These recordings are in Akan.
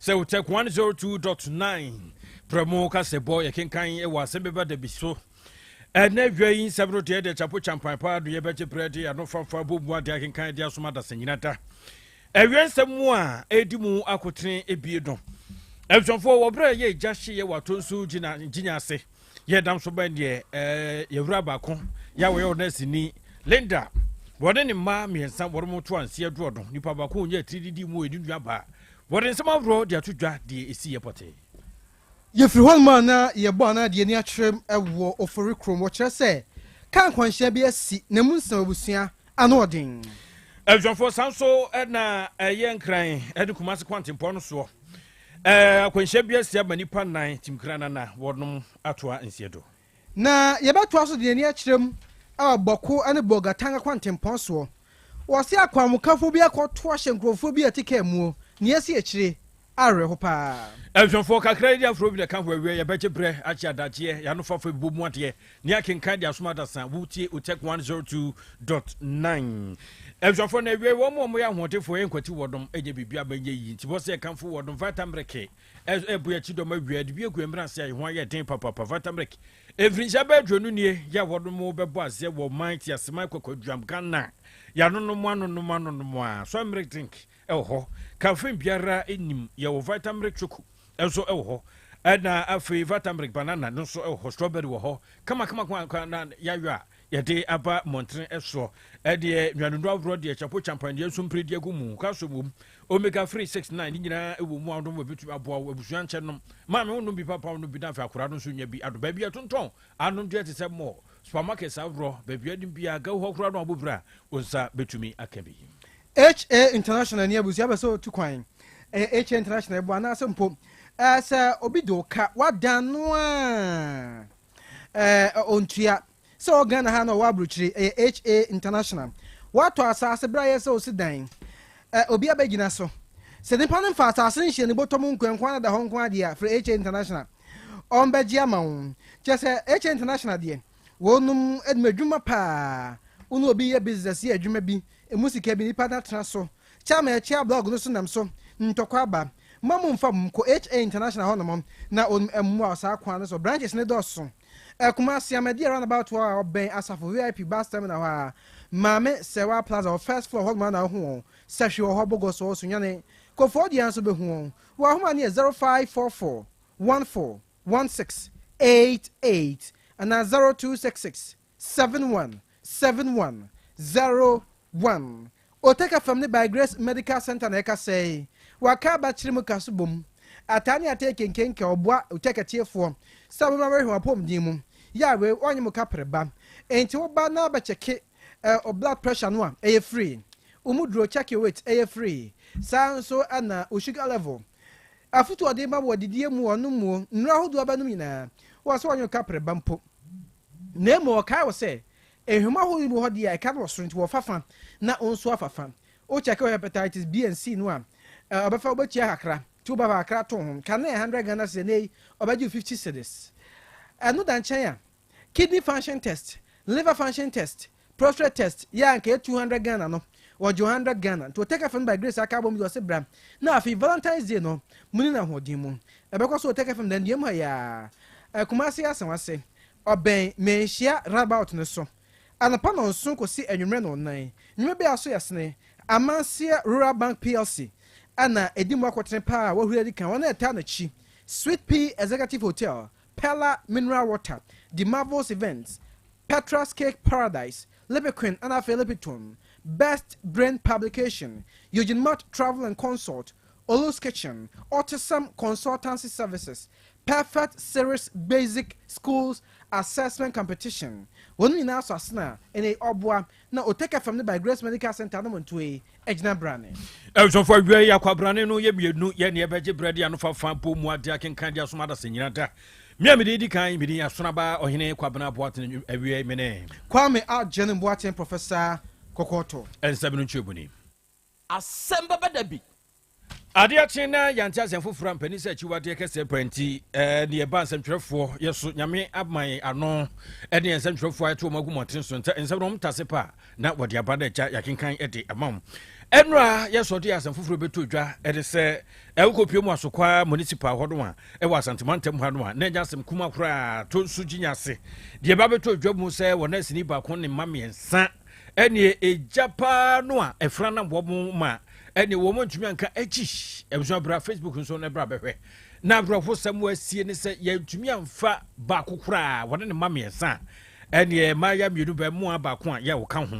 Sɛ Wotɛk 102.9 prɛmo kasɛbɔ yɛkenkan wɔ asɛm bɛba da bi so. Ɛnɛ wia yi nsɛm no deɛ deɛ kyapo kyampan paa do yɛbɛgye berɛ de ano fafa bɔ mu ade akenkan de asoma adasa nyina da. Ɛwia nsɛm mu a ɛdi mu akotene ebie no. Abusuafoɔ, wɔ berɛ a yɛ gya hyeeɛ wɔ Atonsu gyina gyinya ase yɛ dam so bɛn deɛ ɛɛ yɛwura baako yɛ a wɔyɛ ɔnɛsini Linda, wɔne ne mma mmiɛnsa wɔn mo to anseɛ doɔ no, nipa baako nyɛ tiri didi mu ɛdi nua baa wɔde nsɛm ahoroɔ de ato dwa deɛ ɛsi yɛ pɔtee. Yɛfiri hɔnom a na yɛbɔ anaa de yɛn ani akyerɛ wɔ Ofori kurom. Wɔkyerɛ sɛ kaa nkwanhyia bi asi na emu nsɛm abusua ano ɔden. Abusuafoɔ, saa nso na ɛyɛ Nkran ne Kumasi kwantempɔn no soɔ akwanhyia bi asi ama nnipa nnan timkra nana wɔnom atoa nseɛ do. Na yɛbɛtoa so de yɛn ani akyerɛ mu wɔ Bawku ne Bolgatanga kwantempɔn soɔ. Wɔse akwanmukafoɔ bi akɔto ahyɛ nkurɔfoɔ bi a ɛte kaa muo nea asi akyire. Awerɛho paa. Abusuafoɔ, kakra yi de aforɔ bi na ɛka ho awie. Yɛbɛgye berɛ akye adagyeɛ yɛano fafa bi bɔ mu adeɛ ne akenkan de asom adasa. Wotie Otec 102.9. Abusuafoɔ, na awie wɔn a wɔyɛ ahoɔdenfoɔ yɛ nkwati wɔdom ɛnyɛ biribi a bɛnyɛ yi nti bɔ sɛ yɛkamfo wɔdom Vitamilk ɛbo akyi dɔm awia de bi agu mmerɛ ase a ɛho ayɛ den papapa. Vitamilk mfirinhyia bɛɛ 20 nie yɛ a wɔdom bɛbɔ aseɛ wɔ man teaseman kwakwaduam Ghana. Yɛanonom anonom anonom a soy milk drink ɛwɔ hɔ, caffeine biara nnim. Yɛwɔ Vitamilk Choco nso ɛwɔ hɔ, ɛna afei Vitamilk Banana no nso ɛwɔ hɔ, strawberry wɔ hɔ kama kama na yɛayɔ a yɛde aba mmɔntene soɔ. Ɛdeɛ nnuanenu ahoroɔ deɛ kyapo champan deɛ nso mpere di agu mu, calcium wɔ mu, omega 3 6 9 ne nyinaa ɛwɔ mu a wɔn bɛtumi aboa wo. Abusua nkyɛn nom, maame wo nom bi, papa wo nom bi, na afei akwadaa no nso nya bi ado. Baabi a tontɔn anom deɛ te sɛ mɔ supermarket ahoroɔ, baabi a nim biara gaw hɔ koraa no abobra a wo nsa bɛtumi aka bi. HA International ni abusua bɛ sɛ otu kwan, ɛyɛ HA International ɛbɔ anaasɛ mpo sɛ obi de wo ka wadan no a ɔntua sɛ ɔwɔ Ghana ha na ɔwɔ aburokyire, ɛyɛ HA International. Watɔ asase berɛ a yɛ sɛ osi dan, obi abɛgyina so sɛ nipa no mfa asase no nhyɛ ne bɔtɔ mu nkoa na da hɔ nko adeɛ a, frɛ HA International, ɔmbɛgye ama wo. Kyerɛ sɛ HA International deɛ wɔnom anim adwuma paa. Wo ne obi yɛ business, yɛ adwuma bi, emu sika bi nipa no atena so kyɛ ama ɛkyɛ blog no so nam so ntɔkwa aba ma mo mfa mu kɔ HA International hɔnom na wɔn mmoa saa kwan no so. Branches ne dɔɔso. Ɛkumasi Amadi roundabout hɔ a ɔbɛn Asafo VIP bus terminal hɔ a, Maame Sɛwa Plaza wɔ first floor hɔnom a na ɔho wɔn sɛhwe wɔ hɔ. Bɔgɔ so wɔ Sunyane Kofoɔ deɛ nso bɛhu wɔn wɔ ahoma no yɛ 0544 14 16 88 anaa 0266 71 71 01. Otec FM ne By Grace Medical Center na ɛka sɛe waka abakyere mu ka so bom ataa ne atɛ kenkenke ɔboa Otec atiefoɔ sɛ wobɛma bɛhwɛ wɔn apɔmuden mu yɛ a wei wɔnyɛ mo kapere ba. Enti woba na bɛkyɛke o blood pressure no a, ɛyɛ free. Wo mu duro, check your weight, ɛyɛ free. Saa nso ɛna wo sugar level, afotu ɔde ma wɔ didie mu, ɔnom mu nnuro ahodoɔ bɛnom nyinaa wɔ sɛ wɔnyɛ kapere ba mpo. Na emu ɔkae wɔ sɛ ehwɛmu ahodoɔ bi wɔ hɔ deɛ a ɛka no wɔ soro nti wɔfa fa na wo nso afa fa. Wo check wɔ hepatitis B and C no a, ɔbɛfa wobɛtua kakra nti woba kakra to ho ka na yɛ 100 Ghana cedis na yi ɔbɛgye wo 50 cedis. Ɛno da nkyɛn a, kidney function test, liver function test, prostate test yɛ a nka yɛ 200 Ghana no, wɔgye 100 Ghana. Nti Otec FM By Grace aka abom de ɔse bra na afei Valentine's Day no mu ne no ahoɔden mu ɛbɛkɔ so. Otec FM danduam ha yɛ a Kumase Asawase ɔbɛn Manhyia roundabout no so, anɔpa 7 kɔsi anwummerɛ 4. Nnwuma bi a so yɛ sene Amanseɛ Rural Bank PLC ɛna ɛdi mu akɔtene paa a wɔahuri adi kan wɔn a ɛtaa n'akyi, Sweet Pea Executive Hotel, Pella Mineral Water, The Marvels Events, Petra's Cake Paradise, Lipiquin ɛna afei Lipiton, Best Brain Publication, Eugene Mott Travel and Consult, Olu's Kitchen, Autism Consultancy Services, Perfect Series Basic Schools Assessment Competition. Wɔn nyinaa so asena ɛna ɔboa na Otec FM ne By Grace Medical Center no mu ntoe agyina brane. Abusuafoɔ, awia yi akwabrane no yɛ mmienu yɛ ne yɛbɛgye berɛ de ano fafa bɔ mu ade akenkan de asom adasa nyina da. Me a mede di kan, mede Asonaba Ɔhene Kwabena Boatene. Awia yi mene Kwame Agyene Boateng, Professor Kɔkɔɔtɔ. Ɛnsɛm no nkyerɛ mu ni. Asɛm bɛba da bi. Adeɛ kye na yɛante asɛm foforɔ a mpanin sɛ akyiwadeɛ kɛseɛ pa nti ne yɛba nsɛmtwerɛfoɔ yɛ so Nyame ama yɛn ano ne yɛn nsɛmtwerɛfoɔ a yɛto wɔn agu mmɔntene so nta nsɛm no wɔn tase pa a na wɔde aba no agya yɛakenkan de ama wɔn. Ɛnora yɛsɔ de asɛm foforɔ bɛto dwa ɛne sɛ ɛwokɔpie mu Asokwa municipal hɔ no a ɛwɔ Asante mantam ha no a na ɛnyɛ asɛm kuma koraa to nso gyinya ase deɛ ɛba bɛtɔ dwa mu sɛ wɔn asini baako ne mma mmiɛnsa ɛneɛ egya paa no a ɛfra nam wɔn ma ɛne wɔn ntumi anka akyi. Abusua, bra Facebook nso na bra bɛhwɛ. Na awerɛhosɛm wɔ asie ne sɛ yɛntumi amfa baako koraa, wɔne ne mma mmiɛnsa a ɛneɛ mmaayɛ mmienu bɛmoa baako a yɛ wɔka ho,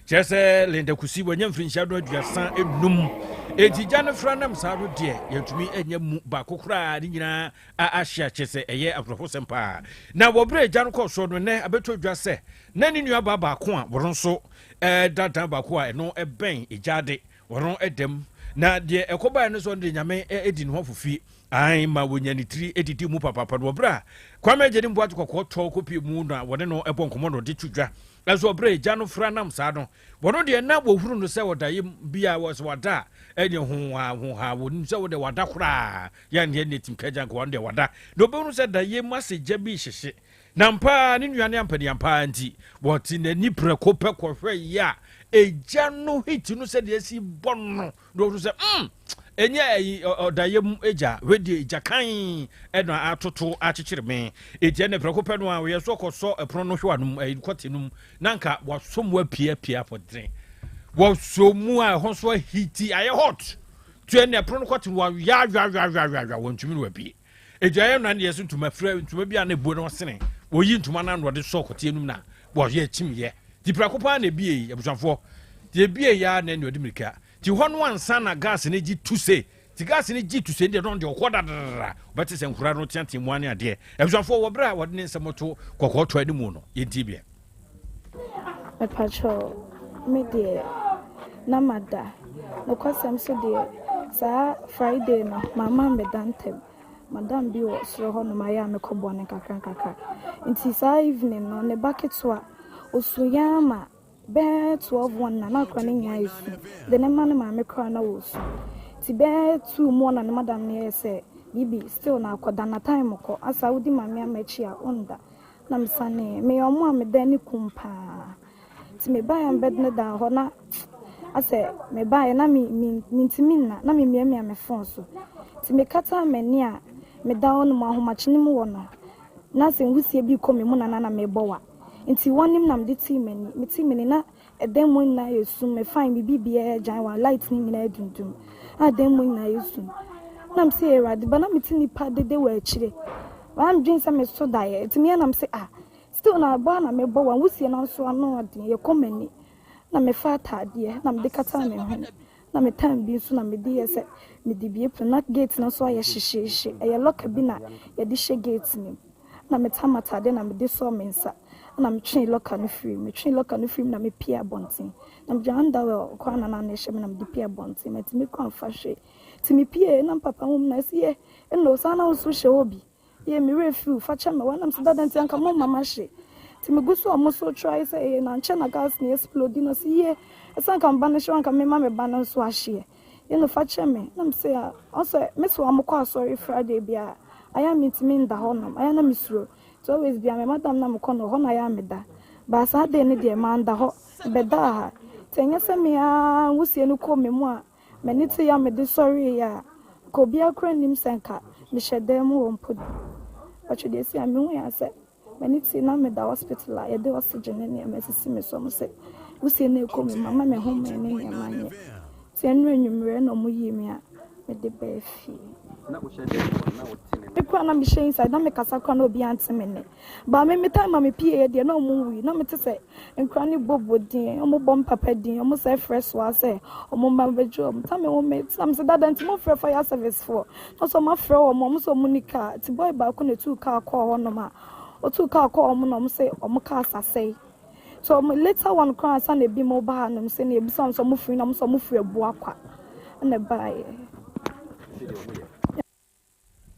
kyerɛ sɛ Linda Kusi wɔanya mfirinhyia no 35. Enti gya no fra nam saa no deɛ yɛntumi anya mu baako koraa, ne nyinaa ahye akyɛ sɛ ɛyɛ awerɛhosɛm paa. Na wɔberɛ gya no kɔɔ soɔ no, nɛ abɛtɔ dwa sɛ na ne nuabaa baako a wɔno nso ɛda dan baako a ɛno ɛbɛn egyaade wɔno ɛdam, na deɛ ɛkɔbaeɛ no sɛ ɔno deɛ Nyame ɛdi ne ho afofie an ma wɔnya ne tiri ɛdidi mu papaapa no. Wɔberɛ a Kwame Agye ne mboate kɔkɔɔ tɔ kɔpie mu na wɔne no ɛbɔ nkɔmmɔ na ɔde to dwa ɛnso ɔberɛ agya no fra nam saa no, wɔno deɛ na wɔhunu no sɛ ɔdayɛ bi a wɔsɛ wada a ɛne ho ha ho ha, wɔnim sɛ wode wada koraa yɛneɛ ne tim kagya nka wɔno deɛ wada, na ɔbɛhunu sɛ dayɛ mu asɛ gya bi hyehye. Na ampa ara ne nua ne ampaniampa ara nti, wɔte n'ani prɛko pɛ kɔhwɛ yɛ a egya no hiti no sɛdeɛ asi bɔ no, na wɔhu sɛ ɛnyɛ ayi ɔdayɛ mu egya, wei deɛ egya kan ɛna atoto akyekyere me. Eti ɛna prɛko pɛ no a wɔyɛ so kɔsɔ ɛpono no hwewa no mu, ɛyi kɔte no mu, na nka wɔasɔ mu apiapia afɔdene. Wɔsɔ mu a ɛhɔ nso ahiti ayɛ hot. Tu ɛna ɛpono no kɔte no wɔaweaweaweaweaweawe, wɔntumi no wɔabie. Adwaeɛ no na yɛso ntoma fira ntoma bi a na ebuo na ɔsene wɔyi ntoma no ano ɔde sɔ kɔteɛ no mu na wɔyɛ kyimyɛ ti prɛko paa na ebie yi, abusuafoɔ, ti ebie yi ara na ɛna ɔde mirika ti hɔ no ansa na gas no gye tu se ti gas no gye tu se deɛ no deɛ ɔkɔ dadadada ɔbɛte sɛ nkura no teatea mu ane adeɛ. Abusuafoɔ, wɔ berɛ a wɔde ne nsɛm to kɔkɔɔ tɔ anim no, yɛntie biɛ. Mepakyɛw, me deɛ na mada. Nokwasɛm nso deɛ, saa Friday no, mamma ammɛda ntɛm. Madam bi wɔ soro hɔnom a ɛyɛ a mekɔboa no nkakrankakra. Nti saa evening no, ne ba ketewa, ɔsuiɛ ara ma bɛyɛ 12 1 na na akwadaa no nyinaa resu. De ne mma ne maame koraa na wɔresu. Nti bɛyɛ 2 mu hɔ na ne madam no yɛɛ sɛ, Bibi, still na akɔda na time kɔ. Asa wodi maame ama akyi a, wonda. Na mesanee. Meyɛ ɔmo a meda ani kum paa. Nti mebaeɛ a me bed no da hɔ na asɛ mebaeɛ na me me mentumi nna na memiamia me phone so. Nti mekataa m'ani a meda hɔ nom ahomakye no mu wɔ no na sɛ nwusie bi rekɔ me mu na na na mebɔ wa. Nti wɔnim na mede tii m'ani. Metii m'ani na ɛdan mu nyinaa yɛ sum. Me fine me biribiara agyan wa light no nyinaa adundum. Na dan mu nyinaa yɛ sum. Na mese Awurade ba na mete nipa dede wɔ akyire. Maa medwen sɛ meso daeɛ. Nti meyɛ na mese ah still na bɔ a na mebɔ wa nwusie no nso ano ɔden yɛkɔ m'ani. Na mefa ataadeɛ na mede kataa me hwene. Na me time bi nso na mede yɛ sɛ mede bie pono na gate no nso ayɛ hyehyeehye. Ɛyɛ locker bi na yɛde hyɛ gate no mu. Na metam ataadeɛ na mede sɔɔ me nsa na metwee locker no firi mu. Metwee locker no firi mu na mepie abɔnten. Na mede underwear koraa na na ɛhyɛ me na mede pie abɔnten. Mantumi koraa amfa hwee. Nti mepie na me papa hu me na ɔse ye eno saa na wo nso hyɛ hɔ bi. Ye me werɛ fi wo, fa kyɛ me. Wɔnam sɛ dada nti anka momma mahye. Nti megu so a ɔmo so try sɛ ee na nkyɛ na gas no explode na ɔse ye ɛsɛ anka me ba no hye anka mema me ba no nso ahyeɛ. Ye no fa kyɛ me. Na mese a ɔsɛ me so ɔmo kɔ asɔre Friday biara ayɛ a mentumi nda hɔ nom ayɛ na mesuro. Nti always bia me madam na mekɔ no hɔ na ayɛ a meda. But saa day no deɛ manda hɔ, mebɛdaa ha. Nti ɛnyɛ sɛ me ara nwusie no kɔɔ me mu a m'ani te a mede sɔreeɛ a, nka obiara koraa nnim sɛ nka mehyɛ dan mu hɔ mpo. But deɛ ɛsi a mehui ara sɛ m'ani te na meda hospital a yɛde oxygen ne nneɛma asisi me so. Wɔn sɛ wusie no rekɔ me mu ama me home ne nneɛma nyɛ. Nti ɛno anwummerɛ na wɔyii me a mede baa fie. Me koraa na mehyɛ inside na mekasa koraa na obiara nte me nne. But me me time a mepieeɛ deɛ na wɔn nwui. Na mete sɛ nkwadaa no bɔbɔ din, wɔbɔ me papa din, wɔn sɛ frɛ soa sɛ wɔn mma bɛgye wɔn. Time wɔ me tena me sɛ dada nti mo frɛ fire service foɔ. Na sɛ wɔn afrɛ wɔn, wɔn sɛ wɔn ni car. Ti boy baako na etuu car kɔɔ hɔnom a, otuu car kɔɔ wɔn na wɔn sɛ wɔn cars asɛe. So wɔn later one koraa ansa na ebi mo ba hanom sɛ na ebisa wɔn sɛ wɔn firi na wɔn sɛ wɔn firi Abuakwa ɛna ɛbaeɛ.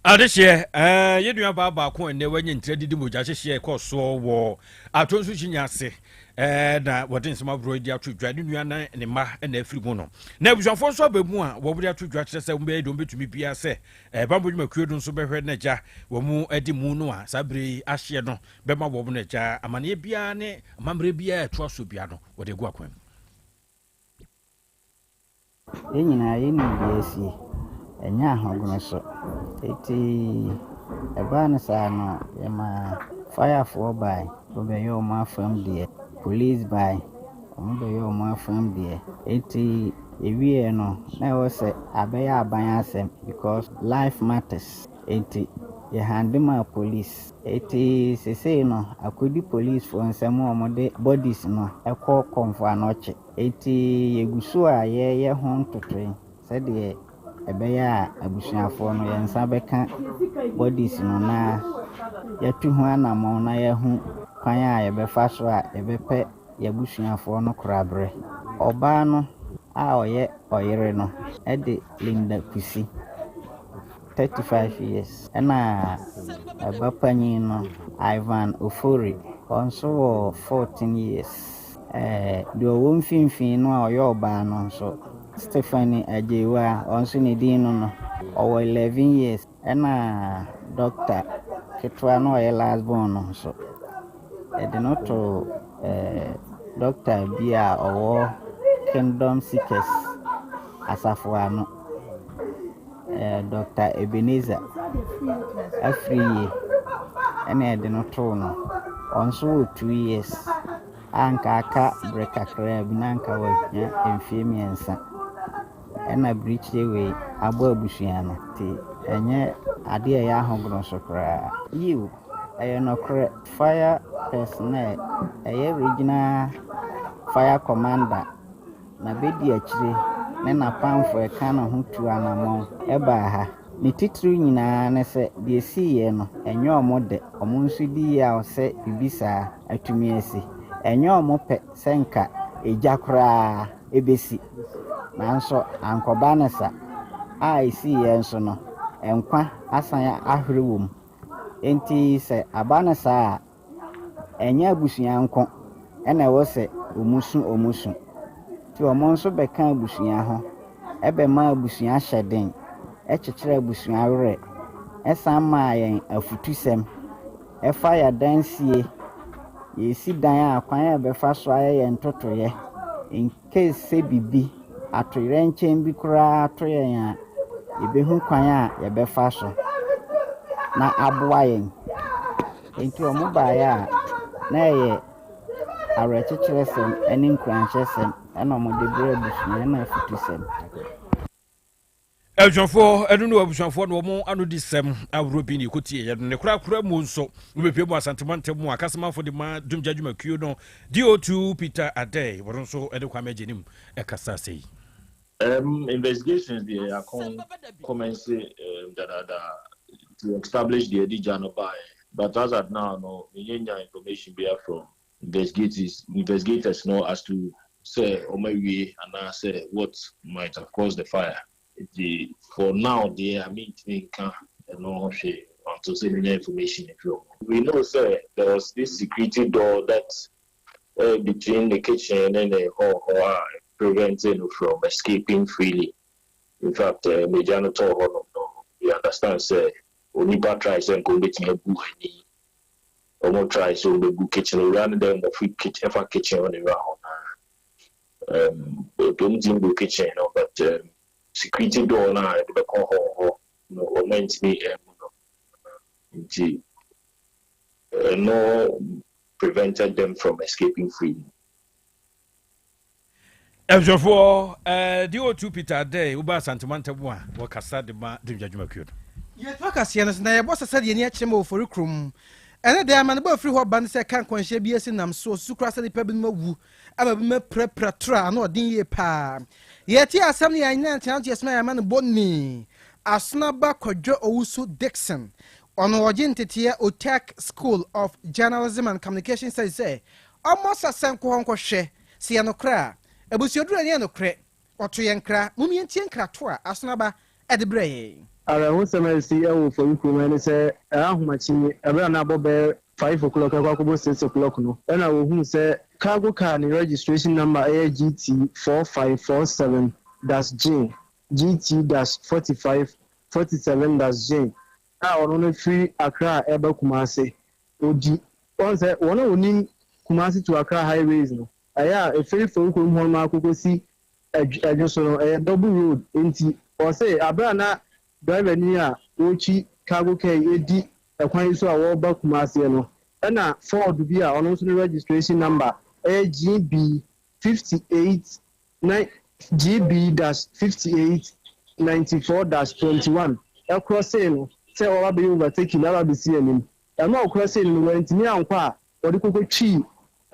Adehyeɛ, ɛɛ, yɛn nua baa baako a ɛnnɛ wanya ntira didi mogya hyehyeɛ kɔɔ soɔ wɔ Atonsu Kyinya ase ɛɛ, na wɔde nsɛm ahoroɔ yi de ato dwa. Ne nua ne ne mma na afiri mu no. Na abusuafoɔ nso aba mu a wɔde ato dwa kyerɛ sɛ wɔbɛyɛ deɛ wɔbɛtumi biara sɛ ɛɛ, bammɔ dwumakuo no nso bɛhwɛ n'agya wɔn de mu no a saa berɛ yi ahyeɛ no bɛma wɔn n'agya amaneɛ biara ne amammerɛ biara a ɛtoa so biara no wɔde agu akwan mu. Yɛn nyinaa yɛnim deɛ asie. Ɛnyɛ ahogono so. Enti ɛbaa no saa no, yɛmaa firefoɔ bae, wɔbɛyɛɛ wɔn afam deɛ. Police bae, wɔbɛyɛɛ wɔn afam deɛ. Enti ɛwieɛ no, na ɛwɔ sɛ abɛyɛ aban asɛm because life matters. Enti yɛhande maa police. Enti sesei no, akɔdi policefoɔ nsam a wɔde bodies no kɔ Komfo Anokye. Enti yɛgu so a yɛreyɛ ho ntotoe sɛdeɛ ɛbɛyɛ a abusuafoɔ no yɛn nsa bɛka bodies no na yɛatu ho anammɔn na yɛahu kwan a yɛbɛfa so a yɛbɛpɛ yɛn abusuafoɔ no koraberɛ. Ɔbaa no a ɔyɛ ɔyere no de Linda Kusi. 35 years, ɛna ɛba panyin no Ivan Ofori, ɔno nso wɔ 14 years. Ɛɛ deɛ ɔwɔ mfimfini no a ɔyɛ ɔbaa no nso, Stephanie Agyewa, ɔno nso ne din no no, ɔwɔ 11 years. Ɛna doctor ketewa no a ɔyɛ last born no nso, yɛde no to ɛɛ doctor bi a ɔwɔ Kingdom Seekers asafo ano. Dɔkta Ebenezer Afriyie na yɛde no too no. Ɔno nso wɔ 2 years a anka aka berɛ kakra bi na anka wanya mfeɛ 3. Ɛna birikyie wei abɔ abusua no nti ɛnyɛ adeɛ a ɛyɛ ahogono so koraa. Yiw, ɛyɛ nokorɛ. Fire personnel, ɛyɛ regional fire commander na bɛdi akyire ne n'apamfo a ɛka ne ho tu anammɔn baa ha. Ne titiriw nyinaa ne sɛ deɛ esiiɛ no, ɛnyɛ ɔmo dɛ. Ɔmo nso di yaw sɛ biribi saa atumi asi. Ɛnyɛ ɔmo pɛ sɛ nka egya koraa ebesi. Nanso ankɔba no sa a esiiɛ nso no, nkwa asan ahwere wɔ mu. Enti sɛ aba no saa a, ɛnyɛ abusua nko ɛna ɛwɔ sɛ ɔmo su ɔmo su. Nti ɔmo nso bɛka abusua ho, ɛbɛma abusua hyɛ den, ɛkyekyere abusua werɛ, ɛsan maa yɛn afutusɛm ɛfa yɛn adansie, yɛsi dan a kwan a yɛbɛfa so ayɛ yɛn ntotoeɛ in case sɛ biribi atoyerɛnkyɛm bi koraa to yɛn a, yɛbɛhu kwan a yɛbɛfa so na aboa yɛn. Enti ɔmo baeɛ a, na ɛyɛ awerɛkyekyerɛsɛm ne nkuranhyɛsɛm ɛna ɔmo de brɛ abusua ɛna afutusɛm. Abusuafoɔ ɛno ne abusuafoɔ na wɔn ano di sɛm ahorow bi ne ɛkɔtie yɛ no ne korakora mu nso wobɛpie mu Asantemantam mu a kasamanfo de ma dumgya dwumakuo no DO2 Peter Adei, wɔno nso de Kwame agye nim ɛkasa sɛ yi. Investigations deɛ yɛakɔn commence dadaada to establish the ɛde gya no baeɛ, but as at now no, menyɛ information bia from investigators no as to sɛ ɔmo awie anaasɛ what might have caused the fire. Nti for now deɛ, mentumi nka ɛno ho hwee until sɛ menya information efiri ɔmo. We know sɛ there was this security door that between the kitchen and the hall hɔ a preventing no from escaping freely. In fact, megya no tɔɔ hɔ nom no, we understand sɛ onipa try sɛ nka obetumi abu ani, ɔmo try sɛ ɔmo kitchen owura no dɛ ɔmo kitchen ɛfa kitchen hɔ na ewura hɔ na ɔmo ti bu kitchen no, but security door na yɛde bɛkɔ hɔ hɔ no, ɔmo ntumi ɛmu no, nti ɛno prevented them from escaping freely. Abusuafoɔ, DO2 Peter Adei, woba Asantemantam a wɔkasa de ma dumgya dwumakuo no. Yɛtoa kaseɛ no so na yɛbɔ sɛ sɛdeɛ ni akyerɛ ma Wɔfɔre kurom ɛne deɛ ama no bɔ afiri hɔ ba no sɛ ka nkwanhyia bi asi nam so ɔsusu koraa sɛ nnipa binom awu ama binom apirapira toro a ano ɔden yie paa. Yɛte asɛm no yɛanyina ntenanto yɛsoma yɛama no bɔ ni Asonaba Kwadwo Owusu Dixon, ɔno ɔgye nteteɛ Otec School of Journalism and Communication Studies, sɛ ɔmmɔ sasɛ nkɔ hɔ nkɔhwɛ sɛ yɛ nokorɛ a abusuaduro ɛne yɛ nokorɛ. Ɔto yɛn nkra mom yɛntie nkrato a Asonaba ɛde brɛ yɛn. Awerɛhosɛm a asi wɔ Ofori kurom ne sɛ, ahomakye yi, bere a na abɔ bɛyɛ 5 o'clock rekɔ akɔbɔ 6 o'clock no, ɛna wɔhuu sɛ cargo car ne registration number yɛ GT 4547-J, GT-4547-J, a ɔno no firi Accra a ɛreba Kumasi. Odi wɔn sɛ wɔn a wɔnim Kumasi to Accra highways no, ɛyɛ a ɛfiri Ofori kurom hɔ nom akɔkɔsi Ɛdwo so no, ɛyɛ double road. Nti ɔsɛ abere a na driver ni a wɔretwi cargo car yi edi ɛkwan yi so a wɔreba Kumasi no, ɛna Ford bi a ɔno nso ne registration number ɛyɛ GB 58 9 GB-5894-21 ɛkorɔ sei no sɛ ɔba bɛyɛ overtaking aba bɛsi anim. Ɛno a ɔkorɔ sei no, wɔntumi ankɔ a wɔde koko twi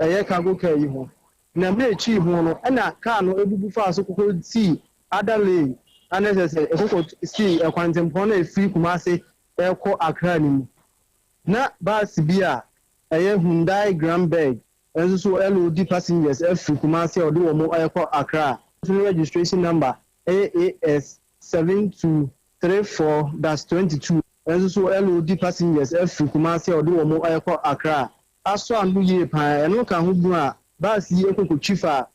ɛyɛ cargo car yi ho, na mmerɛ etwi ho no, ɛna car no ebubu faa so koko sii other lane, ana ɛsɛ sɛ ɛkoko sii ɛkwantempɔn no efiri Kumase ɛkɔ Accra no mu. Na baasi bi a ɛyɛ Hyundai Grandberg nso so ɛload passengers afiri Kumase a ɔde wɔn ɛkɔ Accra nso ne registration number ɛyɛ AS 7234-22 nso so ɛload passengers afiri Kumase a ɔde wɔn ɛkɔ Accra asɔ ano yie paa. Ɛno ka ho bu a baasi yi ekoko fa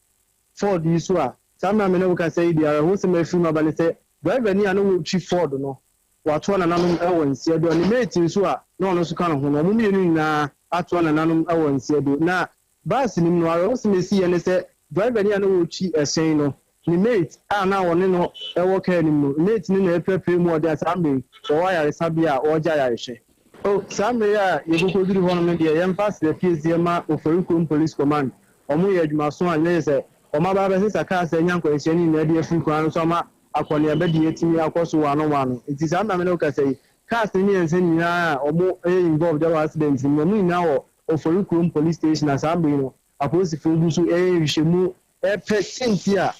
Ford yi so a saa mmerɛ mi ne wo kasa yi deɛ, awerɛhosɛm afiri mu aba ne sɛ driver ni a ne wɔretwi Ford no watoa nananom ɛwɔ nsia do, ne mate nso a na ɔno nso ka ne ho no, ɔmo mmienu nyinaa atoa nananom ɛwɔ nsia do. Na baasi nim no, awerɛhosɛm esi yɛ ne sɛ driver ni a na wɔretwi ɛhyɛn no, ne mate a na ɔne no ɛwɔ kaa nim no, mate no na ɛpɛpɛ mu ɔde saa mmere wɔwɔ ayaresabea a ɔregye ayarehwɛ o. Saa mmere a yɛkɔkɔ duru hɔ nom deɛ, yɛmfa asrɛ piesie ma Ofori Kurom Police Command, ɔmo yɛ adwumaso a nyɛ sɛ ɔmo aba abɛsesa kaa sɛ nya nkwanhyia no nyinaa de afiri kwan no so ama akɔneaba di etimi akɔ so wɔ ano wɔ ano. Nti saa mmame no kasa yi, cars ne mmiɛnsa nyinaa a ɔmo yɛ involved ɛwɔ accident mu, ɔmo nyinaa wɔ Ofori Kurom Police Station, na saa mmere no apolisifoɔ gu so ɛyɛ nhwehwɛmu ɛpɛ senti a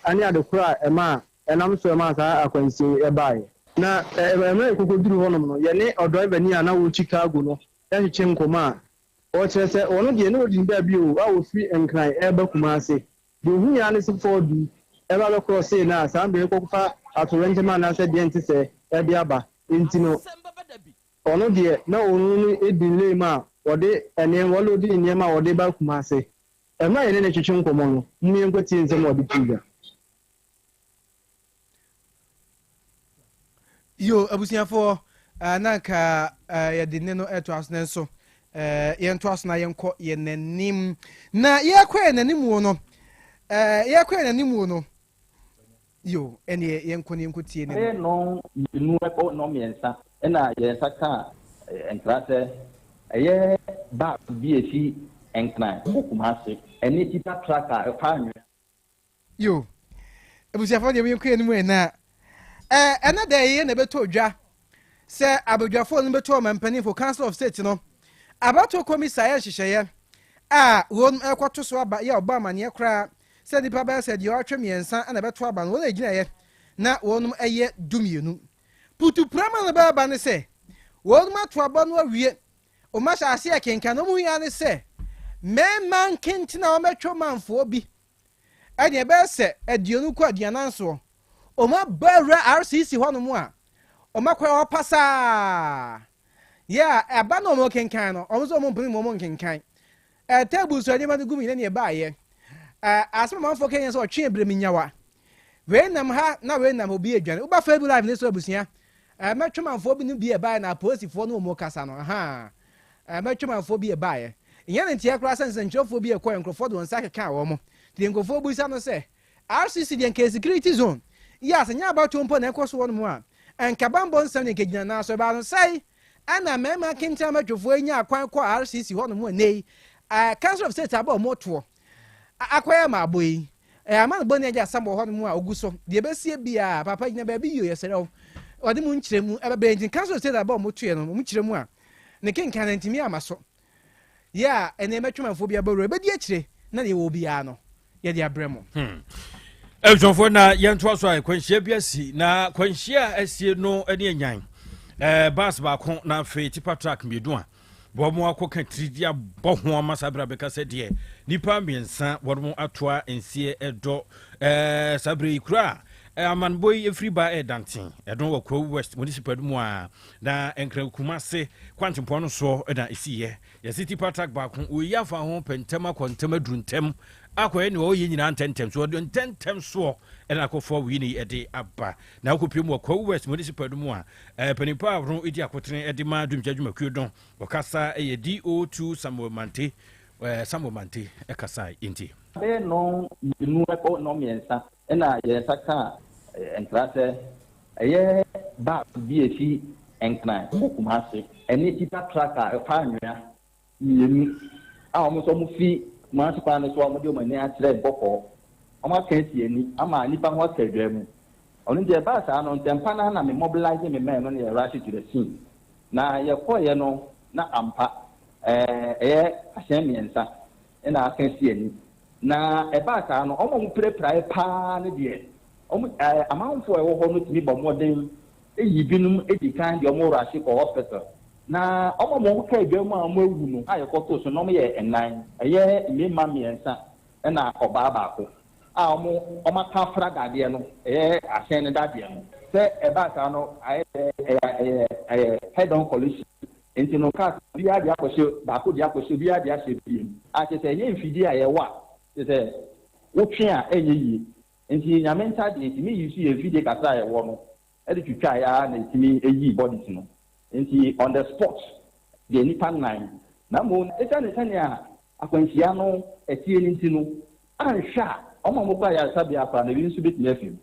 ane adekoro a ɛma ɛnam so ɛma saa akwanhyia yi ɛbaeɛ. Na ɛmɛ ekoko duru hɔnom no, yɛne ɔdriver ni a na wɔretwi cargo no ɛhwehwɛ nkɔmɔ a ɔkyerɛ sɛ ɔno deɛ ne ɔdi baabi o a wɔfiri Nkran ɛreba Kumase deɛ, ohun yɛ ne sɛ Ford yi ɛba bɛkorɔ sei na saa mbere kɔfa atorɛnkyɛm anaasɛ deɛ nte sɛ ɛde aba. Nti no ɔno deɛ na ɔno no edi lane mu a wɔde nneɛma wɔload nneɛma a wɔde ba Kumase. Ɛmɛ a yɛne ne twetwe nkɔmɔ no mu, yɛn nkɔtie nsɛm a ɔde tu dwa. Yo, abusuafoɔ, na nka yɛde ne no ɛto aso ne nso yɛnto aso na yɛnkɔ yɛn n'anim. Na yɛkɔ yɛn n'anim wɔ no, yɛkɔ yɛn n'anim wɔ no. Yo, ɛneɛ yɛnkɔ ne yɛnkɔ tie ne. Bɛyɛ 2:30 ɛkɔ 3:30 ɛna yɛn nsa kaa nkra sɛ ɛyɛ bus bi a esi Nkran kɔ Kumase ɛne tipper truck a ɛfa anwea. Yo, abusuafoɔ deɛ, yɛnkɔ yɛn anim ɛna ɛna da yɛ na ɛbɛtɔ dwa sɛ abadwafoɔ no bɛtɔ ɔma mpanimfo Council of State no abatoɔ kɔmisa yɛ nhyehyɛeɛ a wɔn ɛkɔto so aba yɛ ɔbɔ amaneɛ koraa sɛ nipa bɛyɛ sɛ deɛ ɔatwe mmiɛnsa ɛna ɛbɛto aba no, wɔn a gyinaeɛ na wɔn ɛyɛ 12. Putuprama no bɛba ne sɛ wɔn ato aba no awie, wɔn ahyɛ aseɛ kenkan na wɔn yia ne sɛ mmarima nkenten a wɔbɛtwa manfoɔ bi ɛdeɛ ɛbɛyɛ sɛ 20 kɔ 40 soɔ, wɔn aba awura RCC hɔnom a wɔn akɔ hɔ pasaa yɛ a aba na wɔn kenkan no, wɔn nso wɔn mpene mu wɔn nkenkan table so nneɛma no gu mu nyina ne ɛbaayɛ. Asɛm amanfoɔ kɛnyɛ sɛ ɔtwe ebire nyawa wei nam ha na wei nam obi adwane. Woba Facebook Live ne so, abusua, mɛtwe manfoɔ bi no bi ɛbaayɛ na apolisifoɔ no wɔn kasa no ha. Mɛtwe manfoɔ bi ɛbaayɛ nyɛ ne nteɛ koraa sɛ nsɛnkyerɛfoɔ bi ɛkɔ nkurɔfoɔ de wɔn nsa keka wɔn deɛ. Nkurɔfoɔ bisa no sɛ RCC deɛ nka security zone yɛ asɛ nyɛ abatoɔ mpo na ɛkɔ so wɔ no mu a nka bambɔ nsɛm deɛ nka gyina naa so ɛbaa no sɛe, ɛna mmarima kenten amatwofoɔ yi nya akwan kɔ RCC hɔ nom. Ɛnɛ yi Council of State aba ɔmo toɔ akɔyɛ ma abɔ yi ama no bɔne agya asam wɔ hɔ nom a ogu so deɛ ɛbɛsie biara. Papa gyina baabi yio, yɛsrɛ wo, ɔde mu nkyerɛ mu ɛbɛbɛyɛ. Nti Council of State aba ɔmo toɛ no, ɔmo kyerɛ mu a ne kenkan no ntumi ama so yɛ a ɛnɛ mɛtwemanfoɔ bi abɔwura ɛbɛdi akyire na deɛ wɔ biara no yɛde abrɛ mo. Abusuafoɔ, na yɛntoa so a kwanhyia bi asi, na kwanhyia a asie no ne anyan bus baako na afei tipper truck mmienu a wɔn akɔka tiridi abɔ ho ama saa berɛ a bɛka sɛ deɛ nipa mmiɛnsa wɔn atoa nsie ɛdɔ. Saa berɛ yi kura a Amanbɔ yi firi ba Danten, ɛno wɔ Kwawu West Municipal no mu a, na Nkran Kumase kwantempɔn no soɔ na ɛsiiɛ. Yɛse tipa truck baako, wɔyi afa ho pɛ ntɛm akɔ ntɛm aduru ntɛm akɔyɛ nea ɔyɛ nyinaa ntɛntɛm so, ɔde ntɛntɛm soɔ na akɔfoa wei ne ɛde aba. Na wokɔpie mu wɔ Kwawu West Municipal no mu a, panin pa a ɔno di akotene de ma Dumgya dwumakuo no, ɔkasa yɛ DO2 Samuel Mante, Samuel Mante kasae nti. Bɛyɛ nnɔn mmienu kɔ nnɔn mmiɛnsa na yɛn nsa kaa nkra sɛ ɛyɛ bus bi a efi Nkran kɔ Kumasi ne tipa truck a ɛfa anwea mmienu a wɔn nso wɔfi Kumasi kwan no so a wɔde wɔn ani akyerɛ Nkɔkɔɔ. Wɔaka asi ani ama nnipa ho aka adwaa mu. Ɔno nti ɛbaa saa no, ntɛmpa no ara na me mobilise me men no na yɛ rush to the scene. Na yɛkɔeɛ no na ampa ɛyɛ ahyɛn mmiɛnsa na aka asi ani. Na ɛbaa saa no, wɔn a wɔpirapiraeɛ pa ara no deɛ, wɔn, ɛɛ, amanfoɔ a ɛwɔ hɔ no tumi bɔ mmɔden yi binom di kan de wɔn rush kɔ hospital. Na wɔn a wɔkaa dwa mu a wɔawu no a yɛkɔtoo so no, wɔyɛ nnan. Ɛyɛ mmarima mmiɛnsa ɛna ɔbaa baako a wɔn, wɔaka afra dadeɛ no, ɛyɛ ahyɛn no dadeɛ no. Sɛ ɛbaa saa no, ayɛ sɛ ɛyɛ, ɛyɛ, ɛyɛ head-on collision. Enti no cars obiara de akɔhyɛ baako de akɔhyɛ obiara de ahyɛ biem a kyerɛ sɛ ɛnyɛ mfidie a yɛwɔ a kyerɛ sɛ wotwe a ɛnyɛ yie. Nti Nyame nsa deɛ yɛtumi use yɛn mfidie kakra a yɛwɔ no de twitwaeɛ ara na yɛtumi yii bodies no. Nti on the spot deɛ nnipa nnan. Na mmom ɛsiane sɛnea akwanhyia no teɛ no nti no anhwɛ a wɔn a wɔkɔ ayaresabea koraa no ebi nso bɛtumi afi mu.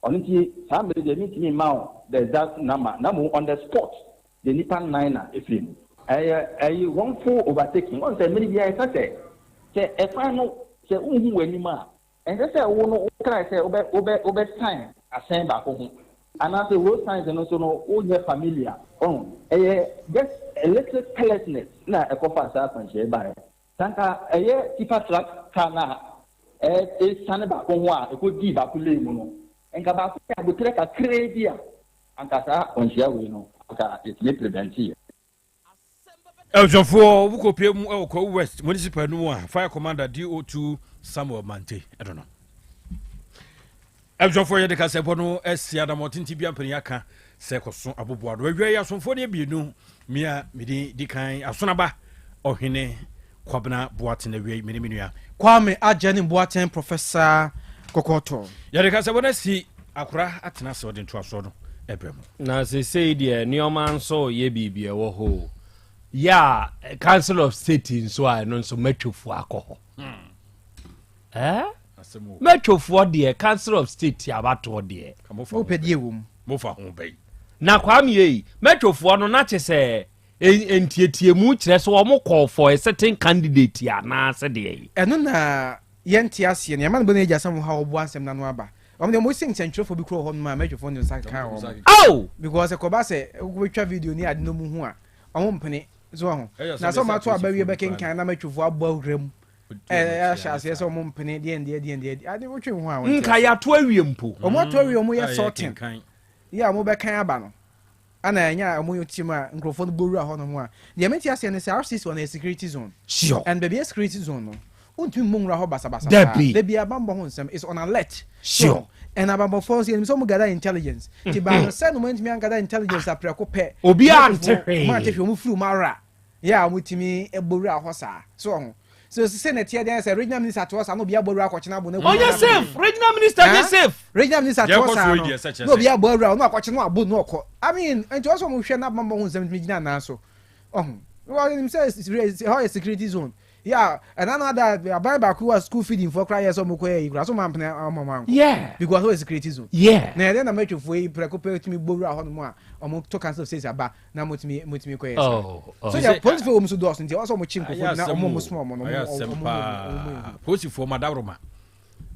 Ɔno nti saa mmere deɛ mentumi mma wo the exact number na mmom on the spot deɛ nnipa nnan na ɛfiri mu. Ɛyɛ ɛyi wrongful overtaking. Woahu sɛ mmere biara yɛka sɛ sɛ ɛkwan no sɛ wonhu w'anim a ɛnsɛ sɛ wo no wo try sɛ wobɛ wobɛ wobɛ sign asɛn baako ho anaasɛ road signs no nso no wonyɛ familiar. Woahu ɛyɛ just a little carelessness na ɛkɔfaa saa akwanhyia yi baeɛ. Sɛ anka ɛyɛ tipa truck car no a ɛresiane baako ho a ɛkɔdii baako lane mu no, nka baako yɛ aboterɛ kakraa bi a, anka saa akwanhyia wei no, anka yɛtumi prevent-iiɛ. Abusuafoɔ wokɔpie mu wɔ Kwawu West Municipal no mu a Fire Commander DO2 Samuel Mante ɛno no. Abusuafoɔ yɛde kasɛbɔ no asi adammɔ tenten bi ampanin aka sɛ kɔso aboboa do. Awia yi asomfoɔ no mmienu mia mede di kan asonaba ɔhene Kwabena Boateng awia yi mene me nua. Kwame Agyenim Boateng Professor Kɔkɔɔtɔ. Yɛde kasɛbɔ no asi akora atena ase ɔde ntoasoɔ no ɛbrɛ mu. Na sesei deɛ nneɛma nso yɛ biribi ɛwɔ hɔ o. Yɛ a Council of State nso a ɛno nso mɛtwofoɔ akɔ hɔ. Hmm. Eh? Mɛtwofoɔ deɛ Council of State abatoɔ deɛ. Wopɛ deɛ wɔ mu. Mofa ho bɛyi. Na Kwame yei mɛtwofoɔ no na kye sɛ ntiatiemu kyerɛ sɛ wɔn kɔɔ for a certain candidate anaasɛ deɛ yi. Ɛno na yɛnte aseɛ no, yɛma no bɔ no agya sɛ wɔn ha wɔboa nsɛm no ano aba. Wɔn deɛ wɔn si nsɛntwerɛfoɔ bi kura wɔ hɔ nom a mɛtwofoɔ no nsa ka wɔn. Oh! Because ɛkɔba sɛ wobɛtwa video ne ade no mu hu a, wɔn mpene. So ho. Na sɛ wɔn ato aba wie bɛkenkan na mɛtwofoɔ abɔ awura mu. Ɛhyɛ aseɛ sɛ wɔn mpene deɛ deɛ deɛ deɛ ade wotwe ho a wɔn Nka yɛato awie mpo. Wɔn ato awie wɔn yɛ sorting. Yɛ a wɔn bɛkan aba no. Ana ɛnyɛ a wɔn ti mu a nkurɔfoɔ no bɔ wura hɔ nom a deɛ mente aseɛ ne sɛ RCC wɔ no yɛ security zone. Sure. And baabi yɛ security zone no wontumi mmɔ nwura hɔ basabasa saa. Dabi. Dabi abanbɔ ho nsɛm is on alert. Sure. So and abanbɔfoɔ nso yɛnim sɛ wɔn gather intelligence. Nti baa no sɛ no wɔn antumi angather intelligence a prɛko pɛ. Obiara nte hwee. Wɔn ante hwee wɔn firi wɔn ara yɛ a wɔtumi bɔ wura hɔ saa. So ɔho. So sɛ na ɛteɛ deɛ sɛ regional minister te hɔ saa na obi abɔ wura akɔkyena abo na Ɔnyɛ safe. Regional minister nyɛ safe. Regional minister te hɔ saa no na obi abɔ awura ɔno akɔkye no abo no ɔkɔ. I mean nti ɔsɛ ɔmo hwɛ na abambɔ ho nsɛm tumi gyina nan so. Ɔho. Wɔnim sɛ hɔ yɛ security zone. Yeah, ɛna no ada aban baako wɔ school feeding foɔ koraa yɛ sɛ ɔmo kɔ yɛ yi koraa so ɔmo ampene ɔmo ɔmo ankɔ. Yeah. Because hɔ yɛ security zone. Yeah. Na yɛde na mɛtwefoɔ yi prɛko pɛ tumi bɔ wura hɔ nom a ɔmo to council of state aba na motumi motumi kɔyɛ saa oh, oh. so deɛ polisifoɔ wɔn so dɔɔso nti ɔsɛ wɔn kyi nkurɔfoɔ na wɔn wɔn soma wɔn no wɔn wɔn wɔn polisifoɔ madaworoma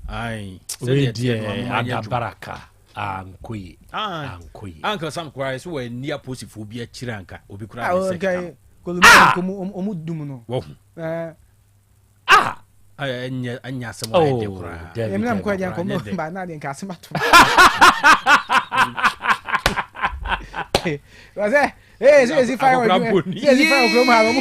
ayi sɛdeɛ teɛ no wɔn anyɛ adabaraka ankoye ankoye anka sam koraa yɛ sɛ wɔn ani apolisifoɔ bi akyire anka obi koraa ne sɛ keka no kolomia wɔn dum no wɔhu Ah! Ɛnyɛ ɛnyɛ asɛm a ɛdɛ oh, koraa. Ɛmi na mkɔ ɛdi ankɔ mba ba na adi nka asɛm ato. Wɔsɛ ee sɛ esi fa wɔ adwuma sɛ esi fa wɔ kurom ha wɔn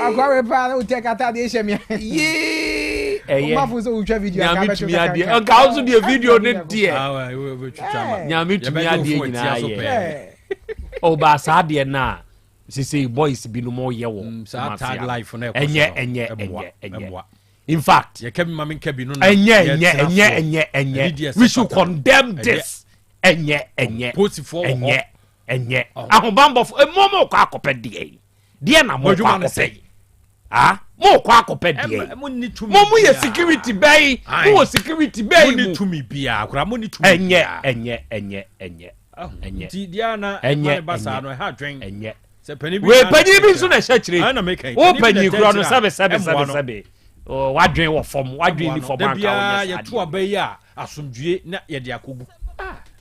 akɔ awɛ paa na wotɛ kata adeɛ hyɛ mia. Yee. Ɛyɛ. Ɔmafo sɛ wotwa video anka Nyame bɛtwe tumi kakanka. adeɛ. Nka wo nso deɛ video ne deɛ. Ah, wa- wa- wobɛtwitwa ama. Nyame tumi Yɛbɛgye wo adeɛ phone nyinaa atia so yɛ. pɛɛ. Ɔbaa saa adeɛ no a sesei boys binom yɛ wɔ Mm, saa Kumasi tag a. life no ɛkɔ so Ɛnyɛ no, ɛnyɛ ɛmmoa, ɛnyɛ ɛnyɛ. ɛmmoa. In fact, Yɛka bi ma menka bi no na ɛnyɛ ɛnyɛ yɛtena ɛnyɛ soɔ. ɛnyɛ Ɛne ɛnyɛ. deɛ We ɛsɛ should fata. condemn Ɛnyɛ. this. Ɛnyɛ ɛnyɛ. Polisifoɔ wɔ hɔ. Ɛnyɛ ɛnyɛ. Ahobanbɔfo emu mo kɔ akɔpɛ deɛ yi. Deɛ na mo Mo kɔ adwuma no akɔpɛ sɛn? yi. Ah, mo kɔ akɔpɛ deɛ yi. Ɛm- mo nni tumi Mo mo yɛ biara. security bɛyi. Aye. Mo wɔ security bɛyi Mo nni mu. tumi biara koraa, mo nni tumi Ɛnyɛ biara. ɛnyɛ ɛnyɛ ɛnyɛ. Ɛnyɛ. Nti deɛ na Ɛnyɛ, ɛma ne ba saa ɛnyɛ. no ɛha adwen. Ɛnyɛ. Sɛ panin bi Wei na panyin bi ɛkyerɛ nso na ɛhyɛ akyire. Ɛna meka yi, Wo panin bi na panyin ɛkyerɛ kura no a, sɛbe sɛbe ɛmmoa sɛbe no. sɛbe. Ɔ, Wadwen wɔ fam, wadwen Ɛmmoa ni no. fam Da anka biara wonyɛ saa yɛto adeɛ. aba yi a asomdwie na yɛde akɔgu.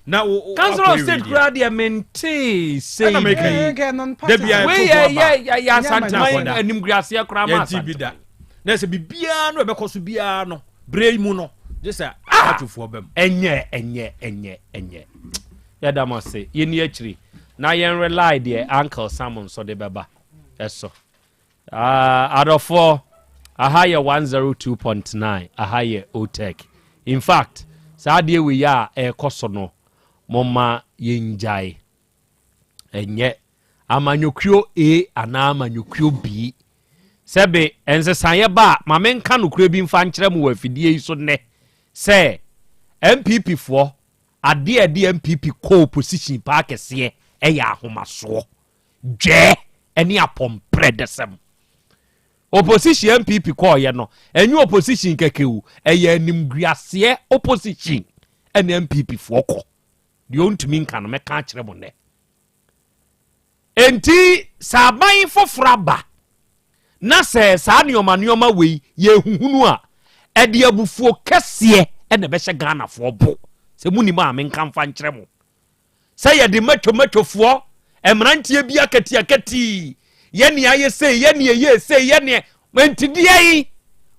Na wo wo- Council wakɔ of State awie deɛ. kura deɛ mente sei Ɛna meka yi. Eh, nka non Da biara Wei yɛto yɛ aba. yɛ yɛ yɛ Nyɛ Asanteman amanyɔkuo. animguaseɛ koraa ma Yɛnti bi da. Asanteman. Na sɛ biribiara no ɛbɛkɔ so biara no berɛ yi mu no gye sɛ atofoɔ bɛm. Ɛnyɛ ɛnyɛ ɛnyɛ ɛnyɛ. Yɛda mo ase. Yɛnni akyiri na yɛn rely deɛ Uncle Sam nso de bɛba ɛso. Ah, adɔfoɔ, aha yɛ 102.9, aha yɛ OTEC. In fact, saa adeɛ wei a ɛrekɔ so no, momma yɛngyae. Ɛnyɛ amanyɔkuo A anaa amanyɔkuo B. Sɛbe nsesaeɛ ba a, ma menka nokorɛ bi mfa nkyerɛ mo wɔ afidie yi so nnɛ sɛ NPP foɔ, adeɛ a ɛde NPP kɔ opposition paa kɛseɛ ɛyɛ ahomasoɔ, dwɛɛ ɛne apɔmprɛdɛsɛm. Opposition NPP kɔɔyɛ no, ɛnyɛ opposition kɛkɛ o, ɛyɛ animguaseɛ opposition ɛne NPP foɔ kɔ. Deɛ ɔntumi nka no mɛka akyerɛ mo nnɛ. Enti sɛ aban foforɔ aba na sɛ saa nneɛma nneɛma wei yɛhuhunu a, ɛde abufuo kɛseɛ ɛna ɛbɛhyɛ Ghanafoɔ bo. Sɛ munim a menka mfa nkyerɛ mo. Sɛ yɛde matwomatwofoɔ mmeranteɛ bi akatiakatii yɛne ayɛ sei yɛne ɛyɛ sei yɛne nti deɛ yi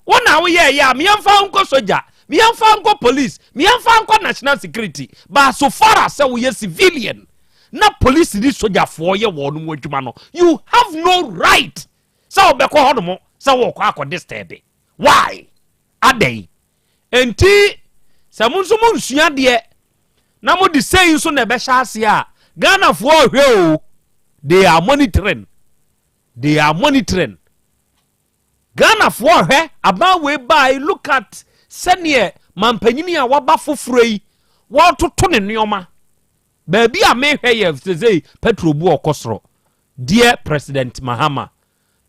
wo na woyɛ ɛyɛ a meɛmfa nkɔ sogya meɛmfa nkɔ police meɛmfa nkɔ national security, but so far as sɛ woyɛ civilian na police ne sogyafoɔ yɛ wɔn mu adwuma no, you have no right sɛ wobɛkɔ hɔ nom sɛ wɔkɔ akɔ disturb. Why adɛn? Enti sɛ mo nso mo nsua deɛ na mo de sei nso na ɛbɛhyɛ ase a, Ghanafoɔ ɔhwɛ o, they are monitoring, they are monitoring. Ghanafoɔ ɔhwɛ aban wei baa, look at sɛneɛ mampanyini a waba foforɔ yi wɔretoto ne nneɛma. Baabi a mehwɛ yɛ sesei petrol bu ɔkɔ soro. Dear President Mahama,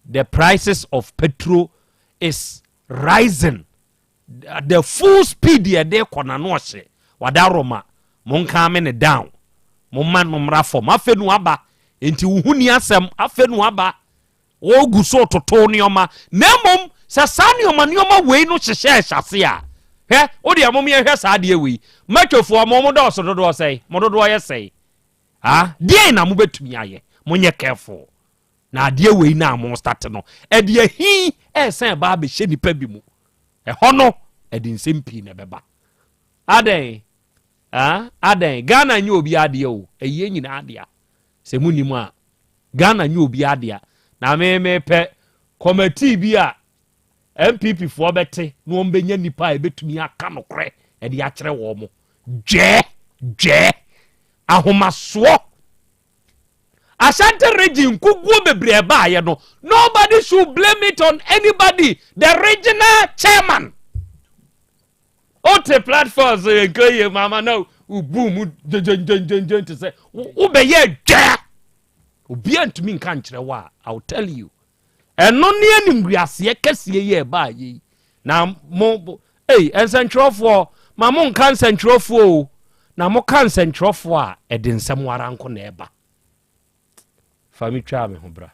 the prices of petrol is rising the full speed. Yɛde kɔ n'ano ɔhyɛ wadaroma monka me ne down, momma no mmra fam. Afei no aba nti wohu ni asɛm. Afei no aba wɔgu so toto nneɛma, na mmom sɛ saa nneɛma nneɛma wei no hyehyɛ ɛhyɛ a, hwɛ wodeɛ mom yɛhwɛ saa adeɛ wei. Matwofoɔ, mo dɔɔso dodoɔ sɛe, mo dodoɔ yɛ sɛe. Ah, deɛn na mobɛtumi ayɛ? Monyɛ careful na adeɛ wei na mo start no ɛde ahi ɛsɛn ɛba abɛhyɛ nipa bi mu. Ɛhɔ no ɛde nsɛm pii na ɛbɛba. Adɛn? Ah, adɛn? Ghana nyɛ obi adeɛ o, ɛyɛ nyinaa adeɛ. Sɛ mu nim a, Ghana nyɛ obi adeɛ. Na me pɛ committee bi a NPP foɔ bɛte na wɔn bɛnya nipa a ɛbɛtumi aka nokorɛ ɛde akyerɛ wɔn mo. Dwɛɛ dwɛɛ ahomasoɔ, Ashanti Region nkuguo bebree ɛbaayɛ no, nobody should blame it on anybody. The regional chairman wote platform so yɛnka yie mama na wobu mu gyengyengyengyen te sɛ wobɛyɛ dwɛ, obiaa ntumi nka nkyerɛ wo a, I will tell you, ɛno ne animguaseɛ kɛseɛ yi a ɛbaa yi na mo ei nsɛntwerɛfoɔ ma mo nka nsɛntwerɛfoɔ o, na moka nsɛntwerɛfoɔ a ɛde nsɛm wara nko na ɛba fa me twaa me ho bra.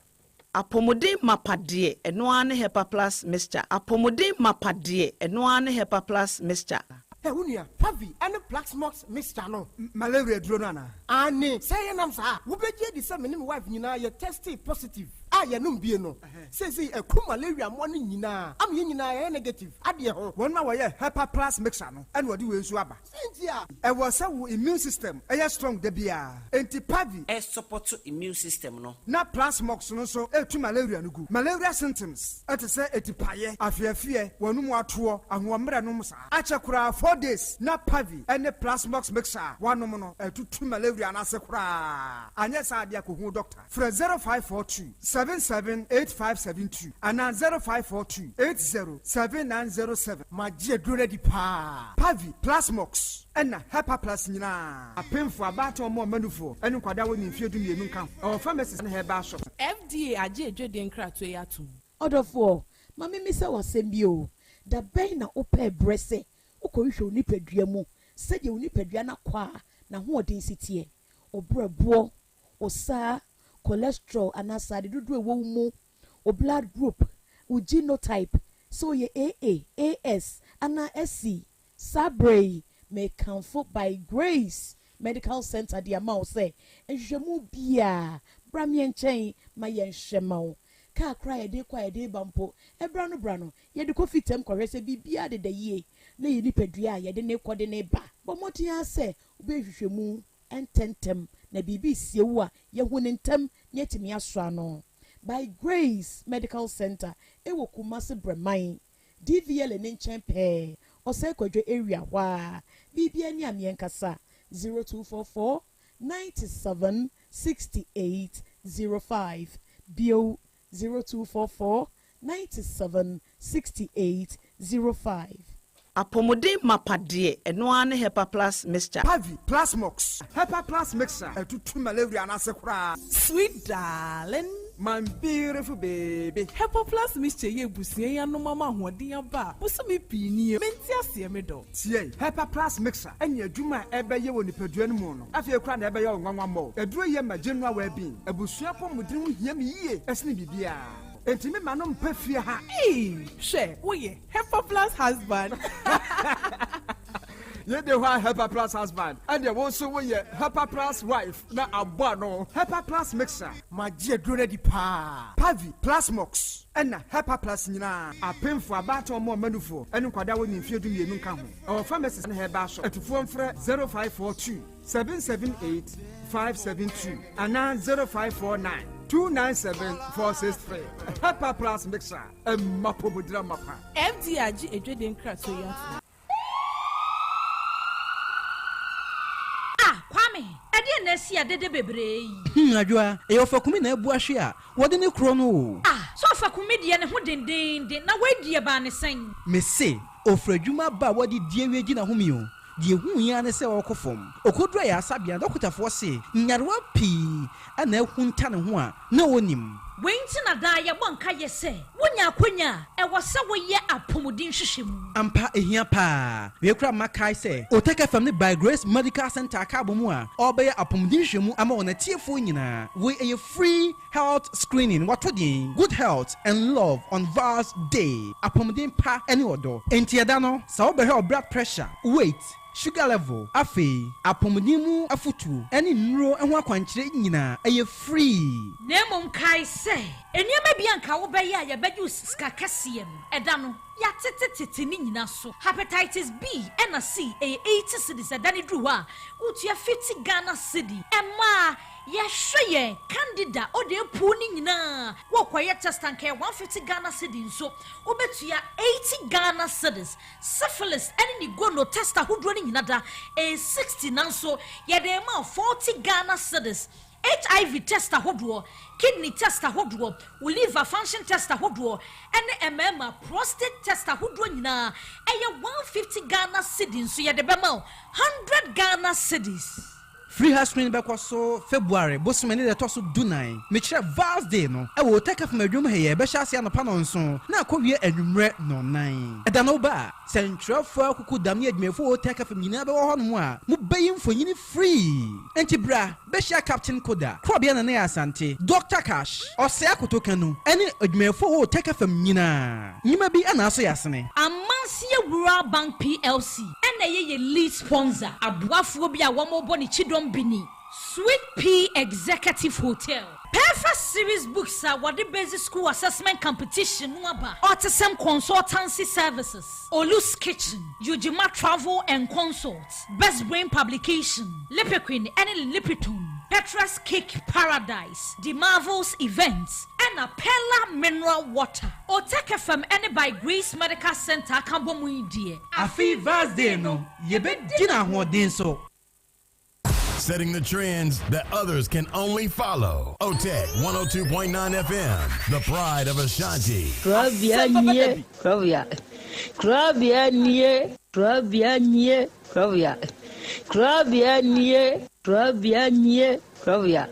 Apɔmuden mapa deɛ, ɛno ara ne Hepa Plus Mixture. Apɔmuden mapa deɛ, ɛno ara ne Hepa Plus Mixture. Ɛ wo nua Pavi ɛne Plaxmox mixture no, malaria duro no anaa? Ane sɛ yɛnam saa, wobɛgye adi sɛ me ne me wife nyinaa yɛ test positive. a yɛnom bie no, seesei ɛku malaria mmoa no nyinaa ama yɛn nyinaa yɛayɛ negative adeɛ ho. Wɔn a wɔyɛ Hepa Plus mixture no na wɔde wei nso aba. Sɛn nti a? Ɛwɔ sɛ wo immune system yɛ strong da biara, enti Pavi. Ɛsupɔto immune system no. Na Plasmox no nso tu malaria no gu. Malaria symptoms te sɛ atipaeɛ, afeafeɛ, w'anum atoɔ, ahoɔmmerɛ nom saa. Akyɛ koraa 4 days na Pavi ne Plasmox mixture a woanom no atutu malaria no ase koraa. Anyɛ saa deɛ a kɔhu doctor. Frɛ 0542 77 8572 anaa 0542 80 7907. Magye aduro no adi paa. Pavi, Plasmox, ɛna Hepaplus nyinaa. Apemfo, abaatan, ɔmo a ɔma ne nkwadaa a wɔnni mfeɛ 12 nka ho. Ɛwɔ pharmacies ne herbal shops. FDA agye adwadie nkratoɔ yi atom. Ɔdɔfoɔ, ma memmisa wo asɛm bi o. Da bɛn na wopɛɛ berɛ sɛ wokɔhwehwɛ wo nipadua mu sɛdeɛ wo nipadua no akɔ a n'ahoɔden si teɛ? Wo berɛboɔ, wo saa, cholesterol anaa srade dodoɔ a ɛwɔ wo mu, wo blood group, wo genotype, sɛ woyɛ AA, AS anaa SC. Saa berɛ yi, mekamfo By Grace Medical Center de ama wo sɛ nhwehwɛmu biara, bra me nkyɛn ma yɛnhwɛ ma wo. Kaa koraa a yɛde kɔ a yɛde reba mpo, ɛberɛ ano berɛ ano, yɛde kɔ fitam kɔhwɛ sɛ biribiara deda yie na yɛn nipadua a yɛde no rekɔ de no reba. Bɔ mmɔden ara sɛ wobɛyɛ nhwehwɛmu ntɛmntɛm na biribi resie wo a, yɛahu no ntɛm na yɛatumi asɔ ano. By Grace Medical Center wɔ Kumasi Brɛman, DVLA no nkyɛn pɛɛ, Ɔsɛe Kwadwo area hɔ ara. Biribiara ni a meɛnkasa, 0244 97 68 05, bio 0244 97 68 05. Apɔmuden mapa deɛ, ɛno ara ne Hepa Plus mixture. Pavi, Plasmox, Hepa Plus mixture ɛtutu malaria no ase koraa. Sweet darling. My beautiful baby. Hepa Plus mixture yɛ abusua yi anom ama ahoɔden aba a bosome pii nie. Mente aseɛ, me dɔ. Tie, Hepa Plus mixture ɛne adwuma a ɛbɛyɛ wɔ nipadua no mu no, afei koraa na ɛbɛyɛ wo nwanwa mmɔ. Aduro yɛ ma general well-being. Abusua pɔmuden ho hia me yie ɛsene biribiara. Enti me ma no mpa fie ha. Ee, hwɛ, woyɛ Hepa Plus husband. Yɛde hɔ a Hepa Plus husband, ɛdeɛ wo nso woyɛ Hepa Plus wife na abɔ ano. Hepa Plus mixture. Magye aduro no adi paa. Pavi, Plasmox, ɛna Hepa Plus nyinaa. Apemfo, abaatan, ɔmo a ɔma nufoɔ ne nkwadaa a wɔnni mfeɛ 12 nka ho. Ɛwɔ pharmacies ne herbal shop. Atufoɔ mfrɛ 0542 778 572 anaa 0549 297 463. Hepa Plus mixture ɛma pomodira mapa. FDA agye adwadie nkratoɔ yi atom. Ah, Kwame, ɛdeɛn na asi a dede bebree yi? Adwoa, ɛyɛ Ɔfakumi na abu ahwe a wɔde ne korɔ no o. Ah, sɛ Ɔfakumi deɛ ne ho dendeenden, na wei deɛ baa ne sɛn? Mese, ɔfiri adwuma aba a wɔde di awie gyina home o. Deɛ ɛhu yi ara ne sɛ ɔrekɔ fam. Ɔkɔduru ayaresabea no, dɔkotafoɔ se nyarewa pii na ahunta ne ho a na ɔnnim. Wei nti na daa yɛbɔ nkaeɛ sɛ, wonya akwanya a, ɛwɔ sɛ woyɛ apɔmuden nhwehwɛmu. Ampa, ehia paa. Wei koraa mma kae sɛ, Otec FM ne By Grace Medical Centre aka abɔ mu a ɔrebɛyɛ apɔmuden nhwehwɛmu ama wɔn atiefoɔ nyinaa. Wei ɛyɛ free health screening. Wɔato din, Good Health and Love on Val's Day, Apɔmuden Pa ne Ɔdɔ. Enti ɛda no, sɛ wobɛhwɛ wo blood pressure, weight, sugar level, afei apɔmuden mu afotuo ne nnuro ho akwankyerɛ nyinaa, ɛyɛ free. Na mmom kae sɛ, nneɛma bi a anka wobɛyɛ a yɛbɛgye wo sika kɛseɛ no, ɛda no, yɛatetetete ne nyina so. Hepatitis B ɛna C ɛyɛ 80 cedis, ɛda no duru hɔ a, wotua 50 Ghana cedi. Ɛmaa yɛhwɛ yɛn Candida ode apuo no nyinaa, wokɔyɛ test anka ɛyɛ 150 Ghana cedi nso, wobɛtua 80 Ghana cedis. Syphilis ɛne ne gono test ahodoɔ no nyina da ɛyɛ 60 nanso yɛde rema wo 40 Ghana cedis. HIV test ahodoɔ, kidney test ahodoɔ, wo liver function test ahodoɔ ɛne mmarima prostate test ahodoɔ nyinaa ɛyɛ 150 Ghana cedi nso yɛde bɛma wo 100 Ghana cedis. Free health screening bɛkɔ so February bosome ne deɛ ɛtɔ so 14, mekyerɛ Val's Day no, ɛwɔ Otec FM adwuma ha yi a ɛbɛhyɛ aseɛ anɔpa 7 na akɔwie anwummerɛ 4:00. Ɛda no woba a, sɛntwerɛfoɔ akuku dam ne adwumayɛfoɔ wɔ Otec FM nyinaa bɛwɔ hɔnom a mobɛyi mfonini free. Enti bra bɛhyia Captain Koda, Korɔbea Nana Asante, Doctor Cash, Ɔsɛe Akoto Kanu ne adwumayɛfoɔ wɔ Otec FM nyinaa. Nnwuma bi na asɔ yɛn asene. Amanseɛ Rural Bank PLC na ɛyɛ yɛn lead sponsor. Aboafoɔ bi a wɔrebɔ ne kyidɔm bi ni, Sweet Pea Executive Hotel. Perfect Series Books a wɔde Basic School Assessment Competition no aba, Autism Consultancy Services, Olu's Kitchen, Ujima Travel and Consult, Best Brain Publication, Lipiquin ne Lipitone, Petra's Cake Paradise, The Marvels Events, ɛna Pella Mineral Water. Otec FM ne By Grace Medical Centre aka bɔ mu yi deɛ. Afe Vars Day no, yɛbɛdi no ahoɔden so. Setting the trends that others can only follow. OTEC 102.9 FM, the pride of Ashanti. Kurabea nie, kurabea, kurabea nie, kurabea nie, kurabea, kurabea nie, kurabea nie, kurabea,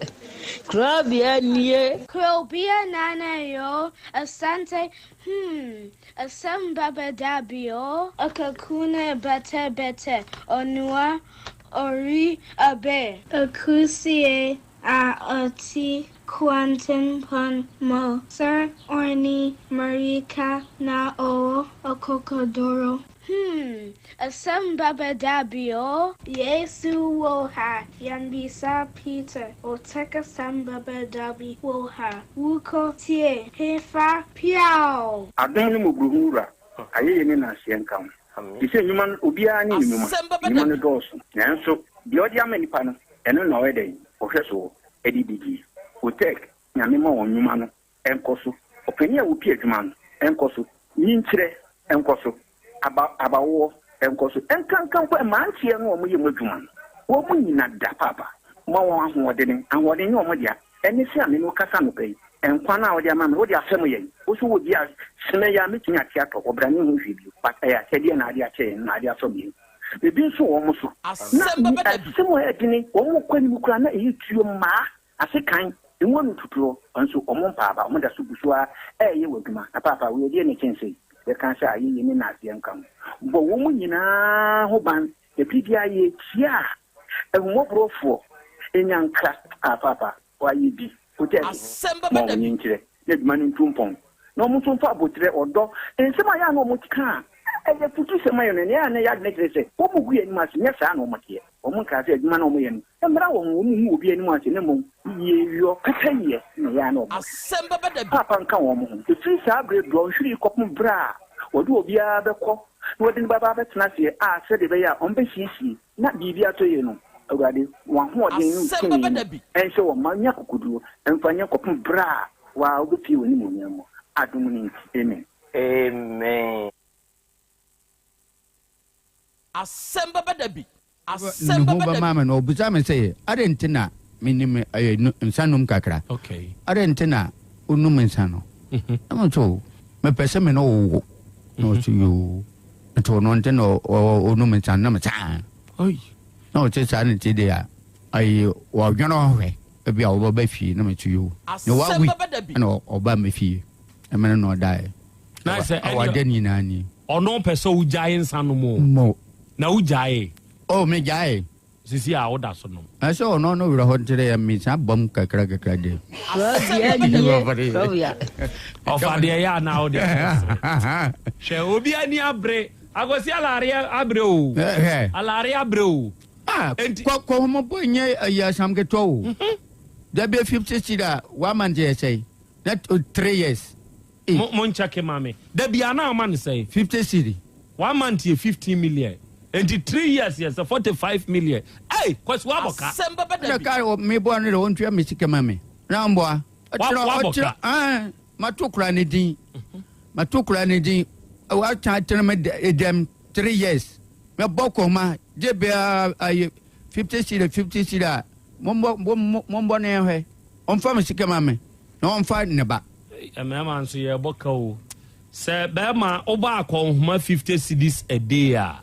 kurabea nie. Kurobia nana yo, asante, hmm, asem baba dabio, akakuna bete bete, onua, ori abe. Akusie a ɔte kwantempɔn mu, Sir Orni mmirika na ɔwɔ akokoduru. Hmm, asɛm bɛba da bi o. Yesu wɔ ha, yɛmmisa Peter, Otec asɛm bɛba da bi wɔ ha, Wokɔ tie hefa piaw! Adom ne mmɔborɔhunu Wura, ayɛyie ne nnaseɛ nka wo. Te sɛ nnwuma no, obiara ne ne nnwuma. Nnwuma no dɔɔso, nanso deɛ ɔde ama nnipa no, ɛno na ɔyɛ dɛn? Ɔhwɛ soɔ de di die. Otec, Nyame ma wɔn nnwuma no nkɔ so. Ɔpanin a ɔpi adwuma no nkɔ so. Nyinkyerɛ nkɔ so. Aba, abawoɔ nkɔ so. Ɛnkanka mpo mmeranteɛ no a wɔyɛ mu adwuma no, wɔn nyina da paapa. Ma wɔn ahoɔdene. Ahoɔden nyɛ wɔn dea. Ɛne sɛ a me ne wo kasa anɔpa yi, nkwa no a wode ama me, wode afɛm yɛn. Wo nso wɔ bi a, sene yi a mɛtumi ate atɔ, ɔbra ne ho hwee bio. But ɛyɛ akyɛdeɛ na ade akyɛ yɛn, na ade asɔ yɛn. Ebi nso wɔ wɔn so. Na asɛm a ɛyɛ dene, wɔn kɔ anim koraa na ɛyɛ tuo mmaa, ase kan, emu ano tutuo, nso wɔn mpa aba, wɔn da so gu so ara ɛreyɛ wɔ adwuma. Na paapa, wei ɛdeɛn na ɛkyɛn sei? Yɛka sɛ ayɛyie ne nnaseɛ nka ho. Bɔ wɔn nyinaa ho ban, na biribiara yɛretia a, ahummɔborɔfoɔ nya nkra. Ah, paapa, wɔayɛ bi. Wote ase? Ma wɔn nkyerɛ na adwuma no ntu mpɔn, na wɔn nso mfa aboterɛ, ɔdɔ, nsɛm a ɛyɛ a na wɔka a ɛyɛ afutusɛm ayɛ no, nea ɛyɛ a na ɛyɛ adwene kyerɛ sɛ wɔgu yɛn anim ase. Nyɛ saa na wɔteɛ. Wɔnkaa sɛ adwuma no a wɔyɛ no mmara wɔn ho, wɔngu obi anim ase, na mmom yieyɔ, pɛpɛyɛ na ɛyɛ a na wɔhwehwɛ. Paapa nka wɔn ho. Ɛfiri saa berɛ dɔnhwere yi kɔpem berɛ a wɔde obiara bɛkɔ na wɔde no bɛba abɛtena aseɛ a sɛdeɛ ɛbɛyɛ a wɔbɛsiesie na biribi atɔ yie no, Awurade, wɔn ahoɔden ne wo tumi no nhyɛ wɔn ma nya akokoduo mfa nyɛ kɔpem berɛ a wo ara wobɛpue w'animuonyam mu, adom no nti, amen. Amen. Asɛm bɛba da bi. Ne Asɛm ho bɛba da bɛmaa bi. me no, ɔbisaa me sɛ, Adɛn nti na menim ɛyɛ nsa nom kakra? Adɛn nti na wonom nsa no? Na me nso, mepɛ sɛ me ne wo wo. Na ɔse, Yoo. Nti ɔno nti na ɔnom nsa no? Na me sɛ, Aane. Na ɔse, Saa ne ti deɛ a, ayi, wɔdwene ho hwɛ, ebi a wɔbɛba fie. Na me nso, Yoo. Na Asɛm one week bɛba da bi. ɛna ɔbaa me fie, ɛmene na ɔdaeɛ. Na sɛ ɛne Awade nyinaa ni. Ɔno pɛ sɛ wogyae nsa nom o. Mo. Na wogyaee? Oh, megyaee. Sisi a woda so nom? Ɛsɛ ɔno no werɛ hɔ nti dɛ mesan bam kakra kakra de. Kurabea nie, kurabea. Ɔfa deɛ yɛ anaa wode sere. Hwɛ obi ani abere. Akwasi alare abere o. Alare abere o. Ah, kɔkɔhomɔbɔ nyɛ ayi asam ketewa o. Dabi 50 cedi a one month yɛ sɛn? Na 3 years. Mo mo nkyɛke ma me. Da bia na ama no sɛn? 50 cedi. One month yɛ 15 million. Enti 3 years yɛ sɛ 45 million. Ei! Kwasi wabɔ ka. Asɛm bɛba da Ɛna bi. kaa me boa no dɛ ɔntua me sika ma me. Na mboa. Wa Ɔkyerɛ wabɔ ɔkyerɛ ka. ɛn mato kora ne din. Mato kora ne din. Watan atena me dɛm 3 years. Mɛbɔ kɔma gye bia ayi 50 cedi 50 cedi a mombɔ mombɔ ne nhwɛ. Ɔmfa me sika ma me na ɔmfa ne ba. Ei mmarima nso yɛbɔ ka o. Sɛ bɛrima wobɔ akɔnhoma 50 cedis a day a,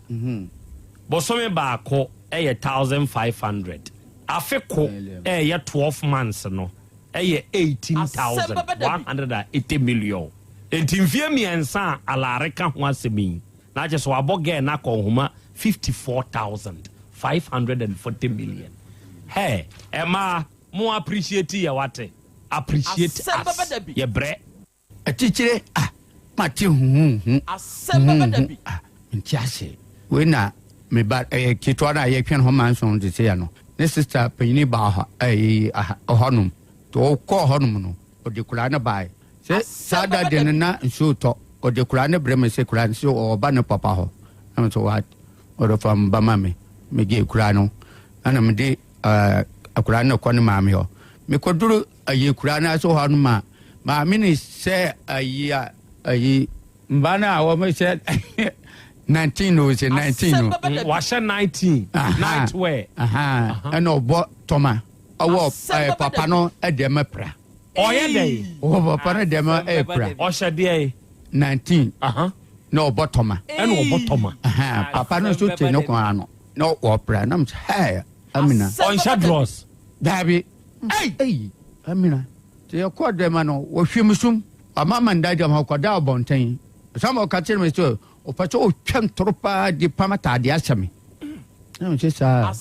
bosome baako yɛ 1500. Afe ko ɛyɛ 12 months no ɛyɛ 18,180 million. Enti mfie mmiɛnsa a Alare ka ho asɛm yi, na kyerɛ sɛ wabɔ girl no akɔnhoma 54,540 million. Hey, ɛmaa mo appreciate yɛ wate. Appreciate Asɛm bɛba us. da bi. Yɛ brɛ. Atitire a mate huhuhu Asɛm bɛba da huhuhu bi. a mente ase. Wei na me ba ɛyɛ ketewa no a yɛtwɛn hɔ manson te sɛ ya no ne sista panyini baa hɔ ɛyi aha hɔnom. Nti ɔkɔɔ hɔnom no, ɔde koraa no baeɛ. Sɛ saa da de no na nsuo retɔ, ɔde koraa no brɛ me sɛ koraa no sɛ ɔreba ne papa hɔ. Na me sɛ what? Ɔde fa me ba ma me. Megye koraa no, ɛna mede ɛɛ akwadaa no kɔ ne maame hɔ. Mekɔduru ayi koraa no ase hɔ no ma maame no sɛ ayi a ayi mba no a wɔhyɛ 19 o sɛ 19 no. Wahyɛ 19 night wear. Ɛna ɔbɔ tɔma ɔwɔ papa no deɛ mɛpra. Ɔyɛ dɛ. Ɔwɔ papa no deɛ mɛpra. Ɔhyɛ deɛ. 19 na ɔbɔ tɔma. Ɛna ɔbɔ tɔma. Papa no nso te ne kɔn ano na ɔpra na mo sɛ hɛɛ Amina. Ɔnhyɛ drɔs. Daabi. Ei Amina. Te yɛkɔɔ dɛm no wɔhwɛ me sum ɔma ma nda dɛm hɔ kɔda ɔbɔnten. Sama ɔka kyerɛ me sɛ ɔpɛ sɛ ɔtwa ntoro paa de pam ataadeɛ ahyɛ me. Na me sɛ saa.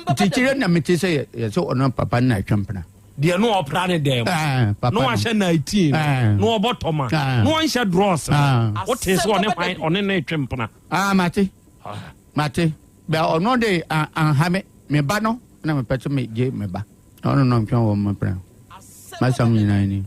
Nti kyerɛ na mete sɛ yɛ sɛ ɔno papa no na atwa mpena. Deɛ no ɔpra ne dɛm. Na wahyɛ 19 na ɔbɔ tɔma na ɔnhyɛ drɔs no. Wote sɛ ɔne hwan ɔne ne twe mpena. Ah mate. Mate. Bɛ ɔno de anha me. Me ba no na mepɛ sɛ megye me ba. Ɔno na ɔntwɛn wɔ me pɛn. M'asɛm nyinaa ni.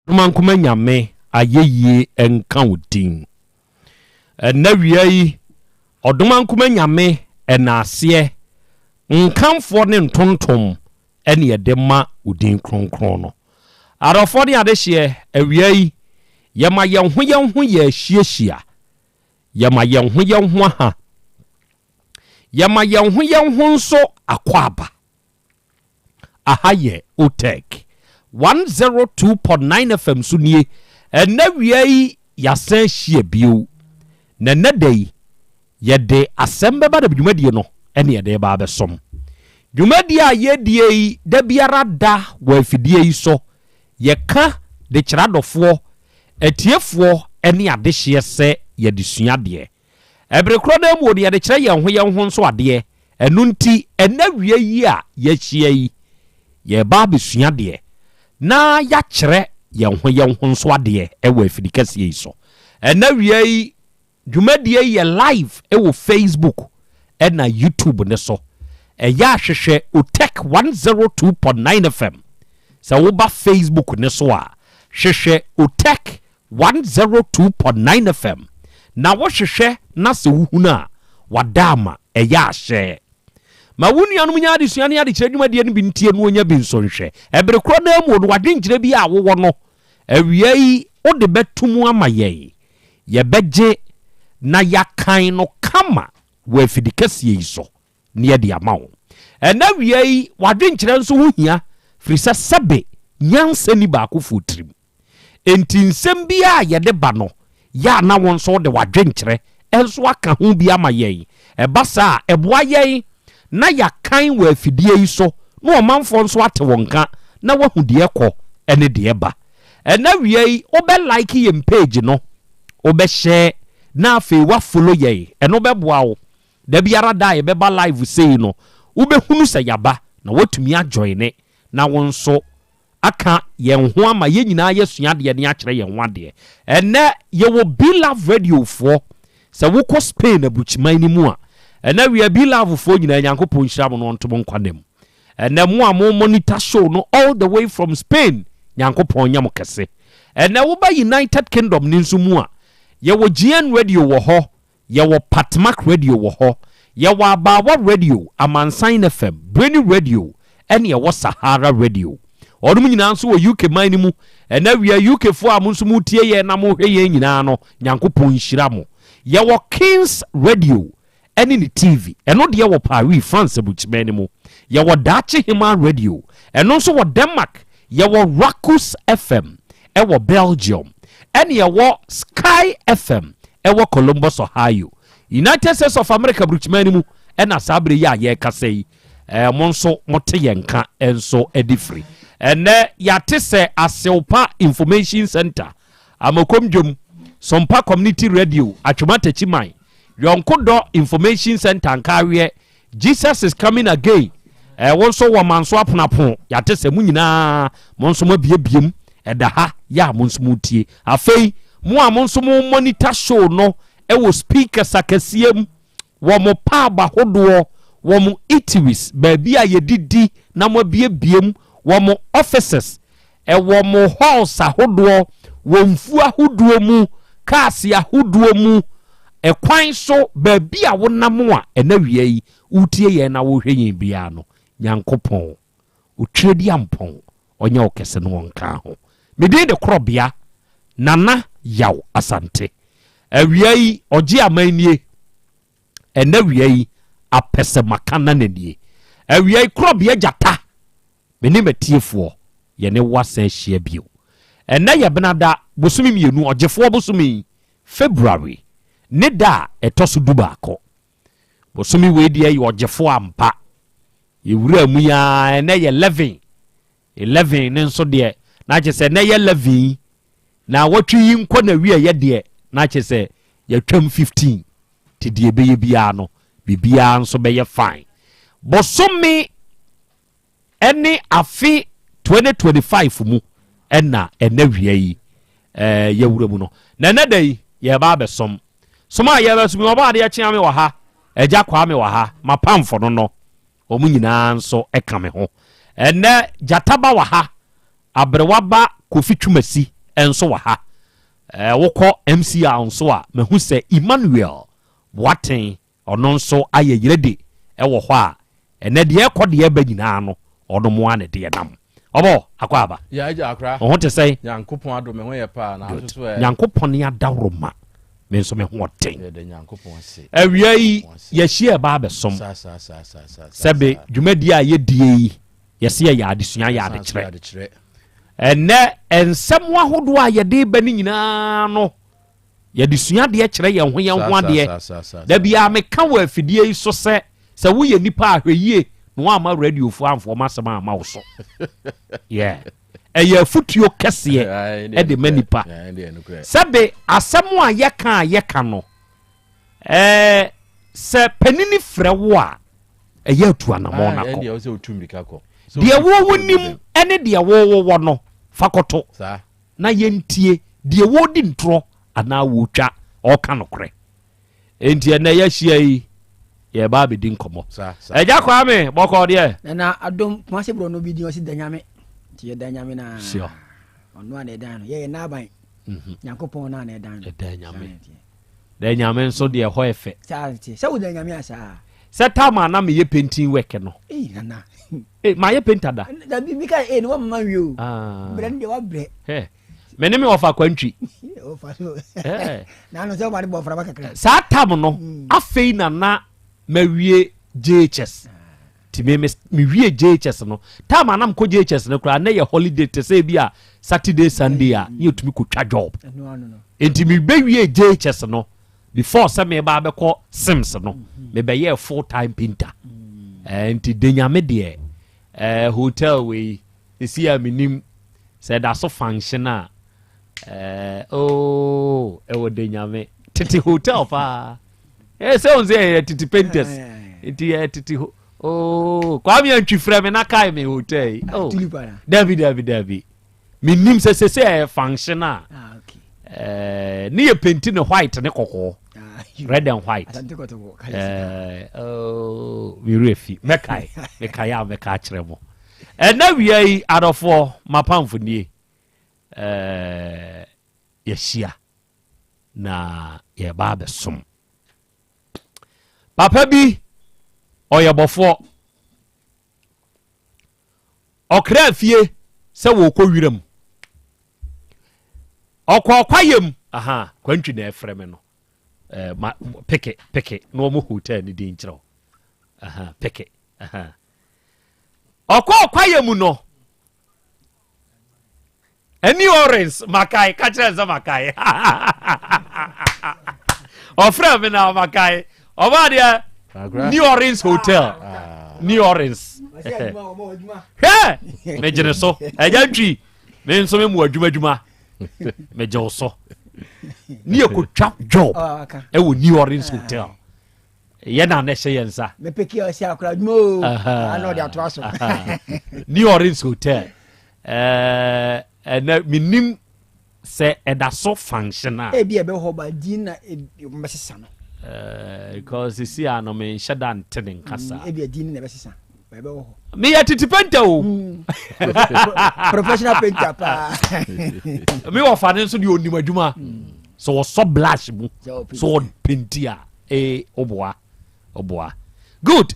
Domankoma Nyame ayɛyie nka wo din. Ɛnnɛ wia yi, Ɔdomankoma Nyame ɛnaaseɛ, nkamfoɔ ne ntontom ɛne yɛde ma wo din kronkron no. Adɔfoɔ ne adehyeɛ, awia yi, yɛma yɛn ho yɛn ho yɛ ahyiahyia, yɛma yɛn ho yɛn ho aha, yɛma yɛn ho yɛn ho nso akwaaba. Aha yɛ Otec 102.9 FM so nie. Ɛnnɛ wia yi yɛasan ahyia bio. Na ɛnnɛ da yi yɛde asɛm bɛba na dwumadie no ɛne yɛde reba abɛsom. Dwumadie a yɛdie yi da biara da wɔ afidie yi so. Yɛka de kyerɛ adɔfoɔ, atiefoɔ ne adehyeɛ sɛ yɛde sua adeɛ. Ɛbere korɔ no ara mu no yɛde kyerɛ yɛn ho yɛn ho nso adeɛ. Ɛno nti ɛnnɛ awia yi a yɛahyia yi, yɛreba abɛsua adeɛ na yɛakyerɛ yɛn ho yɛn ho nso adeɛ wɔ afidikɛseɛ yi so. Ɛnnɛ awia yi Dwumadie yi yɛ live wɔ Facebook ɛna YouTube no so. Ɛyɛ a hwehwɛ Otec 102.9 FM. Sɛ woba Facebook no so a, hwehwɛ Otec 102.9 FM. Na wohwehwɛ na sɛ wohunu a, wada ama ɛyɛ a hyɛ. Ma wo nuanom nya adesua ne adekyerɛ dwumadie no bi ntie na wɔnya bi nso nhwɛ. Ɛbere korɔ no ara mu no, w'adwenkyerɛ bi a wowɔ no, awia yi wode bɛto mu ama yɛn. Yɛbɛgye na yɛakan no kama wɔ afidikɛseɛ yi so na yɛde ama wo. Ɛnnɛ awia yi, w'adwenkyerɛ nso ho hia, firi sɛ sɛbe nyansa nni baakofoɔ tirim. Enti nsɛm biara a yɛde ba no, yɛ a na wo nso wode w'adwenkyerɛ nso aka ho bi ama yɛn. Ɛba saa a, ɛboa yɛn na yɛakan wɔ afidie yi so na ɔmanfoɔ nso ate wo nka na wɔahu deɛ ɛkɔ ne deɛ ɛba. Ɛnɛ awia yi wobɛ like yɛn page no, wobɛ share na afei wa follow yɛn, ɛno bɛboa wo. Da biara da a yɛbɛba live sei no, wobɛhunu sɛ yɛaba na woatumi a joine na wo nso aka yɛn ho ama yɛn nyinaa yɛasua adeɛ ne akyerɛ yɛn ho adeɛ. Ɛnɛ yɛwɔ Be-Love Radio foɔ, sɛ wokɔ Spain aburukyiman no mu a, ɛnɛ awia Be-Love foɔ nyinaa Nyankopɔn nhyira mo na ɔnto mo nkwa nna mu. Ɛnɛ mo a mo monitor show no all the way from Spain, Nyankopɔn nyɛ mo kɛse. Ɛnɛ woba United Kingdom no nso mu a, yɛwɔ GN Radio wɔ hɔ, yɛwɔ Patmak Radio wɔ hɔ, yɛwɔ Abaawa Radio, Amansan FM, Brainy Radio, ɛne ɛwɔ Sahara Radio. Wɔnom nyinaa nso wɔ UK man no mu. Ɛnɛ wia UK foɔ a mo nso motie yɛn na mohwɛ yɛn nyinaa no, Nyankopɔn nhyira mo. Yɛwɔ Kings Radio ɛne ne TV. Ɛno deɛ wɔ Paris, France aburukyimɛn no mu. Yɛwɔ Daakye Hemaa Radio. Ɛno nso wɔ Denmark. Yɛwɔ Rakus FM ɛwɔ Belgium. Ɛne ɛwɔ Sky FM ɛwɔ Columbus, Ohio. United States of America aburukyimɛn no mu ɛna saa berɛ yi a yɛrekasa yi, ɛɛ mo nso mote yɛn nka nso de firi. Ɛnnɛ yɛate sɛ Asewpa Information Center, Amakom Dwom, Sompa Community Radio, Atwoma Takyiman, Yɔnko Dɔ Information Center Nkaaweɛ, Jesus is coming again, eh, wo nso wɔ manso aponapono, yɛate sɛ mo nyinaa mo nso mo abiebiem, ɛda ha yɛ a mo nso mo tie. Afei, mo a mo nso mo monitor show no ɛwɔ speakers akɛseɛ mu, wɔ mo pub ahodoɔ, wɔ mo eateries, baabi a yɛdidi na mo abiebiem, wɔ mo offices, Ɛwɔ mo halls ahodoɔ, wɔ mfuo ahodoɔ mu, cars ahodoɔ mu, ɛkwan so, baabi a wonam a ɛna wia yi wotie yɛn na wohwɛ yɛn biara no, Nyankopɔn, Otwerediampɔn, ɔnyɛ wo kɛse na ɔnka ho. Me din de Korɔbea Nana Yaw Asante. Awia yi, ɔgye aman nie. Ɛna wia yi, apɛsɛmaka nana nie. Awia yi, Korɔbea gyata. Me ne m'atiefoɔ, yɛne wo asan ahyia bio. Ɛnnɛ yɛ Benada, bosome mmienu, Ɔgyefoɔ bosome yi, February, ne da a ɛtɔ so dubaako. Bosome wei deɛ yɛ ɔgyefoɔ ampa. Yɛwuraa mu yi ara, ɛnnɛ yɛ 11. 11 no nso deɛ, na kyerɛ sɛ ɛnnɛ yɛ 11 yi, naawɔtwe yi nkɔ n'awieeɛ deɛ, na kyerɛ sɛ yɛatwam 15. Nti deɛ ɛbɛyɛ biara no, biribiara nso bɛyɛ fine. Bosome ɛne afe 2025 mu ɛna ɛnɛ wia yi ɛɛ yɛwura mu no na ɛnɛ da yi yɛba abɛsom som a yɛbɛsom yi ɔbɔ adeɛ kyea me wɔ ha agya kwaa me wɔ ha mapamfo no no wɔn nyinaa nso ɛka me ho ɛnɛ gyataba wɔ ha aberewa ba kofi twumasi nso wɔ ha ɛɛ wokɔ mcr nso a mahu sɛ emmanuel boaten Ɔno nso ayɛ yerede wɔ hɔ a, ɛnɛ deɛ ɛkɔ deɛ ɛba nyinaa no, ɔno mo ara na ɛde ɛnam. Ɔbɔ, akɔ aba. Yeah, agya akora. Wo ho te sɛn? Nyankopɔn adom, me ho yɛ paa, na Good. nso so ɛ? Nyankopɔn ne adaworoma, me nso me ho ɔden. Yɛda Nyankopɔn ase. Awia yi, Nyankopɔn ase. yɛahyia ɛba abɛsom. Saa, saa, saa, saa, saa, saa, Sɛbe, saa. dwumadie a yɛdie yi, yɛse yɛyɛ adesua, yɛ Yɛsan nso yɛ adekyerɛ. adekyerɛ. Ɛnnɛ, nsɛm ahodoɔ a yɛde ba no nyinaa no, Yɛde sua adeɛ kyerɛ yɛn ho yɛn ho adeɛ. Da biara meka wɔ afidie yi so sɛ, sɛ woyɛ nipa a hwɛ yie na woamma radiofoɔ amfa wɔn asɛm amma wo so. Yeah. Ɛyɛ afutuo kɛseɛ ɛde ma nipa. Sɛbe asɛm a yɛka a yɛka no, ɛɛ sɛ panini frɛ wo a, ɛyɛ atu anamɔn na kɔ. Deɛ wo wonim ne deɛ wo wowɔ no, fa kɔto na yɛntie deɛ wɔredi ntorɔ anaa wɔretwa ɔreka nokorɛ. Enti ɛnɛ yɛahyia yi, yɛreba abɛdi nkɔmmɔ. Agya Kwame, bɔkɔɔ deɛ? Nana Adom, Kumasi borɔno bi din ɔsi da nyame. Nti yɛda nyame na Sure. ɔno a na ɛdan no. Yɛyɛ n'aban. Mhm. Nyankopɔn no a na ɛdan no. Ɛda nyame. Da nyame nso deɛ ɛhɔ yɛ fɛ. Saa nti, sɛ woda nyame a saa. Sɛ time a na meyɛ painting work no. Ei nana. Eh, mayɛ painter da. Dabi mi ka eh ne wamma nwie o. Ah. Brɛ no deɛ wabrɛ. Hɛ. Me ne me wɔfa kwantwi. Saa tam no, mm. afei na na mawie JHS. Ti me me wie JHS no. Tam a na mekɔ JHS no koraa na yɛ holiday te sɛ bi a Saturday Sunday a ne yɛtumi kɔtwa job. Nti mebɛwie JHS no before sɛ meba abɛkɔ Sims no mm-hmm. mebɛyɛɛ full time painter. Mm. Eh, nti denyame deɛ eh, hotel wei Sisi a menim sɛ ɛda so function a eh, oh, ɛwɔ Denyame tete hotel paa eh, sɛ wɔn sɛ yɛ tete painters nti yɛ tete ho oh, Kwame Antwi frɛ me na kae me hotel yi oh, dabi dabi dabi menim sɛ sɛ sɛ ɛyɛ function a ah, eh, ne yɛ penti ne white ne kɔkɔɔ ah, red and white eh, oh, mewerɛ fi mɛkae mekae a mɛka akyerɛ mo Ɛna wia yi adɔfoɔ mapamfo nie eh, yɛahyia na yɛba abɛsom papa bi ɔyɛ bɔfoɔ ɔkra fie sɛ wɔkɔ wiram ɔkɔ kwayam aha kwantwi na ɛfrɛ me no eh, ma, peke peke na wɔn hotel ne din kyerɛw aha peke aha Ɔkɔɔ kwaeɛ mu no, ɛni orange makae ka kyerɛ sɛ makae ɔfrɛ me na makae ɔba deɛ New Orleans Hotel ah. New Orleans hwɛ megyene so ɛgya ntwi me nso me mu adwuma adwuma megye wo so ne yɛkɔtwa job ah, ɛwɔ New Orleans Hotel yɛ na na ɛhyɛ yɛn nsa. mepeke ɔsɛ akora adwuma o ana ɔde atoa so. New Orleans Hotel ɛnɛ menim sɛ ɛda so function a. Ebi ɛbɛ hɔ ba din na ɛbɛsesa no. Because sisi a no menhyɛ da nte ne nka saa. Ebi din na ɛbɛsesa ɛbɛ wɔ hɔ. Meyɛ tete painter o. Professional painter paa. Me wɔfa ne nso deɛ ɔnim adwuma. Sɛ wɔsɔ blush mu sɛ ɔpenti a. Ee, woboa, woboa. Good.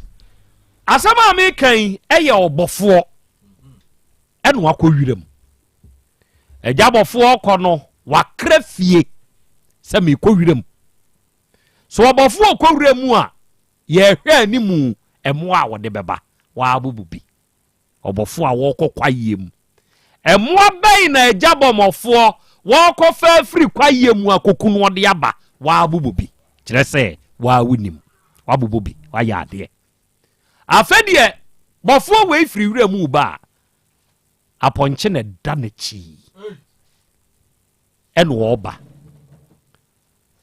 Asɛm a meka yi ɛyɛ ɔbɔfoɔ ɛna wakɔ wiram. Agya bɔfoɔ kɔ no wakra fie sɛ mekɔ wiram. So ɔbɔfoɔ kɔ wiram mu a yɛhwɛ animu ɛmoa a wɔde bɛba wɔabubu bi. Ɔbɔfoɔ a wɔrekɔ kwaeɛ mu. Mmoa bɛn na agya bɔmmɔfoɔ wɔrekɔfa afiri kwaeɛ mu akɔku no ɔde aba? Woabobɔ bi. Kyerɛ sɛ, wo ara wonim. Woabobɔ bi. Woayɛ adeɛ. Afei deɛ, bɔfoɔ wei firi wira mu reba a, apɔnkye na ɛda n'akyi ɛna ɔreba.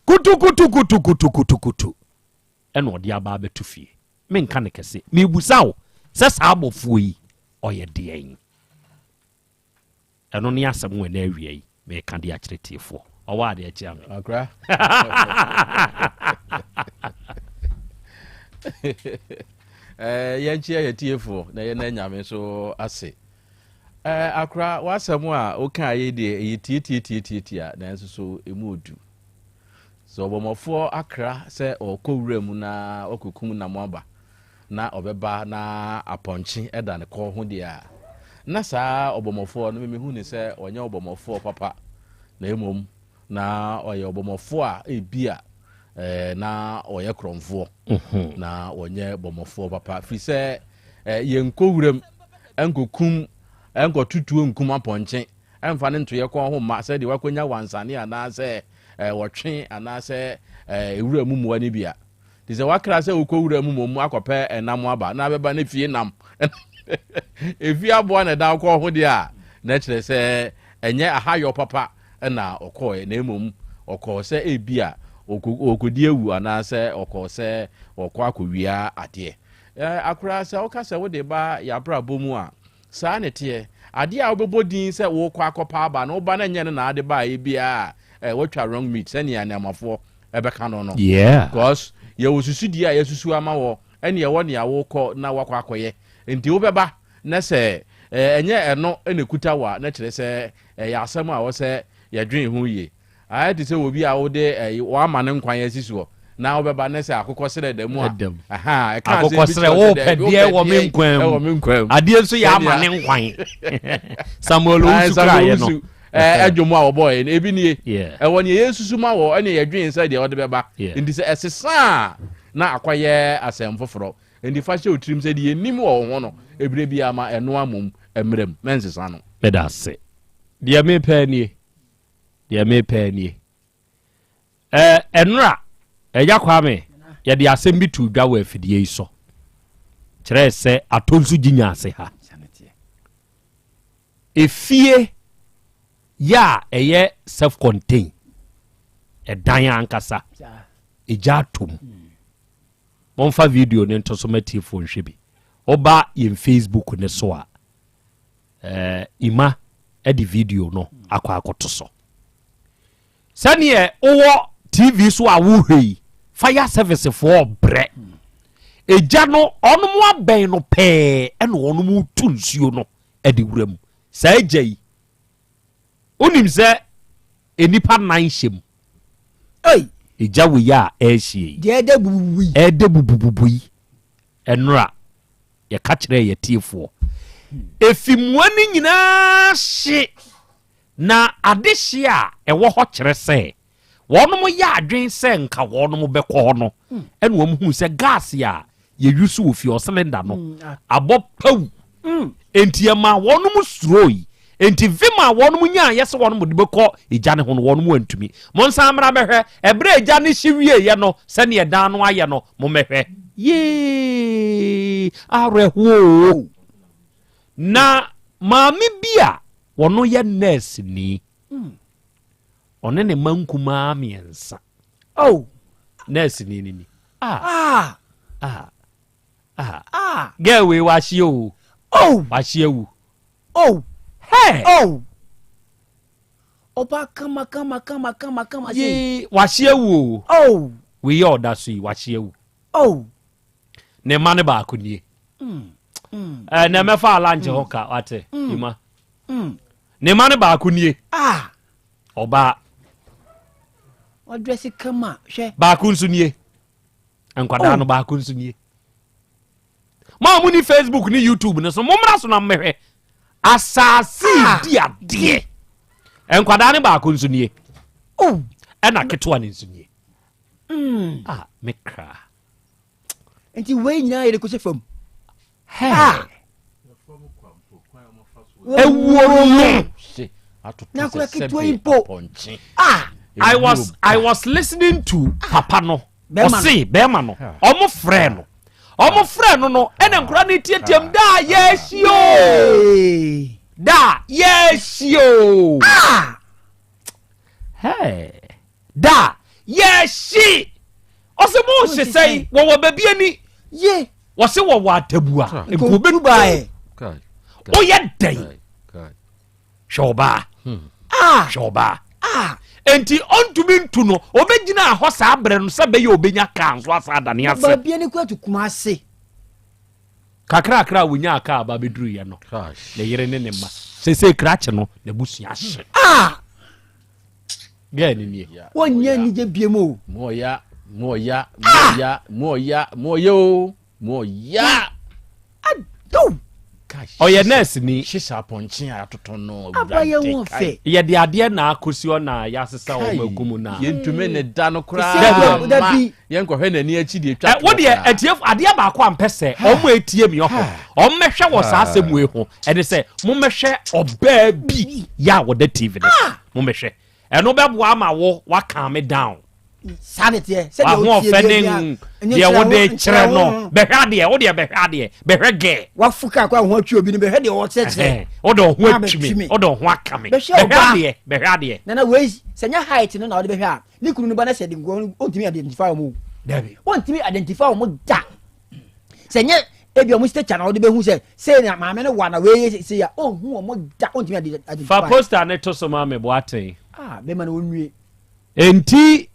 Kutukutukutukutukutukutu ɛna ɔde aba abɛto fie. Menka no kɛse. Merebisa wo sɛ saa abɔfoɔ yi, ɔyɛ deɛn? Ɛno ne asɛm wɔ ɛnɛ awia yi meka de akyerɛ tiefoɔ. Ɔwɔ adeɛ kyea me. Akora. Eh, yɛnkyea yɛ tiefoɔ na yɛn anyame nso ase. Eh, akora, w'asɛm a woka yi deɛ ɛyɛ tietietietietia nanso so ɛmu odu. Sɛ ɔbɔmmɔfoɔ akra sɛ ɔrekɔ wura mu na wakɔkum nam aba, na ɔbɛba na apɔnkye da ne kɔn ho deɛ a, na saa ɔbɔmmɔfoɔ no, me mehu no sɛ ɔnyɛ ɔbɔmmɔfoɔ papa, na mmom na ɔyɛ ɔbɔmmɔfoɔ a ebia na ɔyɛ korɔmfoɔ, na ɔnyɛ bɔmmɔfoɔ papa, firi sɛ yɛnkɔ wuram nkɔkum, nkɔtutuo nkum apɔnkye Ɛmfa ne ntoeɛ kɔn ho mma sɛdeɛ wakɔnya wansane anaasɛ ɔtwe anaasɛ wura mu mmoa no bi a. Nti sɛ wakra sɛ wokɔ wura mu mmom akɔpɛ nam aba na abɛba ne fie nam efie aboa na ɛda kɔn ho deɛ a, na kyerɛ sɛ ɛnyɛ ahayɔ papa na ɔkɔɔɛ na mmom ɔkɔɔ sɛ ebia ɔrekɔdi awu anaasɛ ɔkɔɔ sɛ ɔrekɔ akɔwia adeɛ. Akoraa sɛ woka sɛ wode ba yɛabrabɔ mu a, saa na ɛteɛ. Adeɛ a wobɛbɔ din sɛ worekɔ akɔpa aba no, woba no ɛnyɛ no na ade baeɛ biara a, woatwa wrong meat sɛnea Nneɛmafoɔ ɛbɛka no no. Yeah. Because yɛwɔ susudie a yɛasusu ama wɔ ɛne ɛwɔ nea wokɔ na wakɔ akɔyɛ. Nti wobɛba na sɛ ɛnyɛ ɛno na ɛkuta wo a, na kyerɛ sɛ ɛyɛ asɛm a ɛwɔ sɛ yɛdwen ho yie. Ayɛ te sɛ obi a wode ɛyi wama ne nkwan asi soɔ na wobɛba na sɛ akokɔ serɛ da mu a, Ɛda mu. aha, ɛka asɛm Akokɔ bi serɛ, kyerɛ wo sɛ wopɛ daabi, deɛ wopɛ wɔ me deɛ nkwan mu. ɛwɔ me nkwan mu. Adeɛ nso yɛ ama Sɛnea ne nkwan. Samuel Ae, Owusu Samuel kraeɛ no. Owusu, ɛɛ, ɛdwom a wɔbɔɔɛ no, ebi nie. Yeah. Ɛwɔ nea yɛsusu ma wɔ ɛne yɛdwen sɛ deɛ ɔde bɛba. Yeah. Nti sɛ ɛsesa a, na akɔyɛ asɛm foforɔ. Enti fa hyɛ wo tirim sɛ deɛ yɛnim wɔ wo ho no, ɛberɛ biara ma ɛno mmom mmra mu, mɛnsesa no. Meda ase. Deɛ mepɛ nie. Deɛ mepɛ nie. Ɛɛ, ɛnora, Agya Kwame, yɛde asɛm bi too dwa wɔ afidie yi so. Kyerɛɛ sɛ atɔ nso gye nya ase ha. Efie yɛ a ɛyɛ self-contained, ɛdan ankasa, egya atɔ mu. Momfa video no nto so ma tiefoɔ nhwɛ bi. Woba yɛn Facebook no so a, eh, Ima de video no akɔ akɔto so. Sɛdeɛ wowɔ TV so a wohwɛ yi, fire service foɔ brɛ. Egya no, ɔnom abɛn no pɛɛ ɛna ɔnom tu nsuo no de wura mu. Saa egya yi, Wonim sɛ nnipa nan hyɛ mu. Ei! Egya wei a ɛrehyeɛ yi. Deɛ ɛdɛ bububu yi. Ɛdɛ bubububu yi. Ɛnora, yɛka kyerɛɛ yɛn atiefoɔ. Efimua no nyinaa hye, na adehye a ɛwɔ hɔ kyerɛ sɛ Wɔnom yɛ adwen sɛ nka wɔnom bɛkɔ hɔ no, ɛna wɔn huu sɛ gas a yɛyusu wɔ fie hɔ, cylinder no, abɔ pawu. Enti ɛmaa wɔnom suroi. Enti vim a wɔnom nyaeɛ sɛ wɔnom de bɛkɔ egya no ho no, wɔnom antumi. Monsan mmra mmɛhwɛ, ɛberɛ a egya no hye wieeɛ no, sɛdeɛ dan no ayɛ no, mommɛhwɛ. Yee! Awerɛhoɔ oo! Na maame bi a ɔno yɛ nɛɛseni, Ɔne ne mma nkumaa mmiɛnsa. Oh. Nurse ni ni ni. Ah. Ah. Ah. Ah. Ah. Girl wei wahye o. Oh. Wahye awu. Oh. Hey. Oh. Ɔba kama kama kama kama kama. Yee wahye awu o. Oh. Wei yɛ ɔda so yi wahye awu. Oh. Ne mma no baako nie. Mm. Mm. Eh, na mɛfa alanche ho ka wate. Mm. Ima. Mm. Ne mma no baako nie. Ah. Ɔbaa. Ɔdrɛse kama hwɛ. Baako nso nie. Nkwadaa no oh. baako nso nie. Mo a mo ni Facebook ne YouTube no so mo mmra so na mmɛhwɛ. Asase ah. di adeɛ. Nkwadaa no baako nso nie. Oh. Ɛna ketewa no nso nie. Mm. Ah, me kra. Nti wei nyinaa yɛde kɔhyɛ fam. Ah. Ewuo no. Na akora ketewa yi mpo. Ah. I was I was listening to papa no. Ɔse bɛrima no. Ɔmo frɛ no. Ɔmo frɛ no no ɛna nkora no tiatiam daa yɛahyi o. Daa yɛahyi o. Ah. Hey. Da yɛhye ɔsɛ mo hye sɛn wɔwɔ baabi ani ye wɔse wɔwɔ atabua nka obetu baɛ woyɛ dɛn hwɛ ɔbaa hmm. ah. hwɛ ɔbaa ah. nti ɔntumi ntu no ɔbɛgyina hɔ saa berɛ no sɛ bɛyɛ ɔbɛnya kaa nso asa adane ase baabi ani kura to kuma ase kakrakra a wɔnyaa kaa ba bɛduruiɛ no ne yere ne ne mma sese krakye no n'abusua hye ah! Gɛɛ ne nie. Wɔnyɛ anigye biem o. Mu ɔya, mu ɔya, mu ɔya, mu ɔya, mu ɔya o, mu ɔya. Adow. Ɔyɛ nurse ni. Hyehyɛ apɔnkye a yɛatotɔ no. Aba yɛ ho fɛ. Yɛde adeɛ na akɔsi hɔ na yɛasesa wɔn agu mu na. Yɛntumi ne da no koraa ma yɛnkɔhwɛ n'ani akyi deɛ ɛtwa toɔ Wo deɛ atiefo adeɛ baako a mpɛ sɛ wɔn etie mi ɔho wɔn mmɛhwɛ wɔ saa asɛm wei ho ɛne sɛ mo mmɛhwɛ ɔbaa bi yɛ a wɔda TV no so mo mmɛhwɛ ɛno bɛboa ama wo wa calm down. Saa ne teɛ. Sɛdeɛ wotie W'ahoɔfɛ ne deɛ wode kyerɛ no. Bɛhwɛ adeɛ, wodeɛ bɛhwɛ adeɛ, bɛhwɛ gɛɛ. Wafu kaa kɔ a ho atwi obi no bɛhwɛ deɛ ɔkyerɛkyerɛ. Wode wo ho atwi me, wode wo ho aka me. Bɛhwɛ adeɛ, bɛhwɛ adeɛ. Nana wei sɛ nyɛ height no na wode bɛhwɛ a, ne kunu no ba no sɛ de nkoa ɔntumi identify wɔn o. Dabi. Ɔntumi identify wɔn da. Sɛ nyɛ ebi ɔmo stature na ɔde bɛhu sɛ sei na maame no wa na wei yɛ sei a ɔnhu wɔn da ɔntumi identify. Fa poster ne to so ma me Boateng. Ah bɛma no wɔnwie. Enti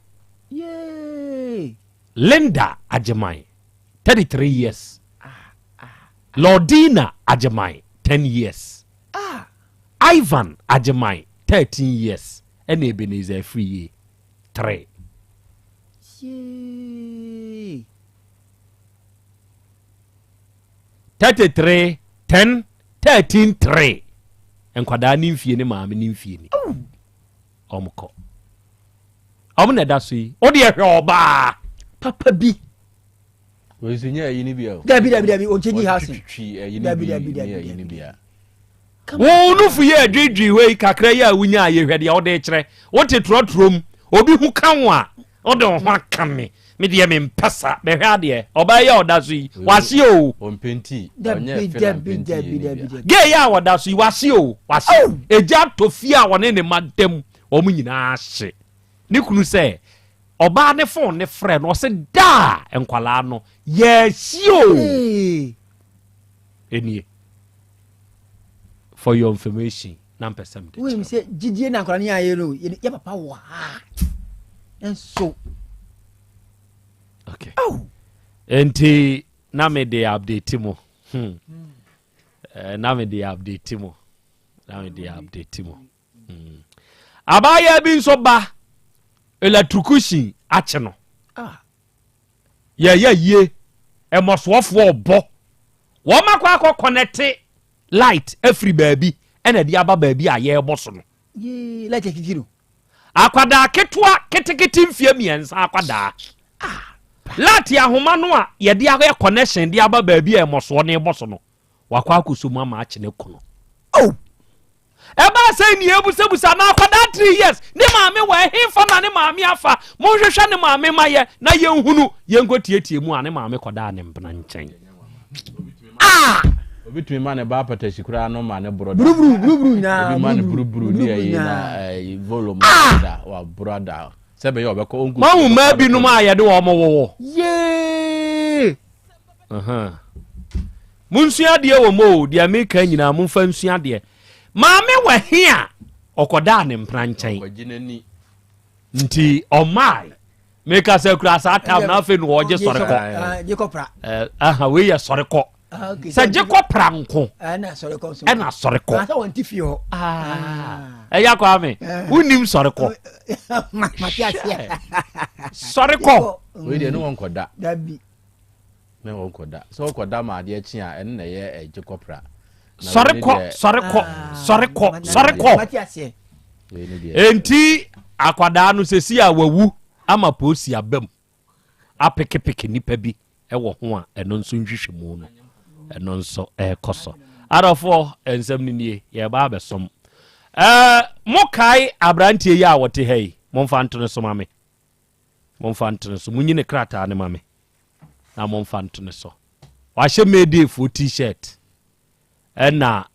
Yay. Linda Agyeman, 33 years. Lordina Agyeman, 10 years. Ivan Agyeman, 13 years. Ɛna Ebenezer Afriyie, 3. Yay. 33, 10, 13, 3. Nkwadaa ne mfie ne maame ne mfie ni. Wɔn kɔ. Wɔn na ɛda so yi. Wo deɛ hwɛ ɔbaa. Papa bi. Wei nso nyɛ ayi no bi o. Dabi dabi dabi ɔnkyɛ nyi housing. Ɔtwitwi ayi no Dabi bi dabi ne dabi ayi no dabi. bi a. Wo nufu yɛ adwidwi hɔ yi kakra yi a wonya yɛ hwɛ deɛ wode kyerɛ. Wote trɔtrɔ mu. Obi ho ka wo a wode wo ho aka me. Me deɛ mempɛ sa. Bɛhwɛ adeɛ. Ɔbaa yi a ɔda so yi wahye o. Ɔmpenti. Ɔnyɛ Dabi fela dabi mpenti dabi yɛ no dabi bi a. dabi. Gay yi a ɔda so yi wahye o. Wahye. Egya atɔ fie a ɔne ne mma da mu. Wɔn nyinaa hye. Ne kunu sɛ ɔbaa ne phone ne frɛ no ɔse daa nkwadaa no yɛahyi o. Enie for your information na mpɛ sɛ mede Wonim sɛ gyidie na nkwadaa no yɛ no yɛ papa wɔ ha nso. Okay. Oh. Enti na mede update mo. Hmm. Eh, na mede update mo. Na mede update mo. Hmm. Abaayewa bi nso ba electrocution akye no. Ah. Yɛyɛ yie mmɔsoɔfoɔ ɔbɔ wɔn akɔ akɔ kɔnɛte light afiri baabi ɛna ɛde aba baabi a yɛrebɔ so no. Yee light akiki no. Akwadaa ketewa ketekete mfie mmiɛnsa akwadaa. Ah. Light ahoma no a yɛde ayɛ connection de aba baabi a mmɔsoɔ no rebɔ so no wakɔ akɔsɔ mu ama akye ne kono. Oh! Ɛbaa sɛ nea ebusabusa na akwadaa three years ne maame wɔ ɛhefa na ne maame afa monhwehwɛ ne maame ma yɛ na yɛnhunu yɛnkɔ tietie mu a ne maame kɔdaa ne mpena nkyɛn. Ah! Obi tumi ma ne ba apatashi koraa no ma ne borɔ da. Buruburu buruburu nyinaa. Obi ma ne buruburu ne ɛyi na ɛyi volume da wa borɔ da sɛ bɛyɛ ɔbɛkɔ ɔnku. Mahu mmaa binom a yɛde wɔn wowɔ. Yee! Monsua adeɛ wɔ mu o, deɛ meka nyinaa momfa nsua adeɛ. Maame wɔ he a ɔkɔdaa ne mpena nkyɛn nti ɔmae meka sɛ kura saa tam na afei no ɔgye sɔre kɔ ah, wei yɛ sɔre kɔ ah, sɛ gye kɔ pra nko ɛna sɔre kɔ ɛyɛ akɔ ame wonim sɔre kɔ sɔre kɔ wei deɛ ne wɔnkɔda Ne ɔnkɔda. Sɛ ɔkɔda ma adeɛ kye a, ɛno na ɛyɛ ɛgye kɔpra. Sɔre kɔ, sɔre kɔ, sɔre kɔ, sɔre kɔ. Enti akwadaa no sɛsi a wawu ama polisi aba mu apekepeke nipa bi wɔ ho a ɛno nso nhwehwɛmu no ɛno nso ɛrekɔ so. Adɔfoɔ nsɛm no nie yɛreba abɛsom. Ɛɛ mokae aberanteɛ yi a wɔte ha yi momfa nto no so ma me. Momfa nto no so. Monyi ne krataa no ma me na momfa nto no so. Wahyɛ Mayday foɔ t-shirt ɛna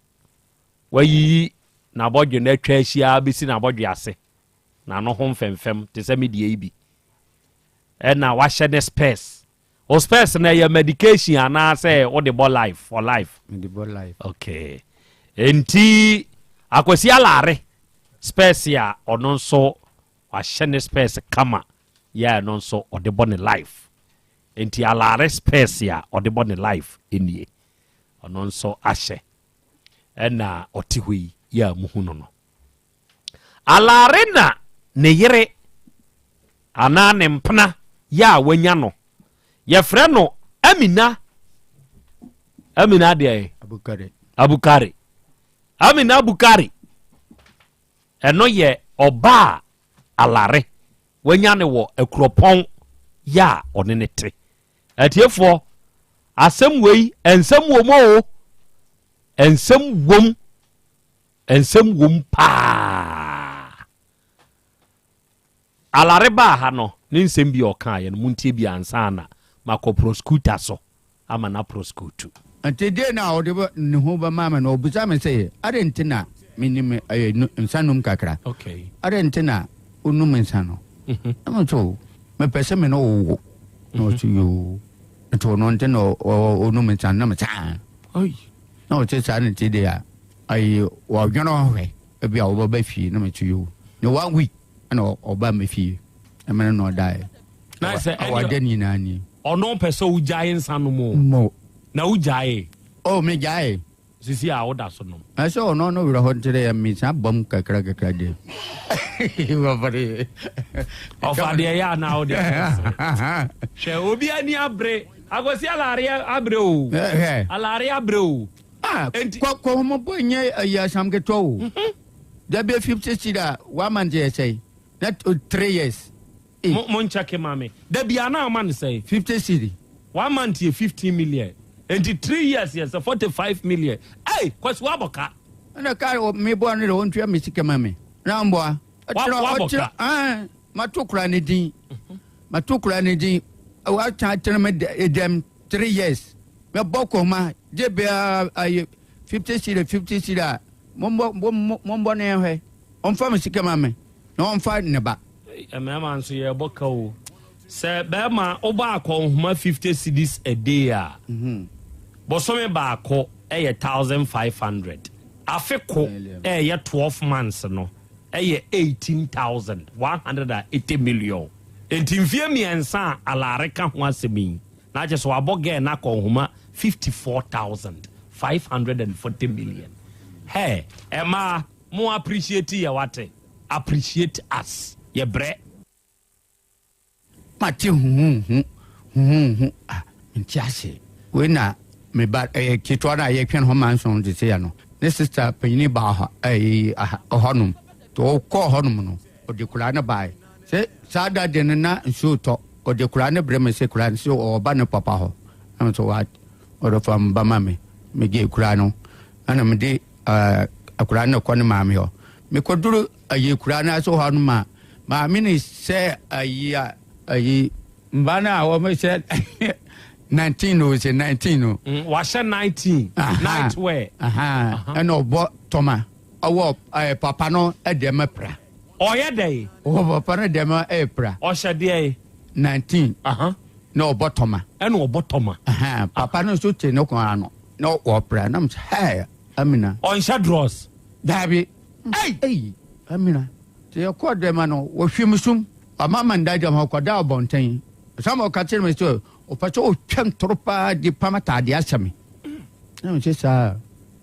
wayiyi n'abɔdwe no atwa ahyia bɛsi n'abɔdwe ase n'ano ho mfɛmfɛm te sɛ me deɛ yi bi ɛna wahyɛ ne spurs. O spurs no ɛyɛ medication anaasɛ wode bɔ life for life? Mede bɔ life. Okay. Enti Akwasi Alare spurs a ɔno nso Wahyɛ ne spɛɛs kama yɛ a ɛno nso ɔde bɔ ne life. Nti alaare spɛɛs a ɔde bɔ ne life nie. Ɔno nso ahyɛ. Ɛna ɔte hɔ yi yɛ a muhu no no. Alaare na ne yere anaa ne mpena yɛ a wanya no. Yɛfrɛ no Amina. Amina deɛ? Abukari. Abukari. Amina Bukari. Ɛno yɛ ɔba a Alare wanya no wɔ Akuropɔn yɛ a ɔne no te. Atiefoɔ, asɛm wei, nsɛm wom o, nsɛm wom, nsɛm wom paa. Alare baa ha no, ne nsɛm bi a ɔkaeɛ no, montie bi ansa na makɔ proskuta so ama no aproskutu. Nti deɛ na ɔde ne ho bɛma me no, ɔbisa me sɛ, adɛn nti na menim nsa nom kakra? Adɛn nti na wonom nsa no? Na me so, mepɛ sɛ me ne wo wo. Na ɔse, yoo. Nti ɔno nti na ɔnom nsa no, na me saa. Na ɔse saa ne ti deɛ a, ayi, ɔdwene ɔhwɛ, ebi a wɔbɛba fie, na me so yoo. Na one week, ɛna ɔba me fie, ɛmɛ no na ɔdaeɛ. Na sɛ ɛne Awade nyinaa ni. Ɔno pɛ sɛ wogyae nsa nom o. Mo. Na wogyae? Oh, megyae. Sisi a woda so nom. Ɛsɛ ɔno no werɛ hɔ nti dɛ mesan bam kakra kakra deɛ. Ɔfa deɛ yɛ anaa wode sere. Hwɛ obi ani abere. Akwasi alare abere o. Alare abere o. Ah, kɔhɔmɔbɔ nyɛ ayi asam ketewa o. Dabi 50 cedi a one month yɛ sɛe. Na 3 years. Mo mo nkyɛke ma me. Da bia na ɔma no sɛn? 50 cedi. One month yɛ 15 million. Enti 3 years yɛ sɛ 45 million. Ei! Kwasi wabɔ ka. Ɛna kaa me boa no deɛ ɔntua me sika ma me. Na mboa. Wabɔ ka. Ɛɛ mato kora ne din. Mato kora ne din. Watan atena me dɛm 3 years. Mɛbɔ kɔma gye bia ayi 50 cedi 50 cedi a mombɔ mombɔ ne hwɛ. Ɔmfa me sika ma me na ɔmfa ne ba. Mmarima nso yɛbɔ ka o. Sɛ bɛrima wobɔ akɔnhoma 50 cedis a day a, bosome baako yɛ 1500. Afe ko ɛyɛ 12 months no ɛyɛ 18,180 million. Nti mfie mmiɛnsa a Alare ka ho asɛm yi, na kyerɛ sɛ wabɔ girl no akɔnhoma 54,540 million. Hey, ɛmaa mo appreciate yɛ wate. Appreciate us yɛ brɛ. Mate huhuhu huhuhu ah mente ase. Wei na me ba ɛyɛ ketewa no a yɛtwɛn hɔ manson te sɛ ya no ne sister panyini baa hɔ ɛyi hɔ nom nti ɔkɔɔ hɔ nom no ɔde koraa no bae sɛ saa da de no na nsuo tɔ ɔde koraa no brɛ me sɛ koraa no sɛ ɔba ne papa hɔ na me sɛ wa ɔde fa mba ma me megye koraa no ɛna mede akwadaa no kɔ ne maame hɔ mekɔduru ayi akwadaa no ase hɔ no ma maame no sɛ ayi a ayi mba no a wɔn hyɛ 19 o sɛ 19 o. Wahyɛ 19 night wear. Ɛna ɔbɔ tɔma ɔwɔ ɛɛ papa no ɛdeɛ pra. Ɔyɛ dɛ. Ɔwɔ papa no deɛ ma ɛyɛ pra. Ɔhyɛ deɛ. 19. Na ɔbɔ tɔma. Ɛna ɔbɔ tɔma. Papa no nso te ne kɔn ano na ɔpra na mo sɛ hɛɛ. Amina. Ɔnhyɛ drɔs. Daabi. Ei! Ei! Amina. Nti yɛkɔɔ dɛm a no, wɔhwim sum. Wama ma nda dɛm hɔ kɔda abɔnten. Ɔsan ma ɔka kyerɛ me sɛ ɔpɛ sɛ ɔtwa ntoro paa de pam ataadeɛ ahyɛ me. Na mese saa.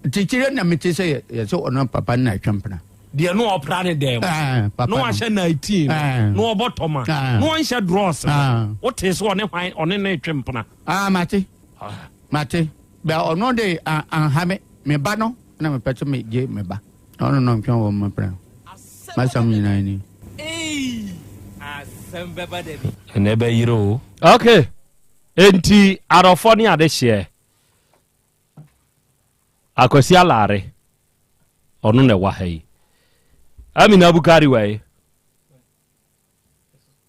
Nti kyerɛ na mete sɛ yɛ sɛ ɔno papa no na atwa mpena. Deɛ no ɔpra ne dɛm. Papa no. Na wahyɛ 19 no. Na ɔbɔ tɔma. Na ɔnhyɛ drɔs no. Wote sɛ ɔne hwan ɔne no retwe mpena. Ah, mate. Mate. Bɛ ɔno de anha me, me ba no na mepɛ sɛ megye me ba. Na ɔno na ɔntwɛn wɔ me prɛ. M'asɛm nyinaa ni. Ɛnɛ bɛyere o. Ok, enti adɔfoɔ ne adehyeɛ, Akwasi Alare, ɔno na ɛwɔ ha yi. Amina Bukari wɔ yi.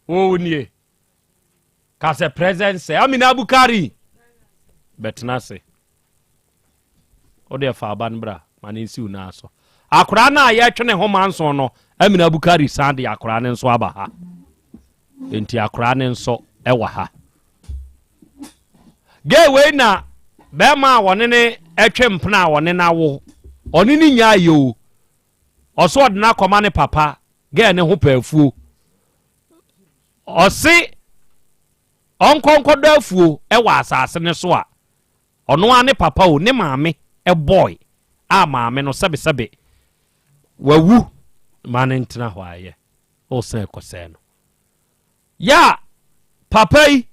Wo nie. Ka sɛ present sɛ Amina Bukari bɛtena ase. Wode fa aba no bra ma ne nsiw naa so. Akwaraa no a yɛtwe ne ho manson no, Amina Bukari san de akwaraa no nso aba ha. Enti akwaraa no nso ɛwɔ ha. Gay wei na bɛrima a wɔne ne ɛtwe mpena a wɔne no awo. Ɔne ne nyaa yɛ o. Ɔso ɔde no akɔma ne papa. Gay ne ho pɛɛfuo. Ɔse ɔnkɔ nkɔdɔ afuo wɔ asase no so a, ɔno ara ne papa o, ne maame boy a maame no sɛbesɛbe wawu ma no ntena hɔ ayɛ ɔsan kɔsɛɛ no. Yɛ a papa yi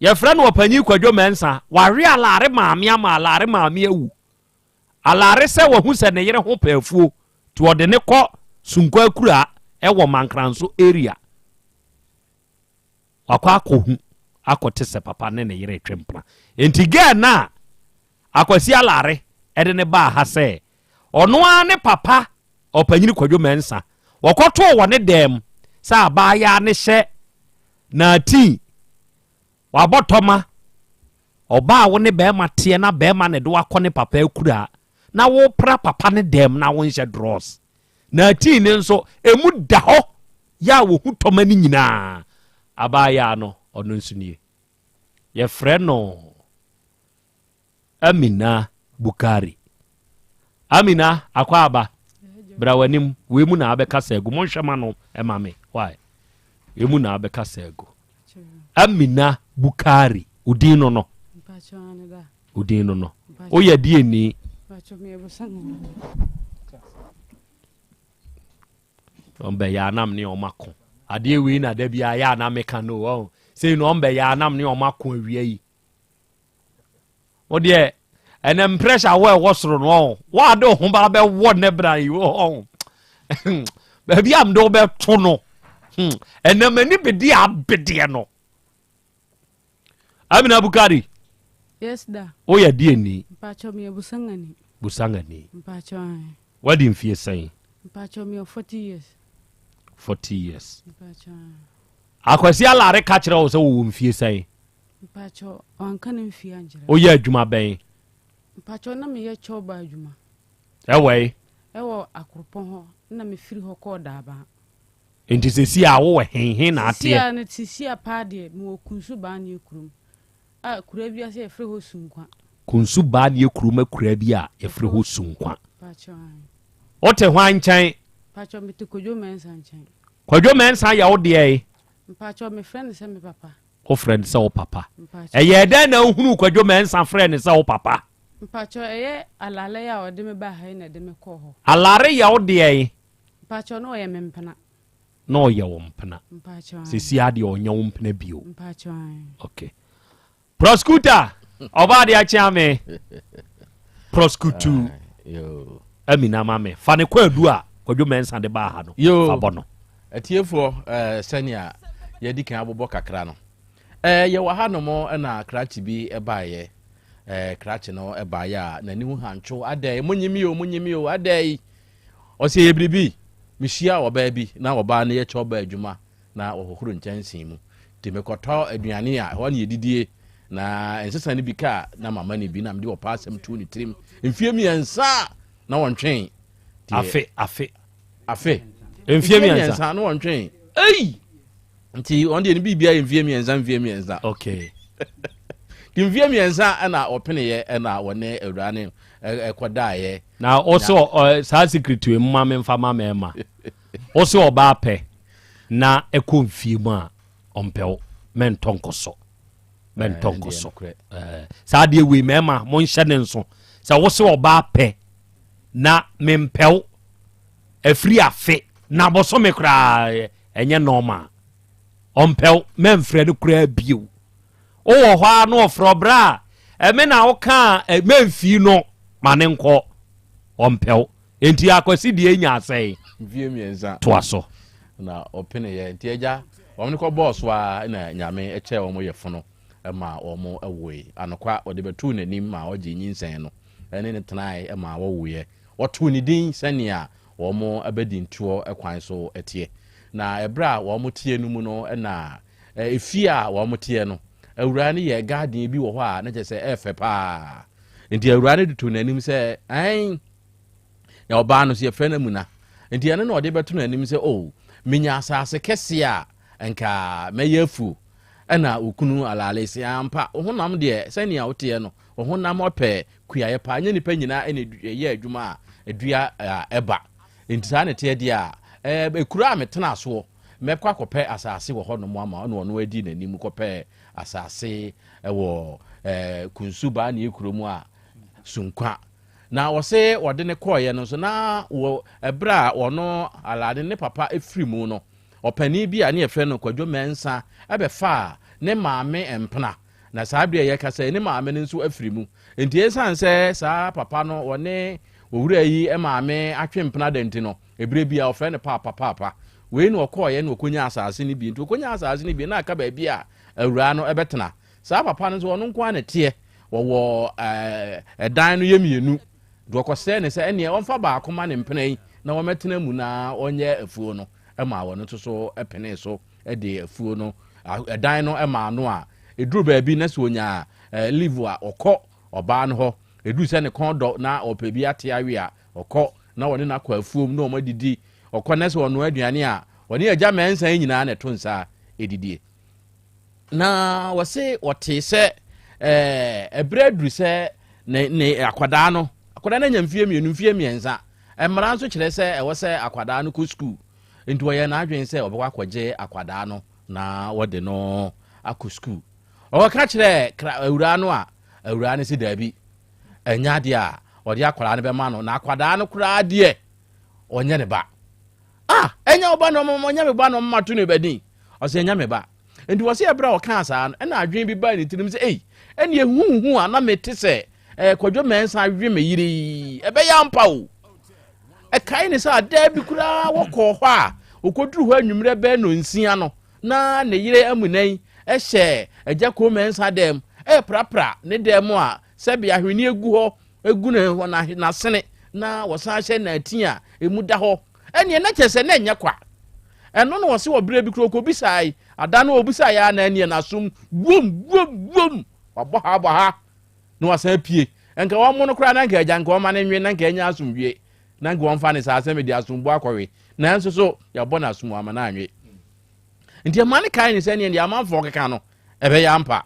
yɛfrɛ no ɔpanyin Kwadwo Mensah, wawe alaare maame ama alaare maame awu. Alare sɛ wahu sɛ ne yere ho pɛ afuo nti ɔde ne kɔ Sunkwa Akuraa ɛwɔ Mankranso area. Wakɔ akɔhu akɔte sɛ papa ne ne yere retwe mpena. Nti girl no a Akwasi Alare ɛde ne baa ha sɛ ɔno ara ne papa ɔpanyini Kwadwo Mensah wɔkɔtoo wɔ ne dan mu. sɛ abaayaa ne hyɛ naatii wabɔ tɔma ɔbaa wo ne bɛrima teɛ na bɛrima na ɛde wakɔ ne papa akuraa na wopra papa ne dɛm na wonhyɛ drɔs naatii ne nso emu da hɔ yɛ a wɔhu tɔma no nyinaa abaayaa no ɔno nso nie yɛfrɛ no Amina Bukari. Amina, akwaaba, bra w'anim, wei mu na abɛkasa agu. Monhwɛ ma no ɛma me. Why? Emu na abɛkasa agu. Amina Bukari, odin no no. Odin no no. Woyɛ deɛ ni. Ɔmbɛyɛ anam ne ɔma ko. Adeɛ wei na da bi ayɛ anam meka no. Ɔn. Sei na ɔmbɛyɛ anam ne ɔma ko awia yi. Wo deɛ ɛnɛ pressure wɔ ɛwɔ soro no ɔn waade wo ho ba bɛwɔ ne bra yi ɔn baabi a mede wobɛto no hmm, ɛnɛ m'ani bedi abedeɛ no Amina Bukari Yes da. Woyɛ deɛ ni? Mpacho meyɛ Busangani. Busangani. Mpacho ahe. Wadi mfie sɛn? Mpacho meyɛ 40 years. 40 years. Mpacho ahe. Akwasi Alare ka kyerɛ wo sɛ wowɔ mfie sɛn? Mpakyɛw, wanka ne mfie ankyerɛ me. Woyɛ adwuma bɛn? Mpakyɛw, na meyɛ kyɛwba adwuma. Ɛwɔ he? Ɛwɔ Akropɔn hɔ, na mefiri hɔ kɔɔ Daabaa. Nti sɛsi a wowɔ he? He na ateɛ? Sisi a no, sisi a paa deɛ, mewɔ Kunsu Baaneɛ kurom, a kura bi ase yɛfrɛ hɔ Sunkwa. Kunsu Baaneɛ kurom akuraa bi a yɛfrɛ hɔ Sunkwa. Mpakyɛw, ae. Wote hwan nkyɛn? Mpakyɛw, mete Kwadwo Mensah nkyɛn. Kwadwo Mensah yɛ wo deɛn? Mpakyɛw, mefrɛ no sɛ me papa. Wofrɛ no sɛ wo papa. Ɛyɛɛ dɛn na wohunuu Kwadwo Mensah frɛɛ no sɛ wo papa? Mpakyɛw, ɛyɛ Alale a ɔde me baa ha yi na ɛde me kɔɔ hɔ. Alare yɛ wo deɛn? Mpakyɛw, na ɔyɛ me mpena. Na ɔyɛ wo mpena. Mpakyɛw, ae. Seesei ara deɛ ɔnyɛ wo mpena bio. Mpakyɛw, ae. Okay. Prosecutor, ɔbaa adeɛ akyea me. Prosekutu Amina ma me. Fa ne kwaadu a Kwadwo Mensah de baa ha no, fa bɔ no. Atiefoɔ, eh, sɛnea yɛadi kan abobɔ kakra no, eh, yɛwɔ ha nom na krakye bi baeɛ. Eh, krakye no baeɛ a n'ani ho hantwo, adɛn, monye me o, monye me o, adɛn. Ɔsɛ yɛ biribi. Mehyia ɔbaa bi na ɔbaa no yɛ kyɛ ɔbaa adwuma na wɔhohoro nkyɛnsee mu. Nti mekɔtɔ aduane a, ɛhɔ na yɛdidie. Na nsesa no bi ka na mama no bi na mede ɔpaa asɛm too ne tirim. Mfie mmiɛnsa na wɔntwee. Afe, afe. Afe. Mfie mmiɛnsa na wɔntwee. Ei! Nti wɔn deɛ no biribia yɛ mfie mmiɛnsa mfie mmiɛnsa. Okay. Nti mfie mmiɛnsa ɛna wɔpeneeɛ ɛna wɔne awuraa no ɛkɔdaeɛ. Na ɔsɛ saa secret wei mma memfa ma mɛɛma. Ɔsɛ ɔbaa pɛ na ɛkɔ mfie mu a ɔmpɛ wo mɛntɔ nkɔsɔ mɛntɔ nkɔsɔ saa adeɛ wei mɛɛma monhyɛ ne nso sɛ wo sɛ ɔbaa pɛ na mempɛ wo afiri afe na bɔsɔme koraa ɛnyɛ nɔɔma ɔmpɛ wo mɛmfrɛ no koraa bio wowɔ hɔ a na ɔfrɛ ɔbrɛ a ɛme na wokaa mɛmfii no ma ne nkɔ ɔmpɛ wo Enti Akwasi deɛ nya asɛe. Mfie mmiɛnsa. Toa so. Na ɔpeneeɛ. Nti agya, wɔn kɔ bɔɔ so ara na Nyame kyɛɛ wɔn yɛfono ma wɔn woe. Anokwa, wɔde bɛtoo n'anim ma ɔgyee nyinsɛn no ne no tenae ma wɔwoeɛ. Wɔtoo ne din sɛnea wɔn abadintoɔ kwan so teɛ. Na ɛberɛ a wɔn teɛ no mu no na efie a wɔn teɛ no, awuraa no yɛɛ garden bi wɔ hɔ a na kyerɛ sɛ ɛyɛ fɛ paa. Nti awuraa no de too n'anim sɛ, Ɛn, na ɔbaa no so yɛfrɛ no Amuna. Nti ɛno na ɔde bɛto n'anim sɛ, O, menya asase kɛseɛ a, nka mɛyɛ afuo. Ɛna okunu Alale se, Ampa, wo honam deɛ, sɛnea woteɛ no, wo honam ɔpɛ kuayɛ paa. Ɛnyɛ nnipa nyinaa na ɛyɛ adwuma a ɛdua a ɛba. Nti saa na ɛteɛ deɛ a, ɛɛ, ekuro a metena soɔ, mɛkɔ akɔpɛ asase wɔ hɔnom ama ɛna ɔno adi n'anim kɔpɛɛ asase wɔ ɛɛ Kunsu Baanie kuro mu a Sunkwa. Na wɔse wɔde no kɔeɛ no nso na wɔ ɛberɛ a ɔno Alade ne papa firi mu no, ɔpanin bi a ne yɛfrɛ no Kwadwo Mensah bɛfaa ne maame mpena. Na saa berɛ a yɛkasa yi ne maame no nso afiri mu. Nti ɛsiane sɛ saa papa no wɔne owura yi maame atwe mpena da nti no, ɛberɛ biara wɔfrɛ no paapa paapa. Wei na ɔkɔeɛ na ɔkɔnyaa asase no bi. Nti ɔkɔnyaa asase no bi na aka baabi a awuraa no bɛtena. Saa papa no nso ɔno nko ara na ɛteɛ. Wɔwɔ ɛdan no yɛ mmienu. Deɛ ɔkɔsrɛ ne sɛ ɛneɛ ɔmfa baako ma ne mpena yi na wɔmmɛtena mu na ɔnyɛ afuo no. maa wɔn nso so penee so de afuo no, ɛdan no maa no a, ɛduru baabi na sɛ ɔnya leave a, ɔkɔ ɔbaa no hɔ. Ɛduru sɛ ne kɔn dɔ na ɔpɛ bi ate awe a, ɔkɔ na ɔne no akɔ afuom na wɔn adidi. Ɔkɔ na sɛ ɔnoa aduane a, ɔne agya mɛnsa yi nyinaa na ɛto nsa didie. Na wɔse wɔtee sɛ ɛberɛ aduru sɛ ne, ne akwadaa no, akwadaa no anya mfeɛ mmienu, mfeɛ mmiɛnsa. Mmara nso kyerɛ sɛ ɛwɔ sɛ akwadaa no kɔ sukuu. Nti wɔyɛ n'adwene sɛ wɔbɛkɔ akɔgye akwadaa no na wɔde no akɔ sukuu. Ɔkɔka kyerɛɛ kra awuraa no a, awuraa no se daabi, ɛnyɛ adeɛ a ɔde akwadaa no bɛma no, na akwadaa no koraa deɛ ɔnyɛ ne ba. Ah, ɛnyɛ wo ba na ɔma ɔnyɛ me ba na ɔma to ne ba din. Ɔsɛ ɛnyɛ me ba. Nti wɔse ɛberɛ a ɔkaa saa no, ɛna adwene bi baa ne tirim sɛ, ei, ɛne ehuhu a na mete sɛ eh, Kwadwo Mensah awe me yere yi, ɛbɛyɛ ampa o. Ɛkae ne sɛ adaa bi koraa wɔkɔɔ hɔ a, wɔkɔduru hɔ anwummerɛ bɛɛ nonsia no, na ne yere Amuna yi hyɛ Agya Koo Mensah dan mu reprapra ne dan mu a sɛbe ahweneɛ gu hɔ gu ne n'asene na wɔsan hyɛ n'ati a emu da hɔ. Ɛneɛ na kyerɛ sɛ na ɛnyɛ kwa. Ɛno na wɔse wɔ berɛ bi koraa ɔkɔbisae, ada no ɔbisaeɛ a na ɛneɛ n'asom guom guom guom, wabɔ ha abɔ ha na wasan apue. Nka wɔn no koraa na nka agya nka wɔma no nwe na nka ɛnyɛ asomdwie na nka wɔmfa ne saa sɛ mede asombo akɔwe nanso so yɛabɔ no asom ama no anwe. Nti ɛma no kae ne sɛ neɛ deɛ amanfoɔ keka no ɛbɛyɛ ampa.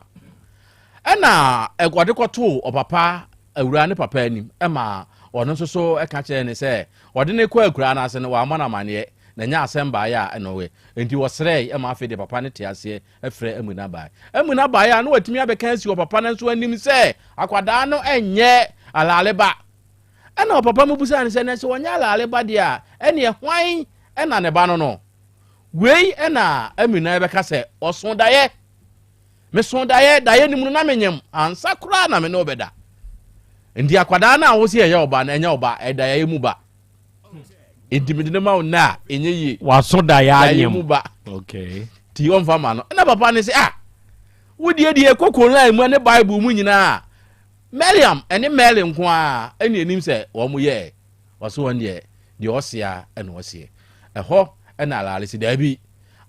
Ɛna ɔde kɔtoo ɔpapa awuraa ne papa anim ɛma ɔno nso so ɛka kyerɛɛ ne sɛ ɔde ne kɔ akuraa no ase no wammɔ no amaneɛ na ɛnyɛ asɛm baeɛ a ɛna ɔyɛ. Nti wɔsrɛe ɛma afei deɛ papa no te aseɛ frɛ Amina bae. Amina bae a na watumi abɛka asi ɔpapa no nso anim sɛ akwadaa no nyɛ alaale ba. Ɛna ɔpapa mu busaa no sɛ, na sɛ ɔnyɛ alaale ba deɛ a, ɛneɛ hwan na ne ba no no? Wei na Amina bɛka sɛ ɔso daeɛ. Meso daeɛ, daeɛ no mu no na menyem ansa koraa na me ne wo bɛda. Nti akwadaa no a wo se ɛyɛ ɔba no, ɛnyɛ ɔba, ɛdaeɛ mu ba. Nti mede no ma wo nnɛ a, ɛnyɛ yie. Waso daeɛ anyem. Daeɛ mu ba. Okay. Nti ɔmfa ma no. Ɛna papa no sɛ, ah, wo deɛ deɛ ɛkɔ Koran mu ne Bible mu nyinaa, Mariam ɛne Mary nko ara ɛne anim sɛ wɔn yɛɛ. Ɔse wɔn deɛ, deɛ ɔsea ɛna ɔseɛ. Ɛhɔ ɛna Alaale se, daabi,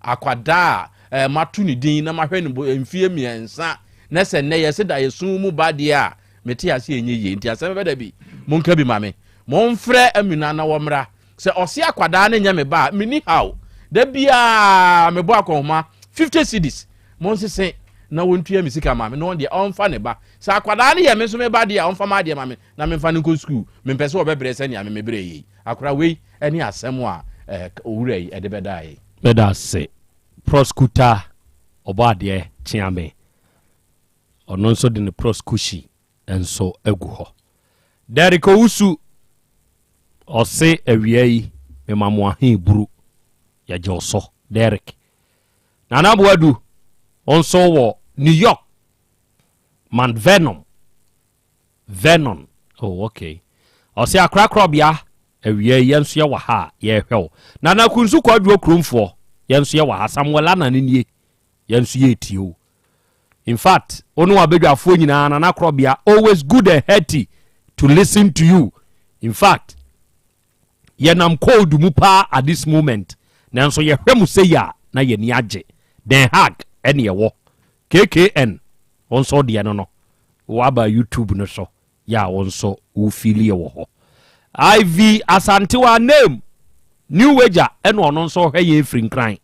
akwadaa a eh, mato ne din na mahwɛ no mfie mmiɛnsa na sɛ nnɛ yɛse daeɛso mu ba deɛ a, mete ase ɛnyɛ yie. Nti asɛm bɛda bi, monka bi ma me. Momfrɛ Amina na wɔmmra. Sɛ ɔse akwadaa no nyɛ me ba a, menni haw. Da biara mebɔ akɔnhoma 50 cedis. Monsese na wɔntua me sika ma me na ɔno deɛ ɔmfa ne ba. Sɛ akwadaa no yɛ me nso me ba deɛ a, ɔmfa m'adeɛ ma me na memfa no nkɔ sukuu. Mempɛ sɛ ɔbɛbrɛ sɛnea me mebrɛeɛ yi. Akwadaa wei ne asɛm a owura yi de bɛdaa yɛn. Meda ase. Proskuta Ɔbɔadeɛ Kyeame, ɔno nso de ne proskushi nso agu hɔ. Derrick Owusu, ɔse awia yi mema mo ahe buru. Yɛgye wo so, Derrick. Nana Boadu, wo nso wɔ New York, Mount Vernon. Vernon, oh okay. Ɔse akorakorabea, awia yi yɛn nso yɛwɔ ha a yɛrehwɛ wo. Nana Kunsu Kwadwo Kuromfoɔ, yɛn nso yɛwɔ ha. Samuel Anane nie, yɛn nso yɛretie wo. In fact, wo ne w'abadwafoɔ nyinaa, Nana Korɔbea, always good and hearty to listen to you. In fact, yɛnam cold mu paa at this moment, nanso yɛhwɛ mo sei a na yɛni agye. Den Haag ɛne ɛwɔ. KKN, wo nso deɛ no no, woaba YouTube no so, yɛ a wo nso wo feelie wɔ hɔ. IV Asantewa name, New Wager ɛna ɔno nso ɔhwɛ yɛn firi Nkran.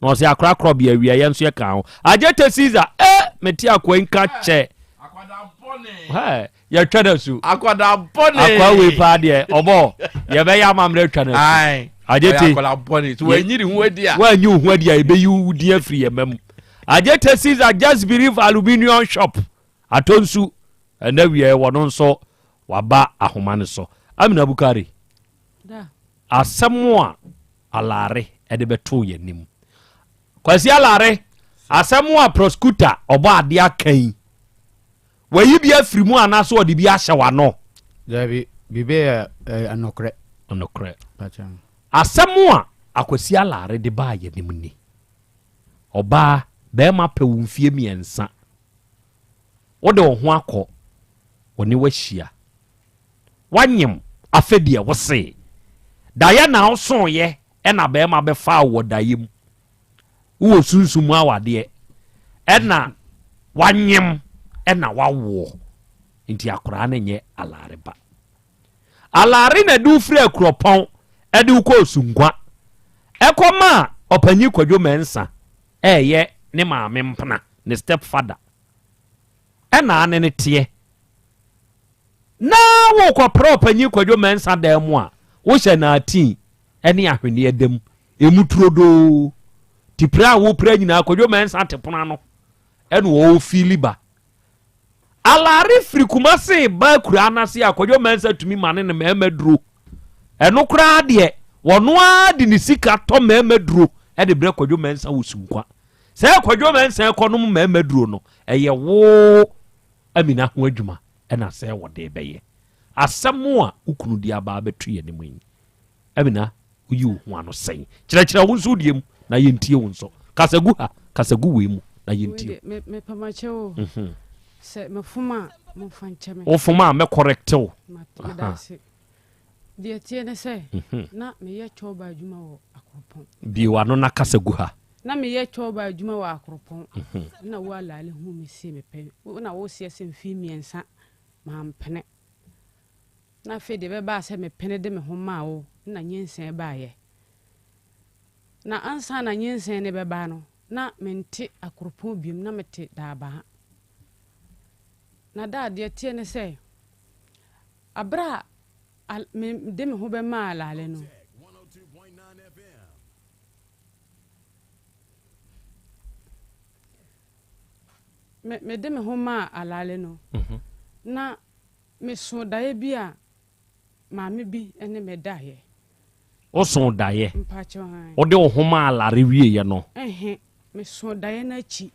Na ɔse akora korɔ bea awia yɛn nso yɛ ka ho. Agyete Caesar eh mete akoa yi nka kyɛ. Hɛ yɛtwa no asu. Akwadaa bɔne. Akoa wei paa deɛ ɔbɔ yɛbɛyɛ amammerɛ atwa no asu. Agyete. Akwadaa bɔne. So wɔanyi ne ho adi a. Wɔanyi wo ho adi a yɛbɛyi wo din afiri yɛn mma mu. Agyete Caesar just believe aluminium shop. Atɔ nsu ɛnɛ wia wɔ no nso waba ahoma no so. Amina Bukari. Asɛm a Alare de bɛtoo yɛn anim. Kwasi Alare, asɛm a prosecutor ɔbɔ adeɛ aka yi, wayi bi afiri mu anaasɛ ɔde bi ahyɛ w'ano? Dabi, biribi yɛ nokorɛ. Nokorɛ. Asɛm a Akwasi Alare de baa yɛn anim ni. Ɔbaa, bɛrima pɛ wo mfie mmiɛnsa. Wode wo ho akɔ, ɔne wahyia. Wanyem, afɛ deɛ wosee. Daeɛ na wosooyɛ. Ɛna bɛrima bɛfaa wo wɔ daeɛ mu. Wowɔ sunsum mu awadeɛ. Ɛna wanyem ɛna wawoɔ. Nti akoraa no nyɛ Alare ba. Alare na ɛde wo firi Akuropɔn ɛde wo kɔɔ Sunkwa. Ɛkɔ maa Ɔpanyin Kwadwo Mensah ɛɛyɛ ne maame mpena, ne step father. Ɛna ane no teɛ. Na worekɔpra Ɔpanyin Kwadwo Mensah dan mu a, wohyɛ naatin ne ahweneɛ da mu, ɛmu turodoo. Nti pra a wopra nyinaa, Kwadwo Mensah te pono ano ɛna ɔrefili ba. Alare firi Kumase ba akuraa no ase a, Kwadwo Mensah tumi ma ne ne mmarima duro. Ɛno koraa deɛ, wɔno ara de ne sika tɔ mmarima duro de brɛ Kwadwo Mensah wɔ Sunkwa. Sɛ Kwadwo Mensah kɔnom mmarima duro no, ɛyɛ wo Amina ho adwuma na sɛ wɔde rebɛyɛ. Asɛm a wo kunu de aba abɛto yɛn anim yi, Amina, woyi wo ho ano sɛn? Kyerɛkyerɛ wo nso wo deɛ mu na yɛntie wo nso. Kasa gu ha, kasa gu wei mu na yɛntie. Wei deɛ, mepamakyɛ o. Mhm. Sɛ mefom a, momfa nkyɛ me. Wofom a, mɛkɔrɛkte wo. Meda ase. Deɛ ɛteɛ ne sɛ, mhm. na meyɛ kyɔba adwuma wɔ Akropɔn. Bue w'ano na kasa gu ha. Na meyɛ kyɔba adwuma wɔ Akropɔn. Mhm. Na wo alaale hu me se mepɛ. Na wo seɛ sɛ mfii mmiɛnsa mampene. Na afei deɛ ɛbɛbaa sɛ mepene de me ho maa wo na nyinsɛn baeɛ. Na ansa na nyinsɛn no bɛba no, na mente Akropɔn biom, na mete Daabaa. Na daa deɛ ɛteɛ ne sɛ, Bere a mede me ho bɛmaa Alale no, mede me ho maa Alale no, mhm. na mesoo daeɛ bi a maame bi ne me daeɛ. Wosoo daeɛ? Wode wo ho maa Alare wieeɛ no? Ɛhe, mesoo daeɛ no akyi.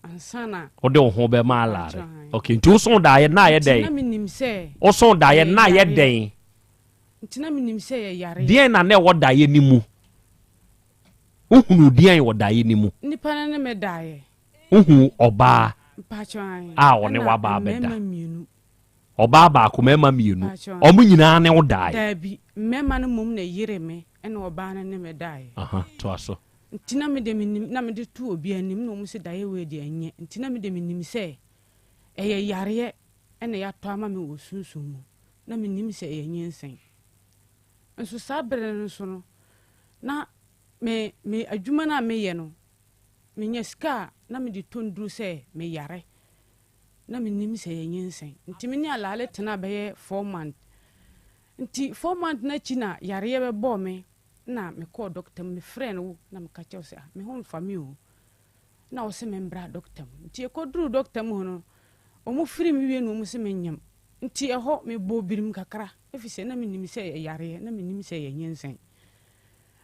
Ansa na. Wode wo ho bɛma alaare. Okay, nti wosoo daeɛ na ayɛ dɛn? Nti na menim sɛ. Wosoo daeɛ na ayɛ dɛn? Nti na menim sɛ yɛ yareɛ. Deɛn na na ɛwɔ daeɛ no mu? Wohunuu deɛn wɔ daeɛ no mu? Nipa no ne me daeɛ. Wohuu ɔbaa Mpakyɛw ae. a ɔne w'abaa bɛda. Ɛna mmarima mmienu. Ɔbaa baako, mmarima mmienu. Mpakyɛw ae. Wɔn nyinaa ne wo daeɛ? Daabi, mmarima no mmom na ɛyeree me ɛna ɔbaa no ne me daeɛ. Aha, toa so. Nti na me deɛ menim, na mede to obi anim na wɔn se daeɛ wei deɛ ɛnyɛ. Nti na me deɛ menim sɛ ɛyɛ yareɛ na yɛatɔ ama me wɔ sunsum mu. Na mennim sɛ ɛyɛ nyinsɛn. Nso saa berɛ no nso no, na me, me adwuma no a meyɛ no, menya sika a na mede tɔ nnuro sɛ meyare. Na mennim sɛ ɛyɛ nyinsɛn. Nti me ne Alaale tenaa bɛyɛ four month. Nti four month no akyi na yareɛ bɛbɔɔ me na mekɔɔ dɔkta mu, mefrɛɛ no na meka kyerɛ wo sɛ ah me ho mfa me o, na ɔse membra dɔkta mu. Nti yɛkɔduruu dɔkta mu hɔ no, wɔn firi me wie na wɔn se menyem. Nti ɛhɔ mebɔɔ birim kakra, efisɛ na menim sɛ ɛyɛ yareɛ, na menim sɛ ɛyɛ nyinsɛn.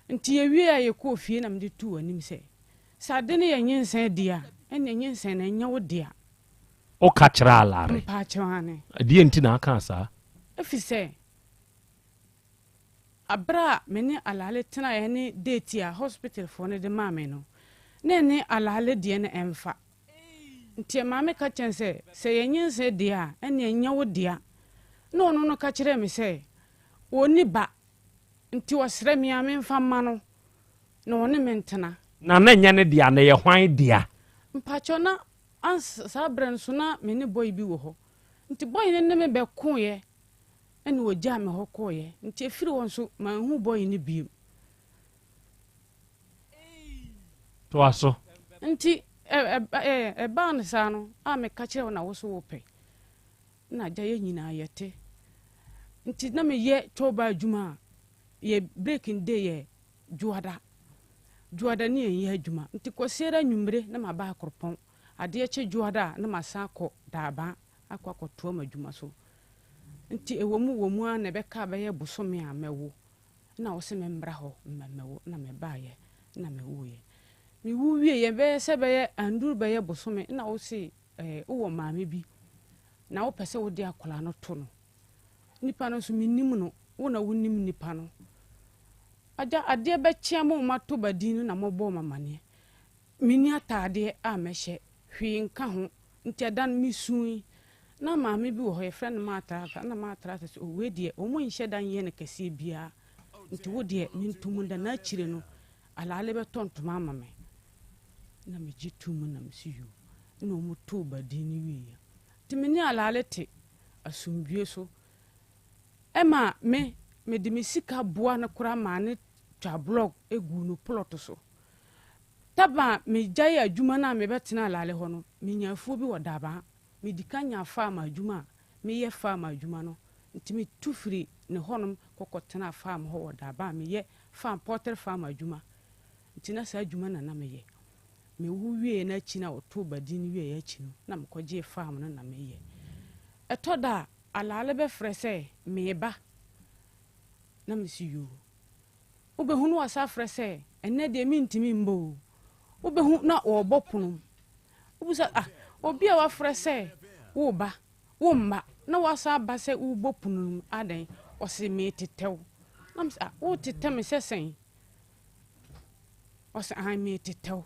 Nti yɛwie a yɛkɔɔ fie na mede too anim sɛ, sɛ ade no yɛ nyinsɛn deɛ a, ɛnneɛ nyinsɛn no ɛnyɛ wo dea. Woka kyerɛɛ Alare? Mpaakyɛw, aane. Ɛdeɛn nti na wokaa saa? Efisɛ Bere a me ne Alale tenaeɛ ne date a hospitalfoɔ no de maa me no, na ɛne Alale deɛ no ɛmfa. Nti maame ka kyerɛɛ no sɛ, sɛ ɛyɛ nyinsɛn deɛ a, ɛnneɛ ɛnyɛ wo dea. Na ɔno no ka kyerɛɛ me sɛ, ɔnni ba, nti ɔsrɛ me a memfa mma no na ɔne me ntena. Na na ɛnyɛ ne dea, na ɛyɛ hwan dea? Mpakyɛw, na ans saa berɛ no nso na me ne boy bi wɔ hɔ. Nti boy no ne me bɛkoeɛ Ɛna ɔgyaa me hɔ kɔeɛ. Nti ɛfiri hɔ nso, manhu boy no bio. Toa so. Nti ɛbaa no saa no, a meka kyerɛɛ wo na wo so wopɛ. Na agya yɛn nyinaa yɛte. Nti na meyɛ chɔba adwuma a, yɛ breaking day yɛ Dwoada. Dwoada ne yɛnyɛ adwuma. Nti Kwasiada anwummere na maba Akropɔn. Adeɛ kye Dwoada a na masan akɔ Daabaa akɔ akɔtoa m'adwuma so. Nti ɛwɔ mu wɔ mu ara na ɛbɛkaa bɛyɛ bosome a mɛwo na ɔse me mbra hɔ mmɛmɛwo na mebaeɛ na mewuiɛ. Mewu wieɛ bɛyɛ sɛ bɛyɛ anduru bɛyɛ bosome na ɔse eh, wowɔ maame bi na wopɛ sɛ wode akwadaa no to no. Nipa no nso mennim no, wo na wonim nipa no. Agya adeɛ bɛkye ama wɔn ato ba din no na mobɔɔ me amaneɛ. Menni ataadeɛ a mɛhyɛ, hwee nka ho, nti ɛda no mesui. Na maame bi wɔ hɔ, yɛfrɛ no Maa Trata, ɛna Maa Trata sɛ, oh, wei deɛ, wɔn nhyɛ da nyɛ no kɛseɛ biara. Nti wo deɛ mento mu nda na akyire no Alaale bɛtɔ ntoma ama me. Na megye too mu na mese yoo. Ɛna wɔn too badin no wieɛ. Nti me ne Alaale te asomdwie so. Ɛma me mede me sika boa no koraa maa no twa blɔg guu no plɔt so. Taba a megyaee adwuma no a mebɛtenaa Alaale hɔ no, menya afuo bi wɔ Dabaa. Medi kan nyaa farm adwuma a meyɛ farm adwuma no nti metu firi ne hɔnom kɔkɔtenaa farm hɔ wɔ Dabaa a meyɛ farm, poultry farm adwuma. Nti na saa adwuma na na meyɛ. Mewo wieeɛ no akyi no a wɔtoo badin no wieeɛ akyi no na mekɔgyee farm no na meyɛ. Ɛtɔ da a Alaale bɛfrɛ sɛ mereba na mese yoo. Wobɛhu na wasan afrɛ sɛ ɛnnɛ deɛ mentumi mba o. Wobɛhu na wɔrebɔ pono mu. Wobisa ah obi a wafrɛ sɛ woreba, womma na wasan aba sɛ worebɔ pono no mu adɛn? Ɔse meretetɛ wo. Na mese ah woretetɛ me sɛ sɛn? Ɔse ahan meretetɛ wo.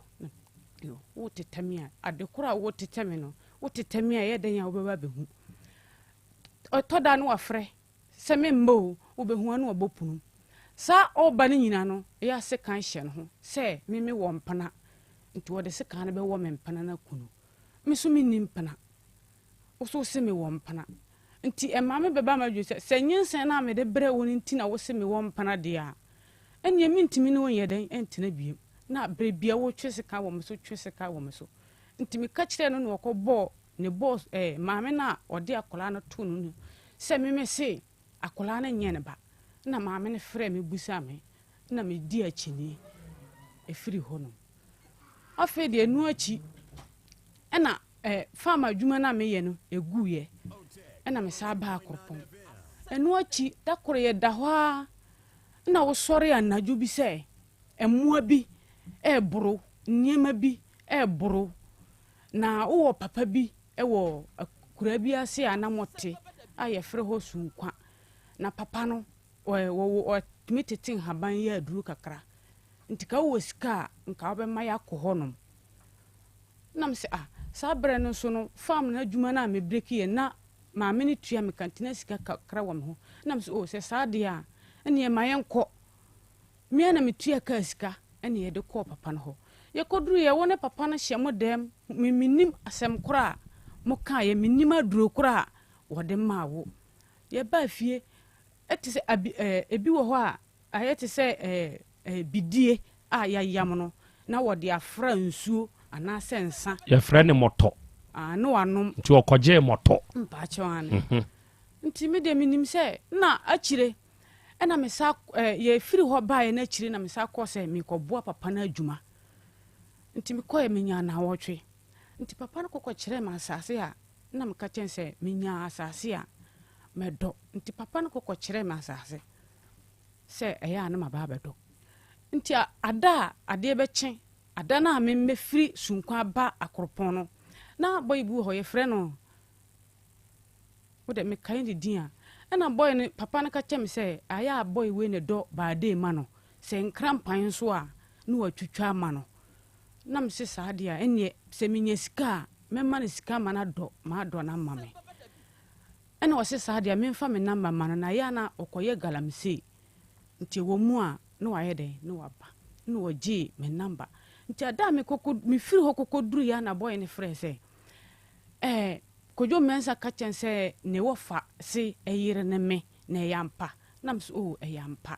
Yo, woretetɛ me a, ade koro a woretetɛ me no, wotetɛ me a ɛyɛ dɛn a wobɛba abɛhu? Ɔtɔ da no wafrɛ sɛ memma o, wobɛhu a na wabɔ pono mu. Saa ɔreba no nyina no, ɛyɛ a sekan hyɛ ne ho sɛ me mewɔ mpena, nti wɔde sekan no bɛwɔ me mpena no aku no. Me nso menni mpena. Wo nso wose mewɔ mpena. Nti ɛma me bɛba m'adwene sɛ, sɛ nyinsɛn no a mede brɛ wo no nti na wose mewɔ mpena deɛ a, ɛnneɛ mentumi ne wo nyɛ dɛn ntena biom. Na berɛ biara wotwe sekan wɔ me so, twe sekan wɔ me so. Nti meka kyerɛɛ no na ɔkɔbɔɔ ne bɔs ɛɛ maame no a ɔde akwadaa no too no no sɛ me mese akwadaa no nyɛ ne ba. Ɛna maame no frɛɛ me bisaa me, ɛna medii akyinnye ɛfiri hɔnom. Afei deɛ ɛno akyi ɛna ɛɛ farm adwuma no a meyɛ no ɛguiɛ, ɛna mesan baa Akropong. Ɛno akyi da koro yɛda hɔ ara ɛna wosɔre anadwo bi sɛ mmoa bi reboro, nneɛma bi reboro. Na wowɔ papa bi wɔ akuraa bi ase a na mote a yɛfrɛ hɔ Sunkwa. Na papa no, ɔtumi tete nhaban yɛ aduro kakra. Nti ka wowɔ sika a, nka wobɛma yɛakɔ hɔnom. Na mesɛ ah, saa berɛ no nso no, farm no adwuma no a mebrekiiɛ na maame no tua me ka nti na sika kakra wɔ me ho. Na mesɛ oh, sɛ saa deɛ a, ɛnneɛ ma yɛnkɔ. Me ara na metua kaa sika na yɛde kɔɔ papa no hɔ. Yɛkɔduruiɛ, wo ne papa no hyɛ mo dɛm, me mennim asɛm korɔ a mokaeɛ, mennim aduro korɔ a wɔde maa wo. Yɛbaa fie, ɛte sɛ abi ɛɛ ebi wɔ hɔ a ayɛ te sɛ ɛɛ ɛɛ bidie a yɛayam no na wɔde afra nsuo anaasɛ nsa. Yɛfrɛ no mɔtɔ. Ah, na wanom. Nti ɔkɔgyee mɔtɔ. Mpaakyɛw aane. Nti me deɛ menim sɛ na akyire Ɛna me sa eh, yɛfiri hɔ baeɛ no akyire na me sa kɔɔ sɛ merekɔboa papa no adwuma. Nti mekɔɛ menyaa naawɔtwe. Nti papa no kɔkɔ kyerɛɛ me asase a na meka kyɛn sɛ menyaa asase a mɛdɔ. Nti papa no kɔkɔ kyerɛɛ me asase sɛ ɛyɛ a na maba abɛdɔ. Nti ada a adeɛ bɛkye, ada no a memmɛfiri Sunkwa aba Akoropɔn no, na bɔyi bi wɔ hɔ yɛfrɛ no Wo dɛ mekae ne din a, ɛna boy no papa no ka kyerɛ me sɛ ayɛ a boy wei na ɛdɔ baadee ma no, sɛ nkrampan nso a na watwitwa ama no. Na mese saa deɛ a ɛnneɛ sɛ menya sika a mɛma no sika ama no adɔ m'adɔ no ama me. Ɛna ɔse saa deɛ a memfa me number ma no na ɛyɛ a na ɔkɔyɛ galamsey nti ɛwɔ mu a na wayɛ dɛn na waba. Na ɔgyee me number. Nti ada a mekɔkɔ mefiri hɔ kɔkɔduruiɛ a na boy no frɛɛ sɛ ɛɛ Kojo Mensah ka kyerɛ no sɛ ne wɔfa se ɛyere ne me na ɛyɛ ampa? Na me se oh ɛyɛ ampa.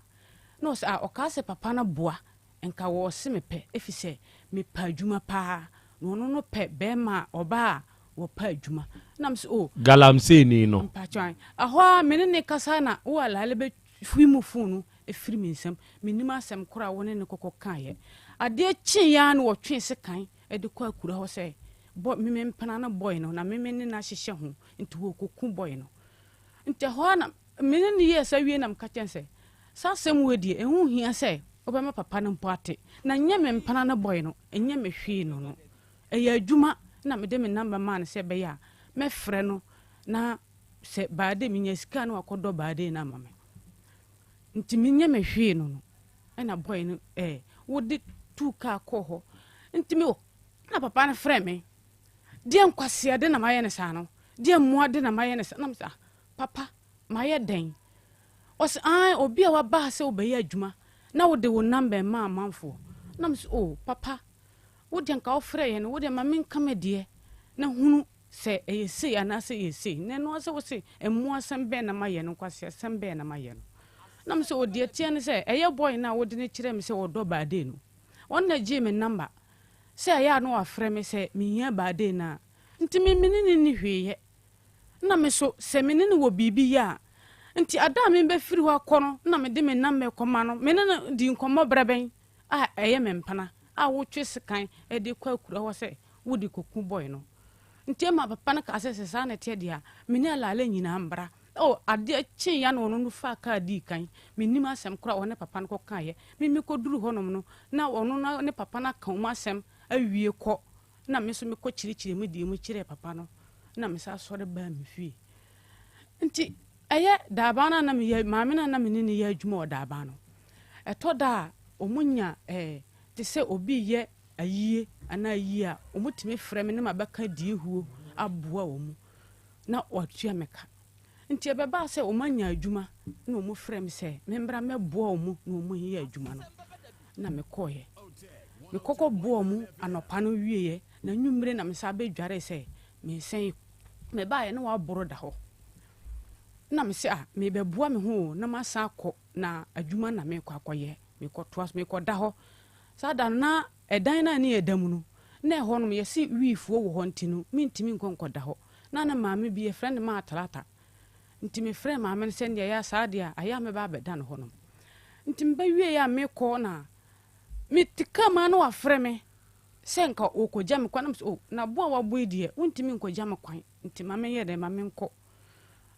Na ɔse ah ɔkaa sɛ papa no boa nka wɔse me pɛ efisɛ me pɛ adwuma paa na ɔno no pɛ bɛɛma a ɔbaa a wɔpɛ adwuma. Na me se oh. Galamsey ni no. Mpakyɛw ae. Ɛhɔ ara me ne no kasa na wo Alale bɛ firi mu phone no firi me nsam. Mennim asɛm koro a wo ne no kɔkɔ kaeɛ. Adeɛ kyeeɛ ara na wɔtwee sekan de kɔ akura hɔ sɛ bɔ me me mpena no bɔe no na me me ne no ahyehyɛ ho nti wɔrekɔku bɔe no. Nti ɛhɔ ara na me ne no yɛɛ saa wie na meka kyerɛ no sɛ saa asɛm wei deɛ ɛho hia sɛ wobɛma papa no mpo ate na nyɛ me mpena no bɔe no ɛnyɛ me hwee no no ɛyɛ adwuma na mede me namba maa no sɛ ɛbɛyɛ a mɛfrɛ no na sɛ baade menya sika na wakɔdɔ baade no ama me nti menyɛ me hwee no no Ɛna boy no eh, wode tuu kaa kɔɔ hɔ. Nti me na papa no frɛ me. Deɛ nkwasea de na mayɛ no saa no. Deɛ mmoa de na mayɛ no saa. Na me sɛ, ah, papa, mayɛ dɛn? Ɔse aane obi a waba ha sɛ wobɛyɛ adwuma na wode wo number rema amanfoɔ. Na mese oh papa wo deɛ nka wofrɛɛ yɛn no wo deɛ ma menka me deɛ na hunu sɛ ɛyɛ sei anaasɛ ɛyɛ sei. Na ɛno ara sɛ wose mmoasɛm bɛn na mayɛ no nkwaseasɛm bɛn na mayɛ no. Na mese oh deɛ ɛteɛ ne sɛ ɛyɛ boy no a wode no kyerɛɛ me sɛ ɔdɔ Baadee no ɔno na ɛgyee me number sɛ ɛyɛ a na wafrɛ me sɛ mehia Baadee no a nti me me ne no nni hwee yɛ. Nna me so, sɛ me ne no wɔ biribi yɛ a, ntsi ada a mebɛfir hɔ akɔ no, nna mede me nam rekɔma no. Me ne no dii nkɔmbɔ berɛ bɛn a ɛyɛ me mpena a wotwe sekan de kɔ akura hɔ sɛ wode kɔku bɔe no. Ntsi ɛma papa no kaa sɛ, sɛ saa na ɛteɛ deɛ a, me ne Alaale nyinaa mbra. Oh, adeɛ kyeeɛ a na ɔno no faa kaa dii kan. Mennim asɛm korɔ a ɔne papa no kɔkaeɛ. Me mekɔduruu hɔnom no, na ɔno no ne papa no aka wɔn asɛm awie kɔ. Ɛnna me nso mekɔkyerɛkyerɛɛ mu deɛ mu kyerɛɛ papa no, ɛnna mesan sɔre baa me fie. Nti ɛyɛ daaban no a na meyɛ maame no a na me ne no yɛ adwuma wɔ daaban no, ɛtɔ da a wɔnya ɛɛ te sɛ obi reyɛ ayie anaa ayie a, wɔtumi frɛ me na mabɛka diehuo aboa wɔn na wɔatua me ka. Nti ɛbɛbaa sɛ wɔanya adwuma na wɔfrɛɛ me sɛ memmra mmɛboa wɔn na wɔnyɛ adwuma no na mekɔeɛ. Mekɔkɔ boa wɔn anɔpa no wieeɛ na anwummere na mesan bɛdwaree sɛ meresan. Mebaeɛ na wɔaboro da hɔ. Na mese ah merebɛboa me ho o na masan akɔ na adwuma na merekɔ akɔyɛ. Mekɔtoa so mekɔda hɔ. Saa da no na ɛdan no a ne yɛda mu no na ɛhɔ nom yɛse wiifoɔ wɔ hɔ nti no mentumi nkɔ nkɔda hɔ. Na ne maame bi, yɛfrɛ no Maa Talata. Nti mefrɛɛ maame no sɛ ɛndeɛ ɛyɛ a saa deɛ a, ayɛ a mɛba abɛda no hɔnom. Nti meba wieeɛ a mekɔ na mete kaa mu a na wafrɛ me sɛ nka ɔrekɔgya me kwan. Na mesɛ oh, na bo a wabɔ yi deɛ, wontumi nkɔgya me kwan. Nti ma menyɛ dɛn, ma menkɔ.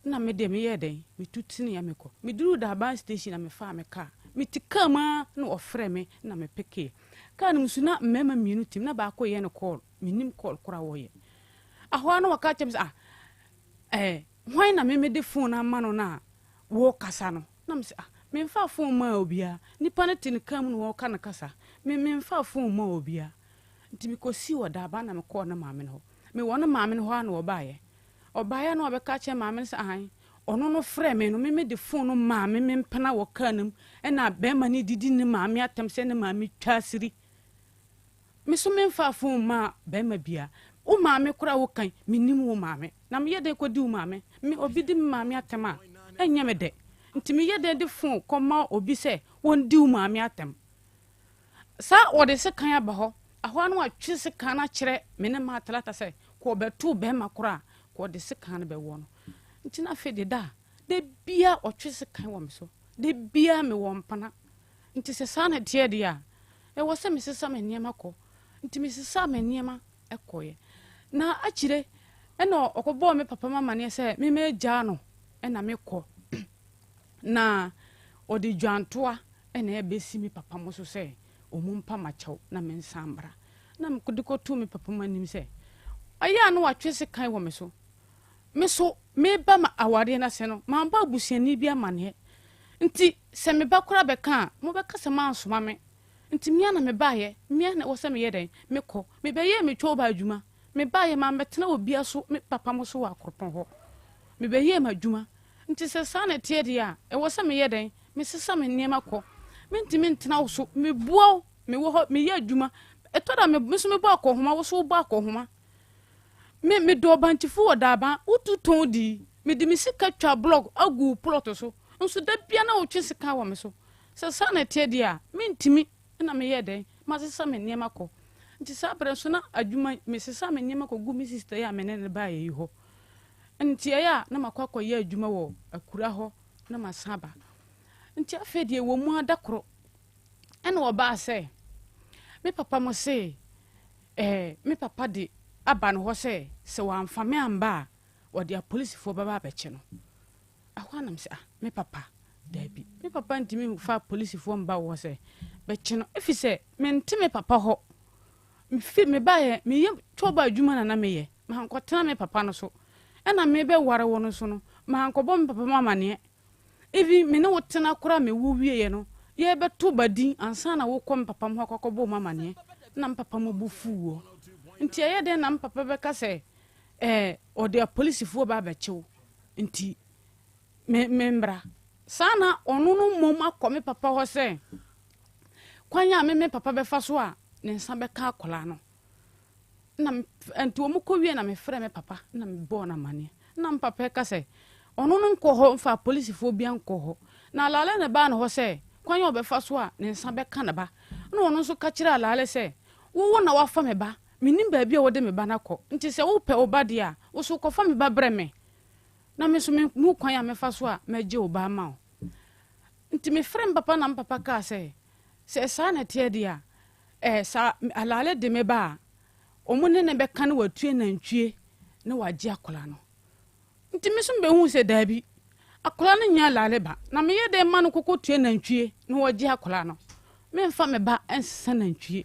Na me deɛ meyɛɛ dɛn, metu teneeɛ mekɔ. Meduruu Daban station na mefaa me kaa. Mete kaa mu ara na ɔfrɛɛ me na mepekeeɛ. Kaa no mu nso na mmarima mmienu te mu, na baako reyɛ no call. Mennim call koraa a wɔyɛ. Ahɔ ara na wɔka kyerɛ me sɛ, ah, eh, hwan na me mede phone ama no no a wɔrekasa no? Na me sɛ, ah, memfaa phone maa obiara. Nipa no te ne kaa mu na wɔreka no kasa. Me memfaa phone maa obiara. Nti mekɔsii wɔ Daaba na mekɔɔ ne maame no hɔ. Mewɔ ne maame no hɔ ara na ɔbaeɛ. Ɔbaeɛ a na wabɛka akyerɛ maame no sɛ, ahan, ɔno no frɛɛ me no, me mede phone no maa me me mpena wɔ kaa no mu, ɛna bɛrima no didi ne maame atɛm sɛ ne maame twa asiri. Me so menfaa phone mmaa barima bia. Wo maame koraa wo kan mennim wo maame. Na meyɛ dɛn kɔdi wo maame? Me obi di me maame atɛm a ɛnyɛ me dɛ. Nti meyɛ dɛn de phone kɔma obi sɛ wɔndi wo maame atɛm? Saa wɔde sekan aba hɔ. Ɛhɔ ara na watwe sekan no akyerɛ me ne maa Talata sɛ kɔ ɔbɛtoo barima koraa a kɔ ɔde sekan no bɛwɔ no. Nti na afei de da a da bia ɔtwe sekan wɔ me so. Da bia mewɔ mpena. Nti sɛ saa na ɛteɛ deɛ a, ɛwɔ sɛ mesesa me nneɛma kɔ. Nti mesesaa me nneɛma kɔeɛ. Na akyire ɛna ɔkɔbɔɔ me papa m'amaneɛ sɛ me magyaa no ɛna mekɔ. Na ɔde dwantoa ɛna ɛbɛsi me papa mo so sɛ ɔmo mpa makyɛw na mensan mmra. Na mede kɔtoo me papa mo anim sɛ ɔyɛ a na watwe sekan wɔ me so. Me nso, mereba awareɛ no ase no, mambɔ abusuani bi amaneɛ. Nti, sɛ me ba koraa bɛka a, mobɛka sɛ moansoma me. Nti, me ara na mebaeɛ. Me ara na ɛwɔ sɛ meyɛ dɛn? Mekɔ. Mebɛyɛɛ me twɔba adwuma. Mebaeɛ, mammɛtena obiara so, me papa mo so wɔ Akropɔn hɔ. Mebɛyɛɛ m'adwuma. Nti, sɛ saa na ɛteɛ deɛ a, ɛwɔ sɛ meyɛ dɛn? Mesesa me nneɛma kɔ. Mentumi ntena wo so. Meboa wo. Mewɔ hɔ, meyɛ adwuma. Ɛtɔ da a, me nso mebɔ akɔnhoma, wo nso wobɔ akɔnhoma. Me medɔɔ bankyefo wɔ Daaban, wotu tɔn dii. Mede me sika twaa blɔk agu wo plɔt so, nso da biara na wotwe sekan wɔ me so. Sɛ saa na ɛteɛ deɛ a, mentumi. Ɛnna meyɛɛ dɛn? Masesa me nneɛma kɔ. Nti saa berɛ nso na adwuma, mesesaa me nneɛma kɔguu me sista yi a me ne no baeɛ yi hɔ. Nti ɛyɛ a na makɔ akɔyɛ adwuma wɔ akura hɔ na masan aba. Nti afei deɛ ɛwɔ mu ara da koro ɛna ɔbaa sɛ me papa mo se Eh, me papa de aba no hɔ sɛ, sɛ wamfa me amba a, ɔde apolisifoɔ bɛba abɛkye no. Ɛhɔ ara na mese, ah, me papa, daabi. Me papa ntumi mfa apolisifoɔ mba wo hɔ sɛ bɛkye no, ɛfiri sɛ mente me papa hɔ. Mefi, mebaeɛ, meyɛ twɔba adwuma na na meyɛ. Mankɔtena me papa no so. Ɛna mebɛware wo no nso no, mankɔbɔ me papa amaneɛ. Even me ne wo tena koraa me wo wieɛ no yɛbɛto ba din ansa na wokɔ me papa mo hɔ akɔkɔbɔ wɔn amaneɛ na me papa mo bo fuu woɔ nti ɛyɛ dɛn na me papa bɛka sɛ ɛɛ ɔde apolisifoɔ ba abɛkye wo nti me me mmra. Saa na ɔno no mmom akɔ me papa hɔ sɛ kwan a me me papa bɛfa so a ne nsa bɛka akwadaa no. Na nti wɔn kɔ wie na mefrɛ me papa na mebɔɔ no amaneɛ. Na me papa ka sɛ ɔno no nkɔ hɔ mfa apolisifoɔ bia nkɔ hɔ. Na Alale na ɛbaa ne hɔ sɛ kwan a ɔbɛfa so a ne nsa bɛka ne ba. Na ɔno nso ka kyerɛɛ Alale sɛ wo wo na wafa me ba, mennim baabi a wode me ba no akɔ, nti sɛ wopɛ wo ba deɛ a, wo nso kɔfa me ba brɛ me. Na me nso mehu kwan a mɛfa so a mɛgye wo ba ama wo. Nti mefrɛɛ me papa na me papa kaa sɛ, sɛ saa na ɛteɛ deɛ a, ɛɛ saa Alale de me ba a, wɔn ne no bɛka na watua nantwie na wagye akwadaa no. Nti me nso mebɛhuu sɛ daabi, akwadaa no nyɛ Alale ba, na meyɛ dɛn ma no kɔkɔtua nantwie na wagye akwadaa no? Memfa me ba nsesa nantwie.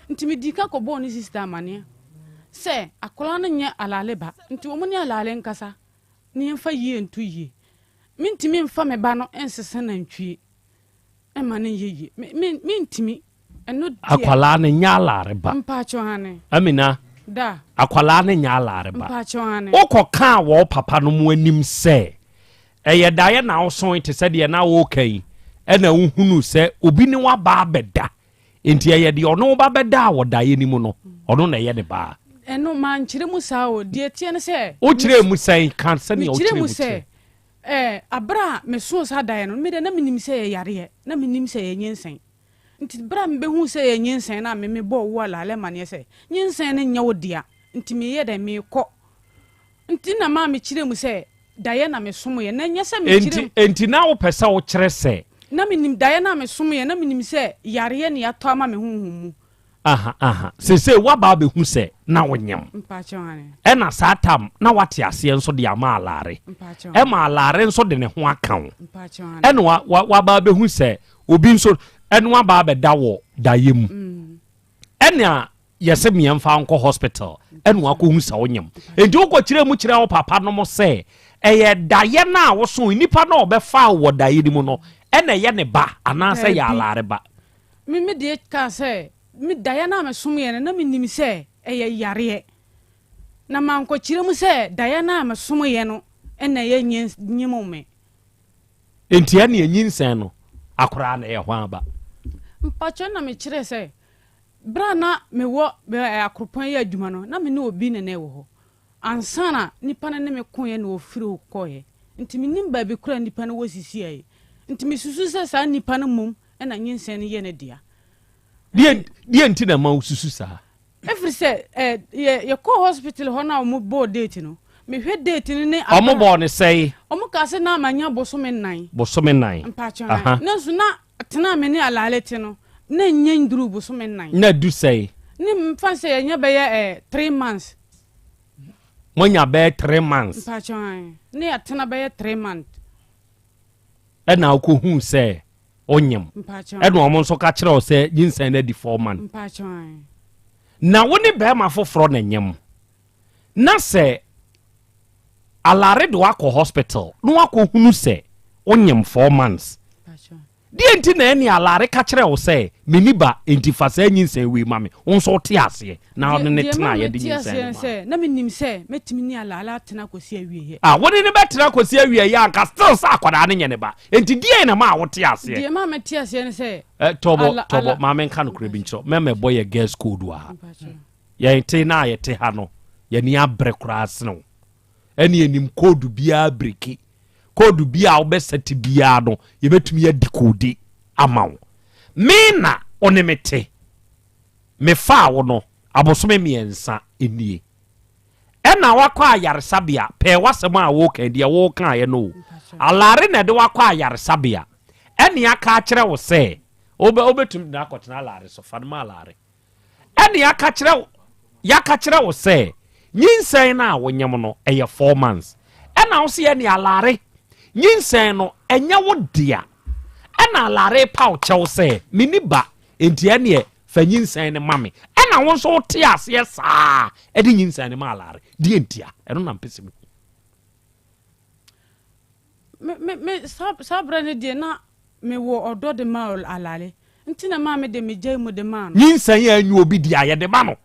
Nti medii ka kɔbɔɔ ne sista amaneɛ sɛ akwadaa no nyɛ Alale ba, nti wɔn ne Alale nkasa na yɛmfa yie nto yie. Mentumi mfa me ba no nsesa nantwie mma no nyɛ yie. Me, me, mentumi. Ɛno deɛ. Akwadaa no nyɛ Alare ba. Mpaakyɛw ane. Amina. Da. Akwadaa no nyɛ Alare ba. Mpaakyɛw ane. Wokɔ kaa wɔ papa no mu anim sɛ ɛyɛ daeɛ na wosoe te sɛ deɛ na woka yi ɛna wohunu sɛ obi ne waba abɛda Enti ɛyɛ deɛ ɔne wo ba bɛda a wɔ daeɛ no mu no, ɔno na ɛyɛ ne ba. Ɛno, mankyerɛ mu saa o. Deɛ ɛteɛ ne sɛ. Wokyerɛɛ mu sɛn? Ka sɛdeɛ wokyerɛɛ mu kyerɛ. Mekyerɛɛ mu sɛ, ɛɛ, aberɛ a mesoo saa daeɛ no, me deɛ na menim sɛ ɛyɛ yareɛ, na mennim sɛ ɛyɛ nyinsɛn. Nti berɛ a mebɛhuu sɛ ɛyɛ nyinsɛn no a, me mebɔɔ wo Alale amaneɛ sɛ, nyinsɛn no nyɛ wo dea, nti meyɛ dɛn, merekɔ. Nti na maa mekyerɛɛ mu sɛ daeɛ na mesomoeɛ, na ɛnyɛ sɛ mekyerɛ Enti, enti na wopɛ sɛ wokyerɛ sɛ. Na menim daeɛ no a mesomoeɛ, na menim sɛ yareɛ na yɛatɔ ama me honhom mu. Aha, aha. Seesei woaba abɛhu sɛ na wonyem. Mpakyɛw, aane. Ɛna saa tam na woate aseɛ nso de ama Alare. Mpakyɛw, aane. Ɛma Alare nso de ne ho aka wo. Mpakyɛw, aane. Ɛna wa, wa, waba abɛhu sɛ obi nso ɛne wo aba abɛda wɔ daeɛ mu. Ɛna yɛsɛ meɛmfa nkɔ hospital ɛna wakɔhu sɛ wonyem enti wokɔkyerɛ mu kyerɛ wo papa nom sɛ ɛyɛ daeɛ no a woso nnipa no a ɔbɛfa wɔ daeɛ no mu no ɛna ɛyɛ ne ba anaasɛ yɛ alaare ba. Me me deɛ kaa sɛ me daeɛ no a mesomeɛ no na menim sɛ ɛyɛ yareɛ na mankɔkyerɛ mu sɛ daeɛ no a mesomeɛ no ɛna ɛyɛ nyem me. Enti ɛne nyinsɛn no akoraa na ɛyɛ hwan ba? Mpakyɛ na mekyerɛ sɛ Berɛ a na mewɔ Akropɔn yɛ adwuma no, na me ne obi na na ɛwɔ hɔ. Ansa na nipa no ne me koeɛ na ɔfiri hɔ kɔeɛ. Nti mennim baabi koraa a nipa no wɔ sisiiɛ yi. Nti mesusu sɛ saa nipa no mmom na nyinsɛn no yɛ ne dea. Deɛ deɛ nti na ɛma wosusu saa? Ɛfiri sɛ ɛ yɛ yɛkɔɔ hospital hɔ no a wɔbɔɔ date no, mehwɛ date no ne aberɛ a. Wɔbɔɔ no sɛe? Wɔkaa sɛ na manya bosome nnan. Bosome nnan. Mpakyɛw, Aha. nanso na Tena a me ne Alale te no, na ennya nduruu bosome nnan. Na adu sɛn? Ne mfa sɛ yɛanya bɛyɛ eh, 3 months. Moanya bɛyɛ 3 months? Mpakyɛw ae. Ne yɛatena bɛyɛ 3 months. Ɛna wokɔhuu sɛ wonyem? Mpakyɛw Ɛna wɔn nso ka kyerɛ wo sɛ nyinsɛn no adi 4 months? Mpakyɛw ae. Na wo ne barima foforɔ na nyem. Na sɛ Alare de wo akɔ hospital na wakɔhunu sɛ wonyem 4 months. Deɛ nti na ɛne Alare ka kyerɛ wo sɛ menni ba enti fa saa nyinsɛn wei ma me, wo nso wote aseɛ na ɔne ne tena a yɛde nyinsɛn no ma no. Na menim sɛ mɛtumi ne Alare atena akɔsi awieɛ. Ah, wo ne no bɛtena akɔsi awieɛ a anka still sɛ akwadaa no nyɛ ne ba. Enti deɛn na ɛmaa wote aseɛ? Deɛ ɛmaa mete aseɛ ne sɛ. Eh, Tɔbɔ, Tɔbɔ, ma menka nokorɛ bi nkyerɛ wo. Mɛma ɛbɔ yɛ girls code wɔ ha. Yɛn te no a yɛte ha no, yɛn ani abere koraa sene wo. Ɛne yɛnim koodu biara biriki. Koodu biara a wobɛsɛte biara no, yɛbɛtumi adi koodi ama wo. Me na wo ne me te. Mefaa wo no, abosome mmiɛnsa nie. Ɛna wakɔ ayaresabea, pɛɛ w'asɛm a woka yi, deɛ wokaeɛ no o. Alare na ɛde wakɔ ayaresabea. Ɛne aka akyerɛ wo sɛ, wobɛtumi de no akɔtena alare so, fa no ma alare. Ɛne yɛaka kyerɛ wo, yɛaka kyerɛ wo sɛ nyinsɛn no a wonyem no ɛyɛ 4 months. Ɛna wo sɛ ɛne alare nyinsɛn no ɛnyɛ wo dea. Ɛna alare pa wo kyɛw sɛ menni ba enti ɛneɛ fa nyinsɛn no ma me. Ɛna wo nso wote aseɛ saa ɛde nyinsɛn no ma alare. Deɛ ntia? Ɛno na mpɛ sɛ mehu. Me me me saa saa berɛ no deɛ na mewɔ ɔdɔ de ma Alale nti na maa me de megyae mu de maa no. Nyinsɛn a ɛnyɛ obi dea yɛde ma no.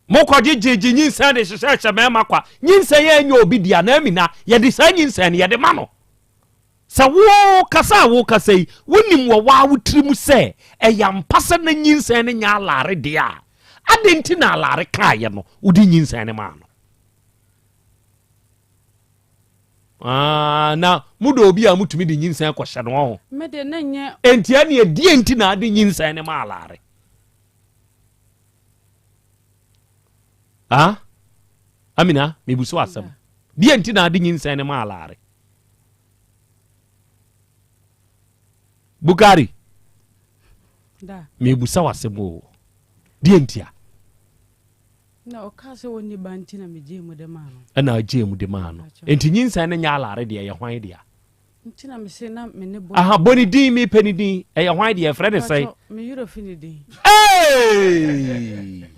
Mokɔgye gyegye nyinsɛn de hyehyɛhyɛ mmarima kwa. Nyinsɛn a ɛnyɛ obi dea na amina yɛde saa nyinsɛn no yɛde ma no. Sɛ wo kasa a wokasa yi, wonim wɔ waa wo tiri mu sɛ ɛyɛ ampa sɛ na nyinsɛn no nyɛ Alare deɛ a, adɛn nti na Alare kaeɛ no wode nyinsɛn no maa no? Ah, na modɔ obi a motumi de nyinsɛn kɔhyɛ no ɔho. Me de na nyɛ. Enti ɛne ɛdeɛ nti na ade nyinsɛn no maa Alare? Ah? Amina, mebu so asɛm. Deɛ nti na ade nyinsɛn no maa Alare? Bukari, mebusa w'asɛm o. Deɛ ntia? Na ɔkaa sɛ ɔnni ba nti na megyee mu de maa no. Ɛna ɔgyee mu de maa no. Nti nyinsɛn no nyɛ alare deɛ, ɛyɛ hwan dea? Nti na mese na me ne bɔ. Aha, bɔ ne din, mepɛ ne din. Ɛyɛ hwan deɛ, ɛfrɛ ne sɛn? Me werɛ fi ne din. Hey!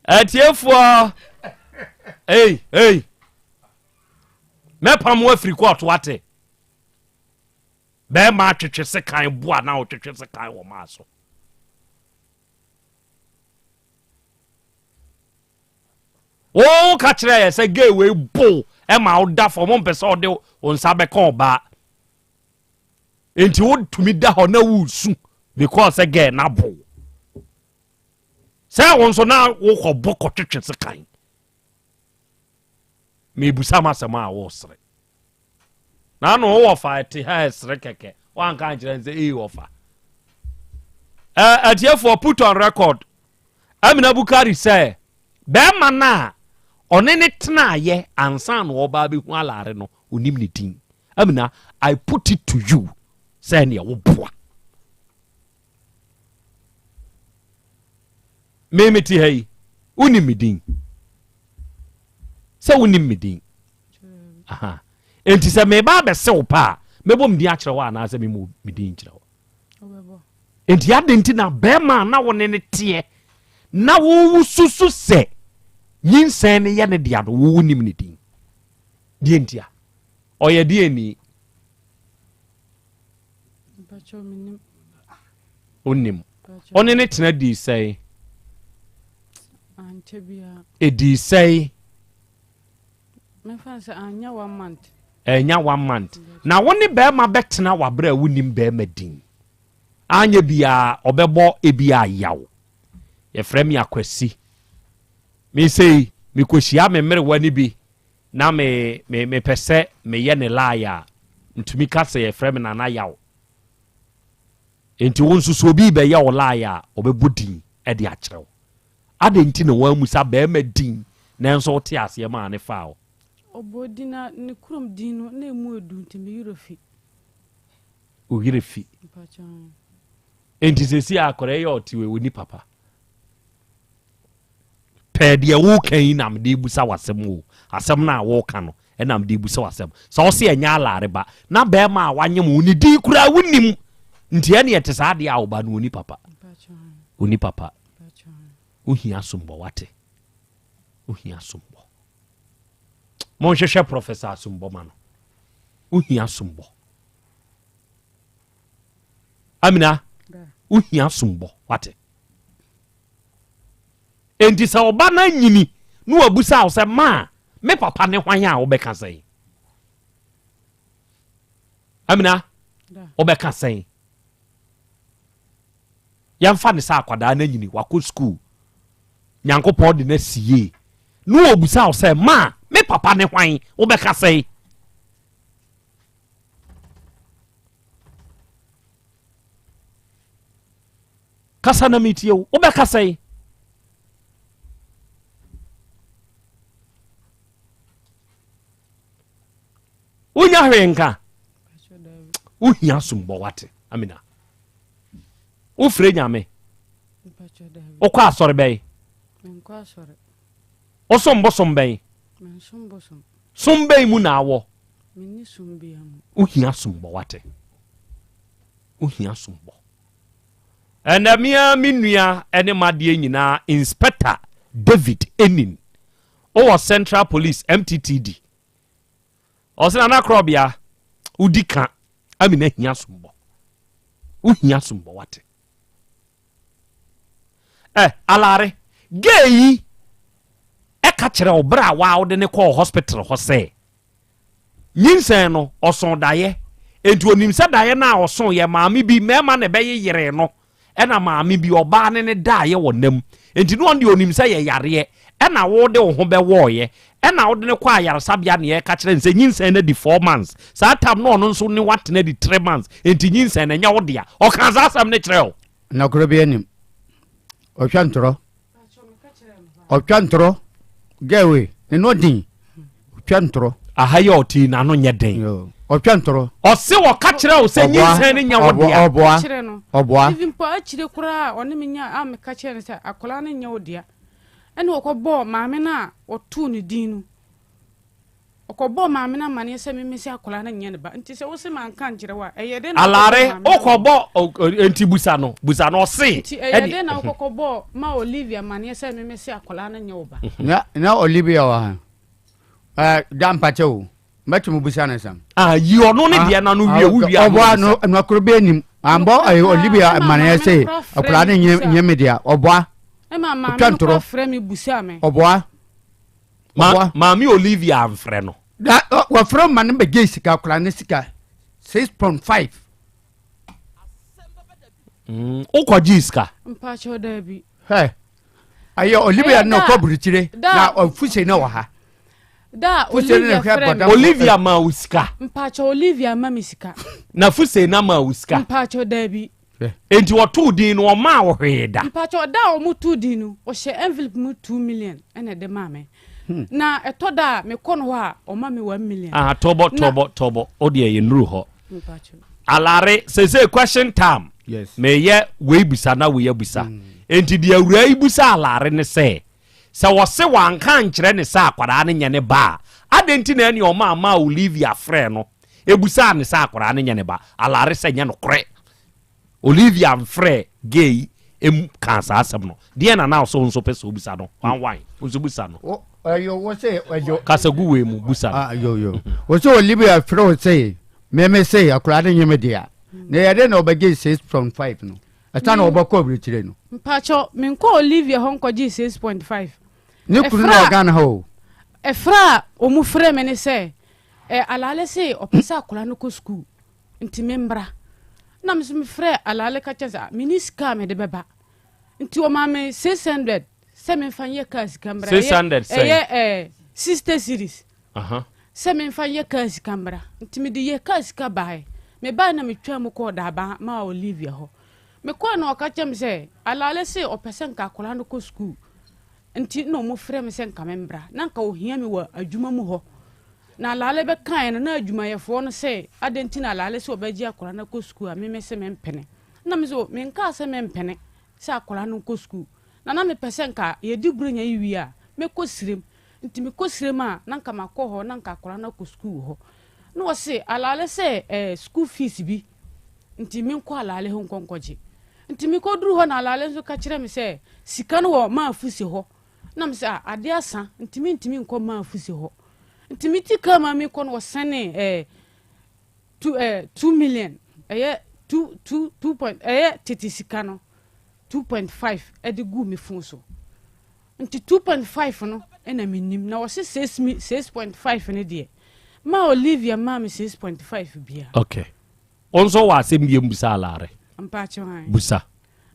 Atiefoɔ! Hey, hey! Mɛpam wo afiri kɔɔto ate. Bɛrima atwetwe sekan boa na wotwetwe sekan wɔ maa so. Woka kyerɛ yɛ sɛ gay wei bo ɛma woda fam ɔmpɛ sɛ ɔde wo nsa bɛka ɔbaa. Nti wotumi da hɔ na wosu because sɛ gay na bo. Sɛ wo nso na wokɔbɔ kɔtwetwe sekan. Mebusa m'asɛm a wosere. Na ano wowɔ fa ɛte ha ɛsere kɛkɛ. Wanka ankyerɛ n sɛ ee wɔfa. Atiefoɔ put on record. Amina Bukari sɛ bɛrima no a ɔne ne tenaayɛ ansa na ɔba abɛhu alaare no onim ne din. Amina, I put it to you sɛ ɛneɛ woboa. Me mete ha yi, wonim me din. Sɛ wonim me din. Aha. Enti sɛ meba abɛse wo pa a, mɛbɔ me din akyerɛ wo anaasɛ memmɔ me din nkyerɛ wo? Enti adɛn nti na bɛrima a na wo ne ne teɛ na wowo susu sɛ nyinsɛn no yɛ ne dea no, wo wonim ne din? Deɛ ntia? Ɔyɛ deɛ ni? Wonim. Ɔne ne tena dii sɛe? Ɛdii sɛe? Ɛnya one month. Na wo ne bɛrima bɛtena w'aberɛ a wonim bɛrima din. Anyɛ biara ɔbɛbɔ ebi ayaw. Yɛfrɛ me Akwasi. Me sei mekɔhyia me mmerewa no bi na me me mepɛ sɛ meyɛ ne lie a, ntumi ka sɛ yɛfrɛ me Nana Yaw. Enti wo nso sɛ obi rebɛyɛ wo lie a, ɔbɛbɔ din de akyerɛ wo. Adɛn nti na woammusa barima din nanso wote aseɛ maa no faa wo? Ɔbɔɔ din na ne kurom din no na emu edu nti me werɛ fi. Wo werɛ fi. Mpakyɛw. Enti seesei akwadaa yi a ɔte wei, ɔnni papa? Pɛɛ deɛ woreka yi na mede rebusa w'asɛm o. Asɛm no a woreka no na mede rebusa w'asɛm. Sɛ wo se ɛnyɛ alaare ba, na bɛrima a wanyem wo ne din koraa wonim. Nti ɛne ɛte saa deɛ a wo ba no ɔni papa. Ɔni papa. Wohia asombɔ wate. Wohia asombɔ. Monhwehwɛ Professor asombɔ ma no. Wohia asombɔ. Amina, wohia asombɔ wate. Enti sɛ ɔba no anyini na wabisa wo sɛ, Ma, me papa ne hwan a, wobɛka sɛn? Amina, wobɛka sɛn? Yɛmfa ne sɛ akwadaa no anyini, wakɔ sukuu, Nyankopɔn de no asi yie, na wɔbisa wo sɛ, Ma, me papa ne hwan? Wobɛka sɛn? Kasa na metie wo. Wobɛka sɛn? Wonya hwee nka. Wohia sombɔ wate. Amina. Wofrɛ Nyame. Wokɔ asɔre bɛn? Wosom bosom bɛn? Som bɛn mu na awɔ? Wohia sombɔ wate. Wohia sombɔ. Ɛnɛ me ara me nua ne m'adeɛ nyinaa Inspector David Enin ɔwɔ Central Police MTTD. Ɔsɛ Nana Korɔbea wodi ka amina hia sombɔ. Wohia sombɔ wate. Ɛ alare gay yi ɛka kyerɛ wo berɛ a waa wode ne kɔɔ hospital hɔ sɛ Nyinsɛn no, ɔsõ daeɛ. Enti onim sɛ daeɛ no a ɔsoeɛ, maame bi, mmarima na ɛbɛyeyeree no, ɛna maame bi, ɔbaa ne no daeɛ wɔ nna mu. Enti na ɔno deɛ ɔnim sɛ yɛ yareɛ, ɛna wode wo ho bɛwɔeɛ, ɛna wode no kɔɔ ayaresabea na yɛreka kyerɛ no sɛ nyinsɛn no adi four months. Saa tam no ɔno nso ne wo atena adi three months, enti nyinsɛn no ɛnyɛ wo dea. Ɔkaa saa asɛm no kyerɛɛ wo? Nɔkorɛ biara nnim. Ɔtwa ntorɔ. Ɔtwa ntorɔ. Girl wei, ne no den. Ɔtwa ntorɔ. Aha yi a ɔte yi n'ano nyɛ den. Ɔtwa ntorɔ. Ɔse ɔka kyerɛ wo sɛ nyinsɛn no nyɛ wo dea. Ɔboa. Ɔboa. Even mpo akyire koraa a ɔne me nya a meka kyerɛ no sɛ akwadaa no nyɛ wo dea. Ɛna ɔkɔbɔɔ maame no a ɔtoo ne din no. Ɔkɔbɔɔ maame no amaneɛ sɛ me mese akwadaa no nyɛ ne ba nti sɛ wose manka ankyerɛ wo a ɛyɛ dɛn na Alare wokɔbɔɔ maame no wokɔbɔ nti busa no busa no ɔse Nti ɛyɛ dɛn na wokɔkɔbɔɔ ma Olivia amaneɛ sɛ me mese akwadaa no nyɛ wo ba? Na na Olivia wɔ ha. Ɛɛ da mpakyɛ o. Mɛtumi busa no asɛm. Ah yi ɔno ne deɛ na no wie wo wie a. Ɔboa no nɔkoro bɛ nim. Ambɔ ɛyɛ Olivia amaneɛ sɛ akwadaa no nyɛ nyɛ me dea. Ɔboa. Ɛma maame no kora frɛ me busa me. Ɔboa. Ma, maame Olivia amfrɛ no. Na wɔfrɛ ma no bɛgye sika koraa ne sika 6.5. Mm, wokɔgye sika? Mpakyɛw daabi. Hɛ, ayɛ Olivia no kɔ burukyire na ɔfuse na wɔ ha. Da Olivia frɛ me. Olivia ma wo sika. Mpakyɛw Olivia ma me sika. Na fuse na ma wo sika. Mpakyɛw daabi. Enti wɔtoo din no, wɔmmaa wo hwee da. Mpakyɛw, da a wɔtoo din no, wɔhyɛ envelope mu 2 million ɛna ɛde maa me. Na ɛtɔ da a mekɔ no hɔ a, ɔma me 1 million. Ah, tɔbɔ, tɔbɔ, tɔbɔ. O deɛ yɛnnuru hɔ. Mpakyɛw. Alare, seesei question time. Yes. Meyɛ wei bisa na wei abusa. Enti deɛ awuraa yi busa Alare ne sɛ, sɛ wɔse wanka ankyerɛ ne sɛ akwadaa no nyɛ ne ba a, adɛn nti na ɛne ɔma ama Olivia frɛɛ no ebusaa ne sɛ akwadaa no nyɛ ne ba? Alare sɛ nyɛ nokorɛ. Olivia mfrɛɛ gay yi m kaa saa asɛm no. Deɛn na na ɔsɛ wo nso pɛ sɛ wobisa no? Hwan wan? Wo nso bisa no. Wo ɛyo wo se ɛyo. Kasa gu wei mu busa no. Ah yo yo. Wo se Olivia frɛ wo se meme se akwadaa no nyɛ me dea. Na ɛyɛ dɛn na ɔbɛgye 6.5 no? Ɛsa na ɔbɛkɔ aburokyire no. Mpakyɛw, menkɔɔ Olivia hɔ nkɔgyee 6.5. Ne kunu na wɔ Ghana ha o. Ɛfrɛ a wɔn frɛ me ne sɛ, ɛ Alale se ɔpɛ sɛ akwadaa no kɔ sukuu. Nti memmra. Ɛna me nso mefrɛɛ Alale ka kyerɛɛ no sɛ, ah, menni sika a mede bɛba. Nti ɔmaa me 600 sɛ memfa nyɛ kaa sika mmra. 600 sɛn? Ɛyɛ eh, 60 cedis. Sɛ memfa nyɛ kaa sika mmra. Nti mede yɛɛ kaa sika baeɛ. Mebaeɛ na metwaa mu kɔɔ Daabaa maa Olivia hɔ. Mekɔe na ɔka kyerɛɛ me sɛ, Alale se ɔpɛ sɛ nka akwadaa no kɔ sukuu. Nti na wɔfrɛ me sɛ nka memmra. Na nka wɔhia me wɔ adwuma mu hɔ. Na Alaale bɛkaeɛ no, na adwumayɛfoɔ no se, adɛn nti na Alaale se ɔbɛgye akwadaa no akɔ sukuu a me mese mempene. Ɛna me se, menkaa sɛ mempene sɛ akwadaa no nkɔ sukuu. Na na mepɛ sɛ nka yɛdi Buronya yi wie a, mɛkɔ Sirem. Nti mekɔ Sirem a, na nka makɔ hɔ na nka akwadaa no akɔ sukuu wɔ hɔ. Na wɔse, Alaale sɛ eh, sukuu fees bi nti menkɔ Alaale hɔ nkɔ nkɔgye. Nti mekɔduru hɔ na Alaale nso ka kyerɛ me sɛ sika no wɔ Maafuse hɔ. Na me sɛ ah, adeɛ asa nti mentumi nkɔ Maafuse hɔ. Nti meti kaa mu a mekɔ no wɔsɛne eh, two, eh, 2 million, ɛyɛ two, two, two point, ɛyɛ tete sika no 2.5 ɛde guu me phone so. Nti 2.5 no ɛna menim na wɔse six mi 6.5 no deɛ ma Olivia maa me 6.5 bia. Okay. Wo nso wɔ asɛm bi busa Alare? Mpakyɛw ae. Busa.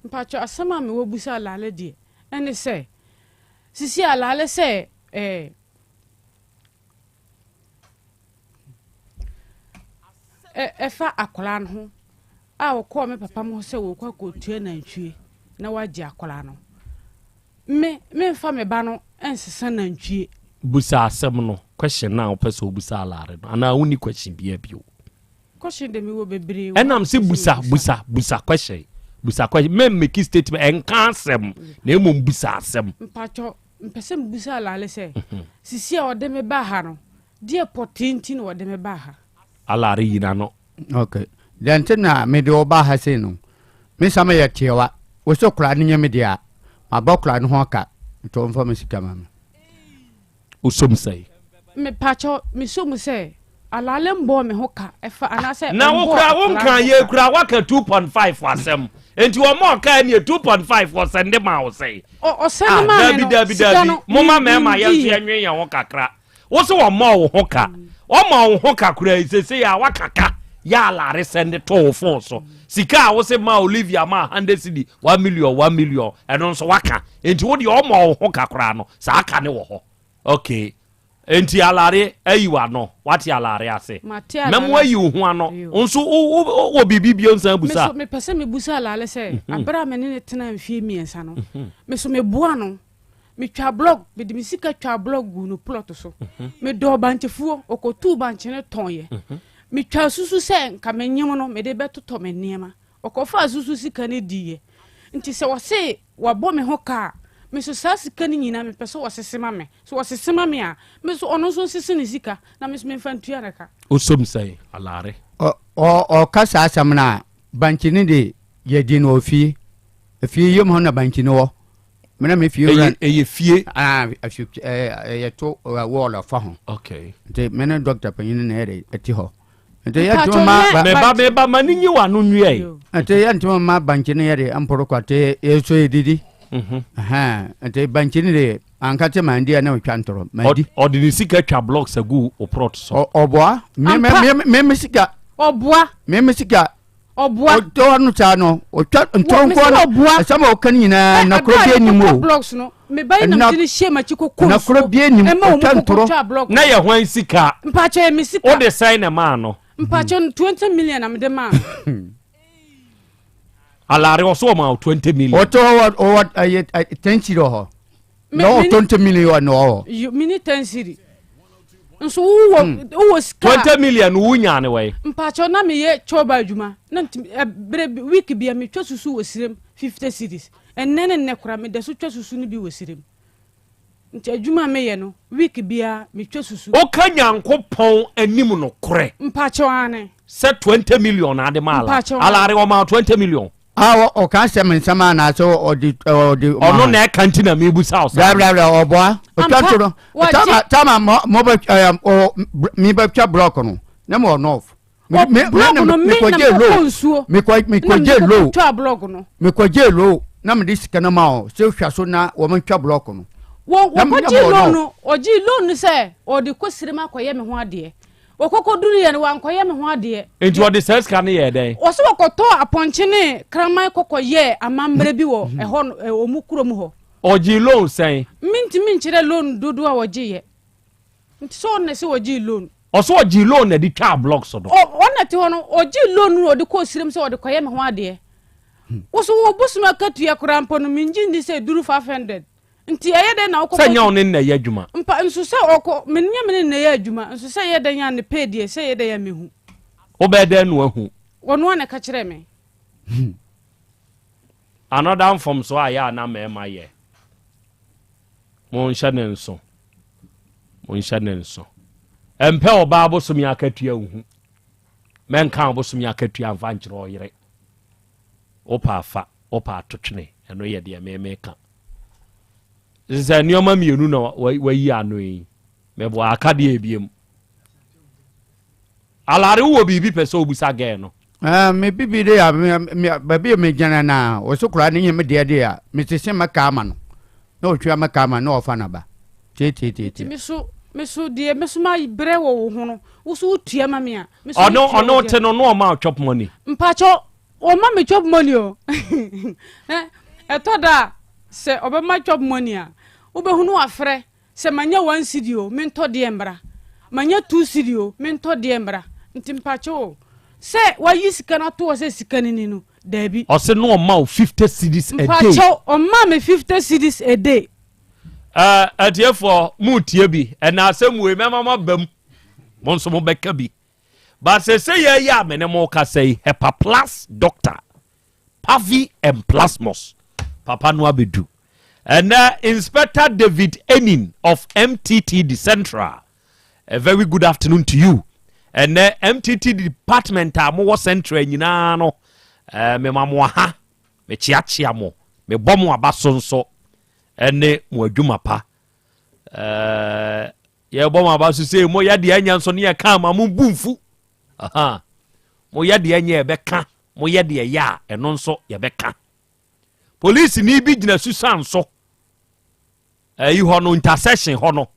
Mpakyɛw asɛm a mewɔ busa Alale deɛ ɛne sɛ sisi Alale sɛ ɛɛ ɛfa akwadaa no ho a wɔkɔɔ me papa mo hɔ sɛ wɔkɔ akɔtua nantwie na wagye akwadaa no. Me memfa me ba no nsesa nantwie. Busa asɛm no, question no a wopɛ sɛ wobusa Alare no anaa wonni question biara bio? Question de mewɔ bebree. Ɛnam sɛ busa busa busa question busa question mɛ make statement ɛnka asɛm na mmom busa asɛm. Mpakyɛw mpɛ sɛ mebusa Alale sɛ sisi a ɔde me baa ha no deɛ pɔtee nti na ɔde me baa ha? Alare yi n'ano. Ok deɛ nti na mede wo baa ha sei no me nsa meyɛ tiawa wo sɛ koraa no nyɛ me dea mabɔ koraa no ho aka nti ɔmfa me sika ma me. Wosom sɛn? Mepakyɛw, mesɔ mu sɛ Alale mbɔɔ me ho ka ɛfa anaasɛ Na wo ɔmbɔɔ koraa wo akwadaa no nka ho yei ka. koraa woaka 2.5 asɛm nti wɔma ɔkaa nie 2.5 wɔsɛnde maa wo sɛn? Ɔ ɔsɛnde Ah, maa me daabi no, daabi sika daabi no momma me mmarima yɛn nso mendiiɛ. yɛnwen yɛn ho kakra wo se wɔmmɔɔ wo ho ka wɔma wo ho ka koraa yi seesei a woaka ka. Yɛ alare sɛnde to wo phone so. Sika a wose ma Olivia ma 100 cedi, 1 million, 1 million, ɛno nso waka. Enti wo deɛ ɔmɔ wo ho ka koraa no, saa ka ne wɔ hɔ. Okay. Enti alare ayi w'ano, wate alare ase. Mate alare Mɛmo ayi wo ho ano. Nso wo wɔ biribi bio nsan busa. Me so mepɛ sɛ mebusa alare sɛ, mhm. abere a me ne ne tena mfie mmiɛnsa no, mhm. me so meboa no. Metwaa blɔg, mede me sika twaa blɔg guu no plɔt so. Medɔɔ bankyefuo, ɔkɔtuu bankye no tɔnyɛ. Metwaa susu sɛ nka menyem no mede bɛtotɔ me nneɛma. Ɔkɔfaa susu sika no diiɛ. Nti sɛ ɔse wabɔ me ho ka a, me nso saa sika no nyinaa mepɛ sɛ ɔsese ma me. Sɛ ɔsese ma me a, me nso ɔno nso nsese ne sika na me nso memfa ntua ne ka. Osom sɛn, Alare? Ɔka saa asɛm no a, bankye no de, yɛdi no wɔ fie. Efie yam hɔ na bankye no wɔ. mena me fie wura ɛyɛ fie ah ɛyɛ to wall ɔfa ho okay nti me ne doctor panyin na yɛde ɛte hɔ nti yɛ ntoma ma ba meba meba ma ne nyi wa no nwia yi nti yɛ ntoma ma bankye ne yɛde mporo kwa te yɛ so yɛ didi mhm. nti bankye ne de anka te ma ndi a na otwa ntoro ma di ɔde ne sika twa blocks agu o plot so ɔboa me me me me sika ɔboa me me sika Ɔboa. Ɔtɔ no saa no, ɔtwa ntɔnkɔ no. Ɛsɛm a ɔka no nyinaa nakoro bi anim o. Blocks no, me ba yi nam ti ne hyɛ m'akyi koko nsuo. Nakoro bi anim, ɔtwa ntorɔ. Na yɛ hwan sika? Mpakyɛ yɛ me sika. Wode sɛn na ɛmaa no? Mpakyɛ 20 million na mede maa no. Alare ɔso ɔma wo 20 million. Ɔtɔ ɔwɔ ɔwɔ ɛyɛ 10 cedi wɔ hɔ. Na ɔwɔ 20 million na ɔwɔ. Mini 10 cedi. nso wowɔ hmm. wowɔ sika 20 million wo nyaa ne wɛn mpakyɛw na meyɛ chɔba adwuma na bere week bia metwa susu wɔ sirem 50 cities ɛnnɛ ne nnɛ kora meda so twa susu no bi wɔ sirem nti adwuma a meyɛ no week bia metwa susu woka nyankopɔn anim no korɛ mpakyɛw ane sɛ 20 million ade ma ala ala are ɔma 20 million A ɔka asɛm nsɛm anaasɛ ɔde ɔde. Ɔno na ɛka nti na mebusa wo saa. Dabrabra ɔboa. Ɔtwa to no. Tama tama mo mo bɛ ɛɛ ɔ mi bɛ twa blɔk no ne mo ɔnɔf. Blɔk no mi na mi kɔ nsuo. Mi kɔ mi kɔ gye low. Twa blɔk no. Mi kɔ gye low na mi de sika no ma ɔ sɛ hwɛ so na wɔn twa blɔk no. Wɔ wɔkɔ gye loan no ɔgye loan no sɛ ɔde kɔ sirem akɔyɛ mi ho adeɛ. Wɔkɔkɔduruiɛ no, wankɔyɛ me ho adeɛ. Enti ɔde saa sika no yɛɛ dɛn? Wɔse wɔkɔtɔɔ apɔnkye ne kraman kɔkɔyɛɛ amammerɛ bi wɔ ɛhɔ no, wɔn kurom hɔ. Ɔgyee loan sɛn? Mentumi nkyerɛ loan dodoɔ a wɔgyeeɛ. Nti sɛ ɔno na ɛsɛ ɔgyee loan. Ɔse ɔgyee loan na ɛde twaa blocks no. Ɔ, ɔno na ɛte hɔ no, ɔgyee loan no na ɔde kɔɔ sirem sɛ ɔde kɔyɛ me ho adeɛ. Wo so wo bosom akatua koraa mpo no, mengye nni sɛ ɛduru 500. Nti ɛyɛ dɛn na wokɔ Sɛ nyɛ wo ne nna yɛ adwuma. Mpa nso sɛ ɔkɔ me nyɛ me ne nna yɛ adwuma nso sɛ ɛyɛ dɛn a ne pay deɛ sɛ ɛyɛ dɛn a mehu. Wobɛyɛ dɛn na wahu? Ɔno a na ɛka kyerɛɛ me. Another mfomsoɔ a ɛyɛ a na mmarima yɛ. Monhyɛ ne nso. Monhyɛ ne nso. Ɛmpɛ ɔbaa bosome akatua nhu. Mɛnka bosome akatua mfa nkyerɛ ɔyere. Wopɛ afa, wopɛ atotwene. Ɛno yɛ deɛ me meka. Sɛ nneɛma mmienu na wayi ano yi, meboa aka deɛ ebiem. Alare wowɔ biribi pɛ sɛ wobusa gɛɛ no? Ah, me bibi de a baabi a megyina no a ɔso koraa ne nyɛ me deɛ de a mesese mɛka ama no na ɔtwa mɛka ama na ɔfa no ba tietietie. Me so me so deɛ me so ma brɛ wɔ wo ho no wo so wotua ma me a me so ɔno ɔno te no no ɔma chop money. Mpakyɛ Ɔmma me chop money o. Ɛtɔ da a, sɛ ɔbɛma chop money a, wobɛhunu wafrɛ sɛ manya one cedi o, mentɔ deɛ mmra. Manya two cedi o, mentɔ deɛ mmra. Nti mpakyɛw o, sɛ wayi sika no ato hɔ sɛ sika no ni no, daabi. Ɔse na ɔma wo 50 cedis a day. Mpakyɛw, ɔmmaa me 50 cedis a day. Eh, atiefoɔ, moretie bi. Ɛnna asɛm wei, mɛma moaba mu. Mo nso mobɛka bi. But sese yɛ yi a me ne mo kasa yi, Hepa Plus Doctor, Pavi and Plasmos, papa no abedu. Ɛnɛ Inspector David Enin of MTTD Central, a very good afternoon to you. Ɛnɛ MTTD department a mowɔ Central nyinaa no, eh, mema mo aha, mekyeakyea mo, mebɔ mo aba so nso, ɛne mo adwuma pa. Eh, Yɛbɔ mo aba so sei, moyɛ deɛ ɛnyɛ nso ne yɛka ama mo bu mfu. Aha. Moyɛ deɛ ɛnyɛ yɛbɛka, moyɛ deɛ ɛyɛ a ɛno nso yɛbɛka. Polisini bi gyina susan so. Ɛyi hɔ no, intersection hɔ no.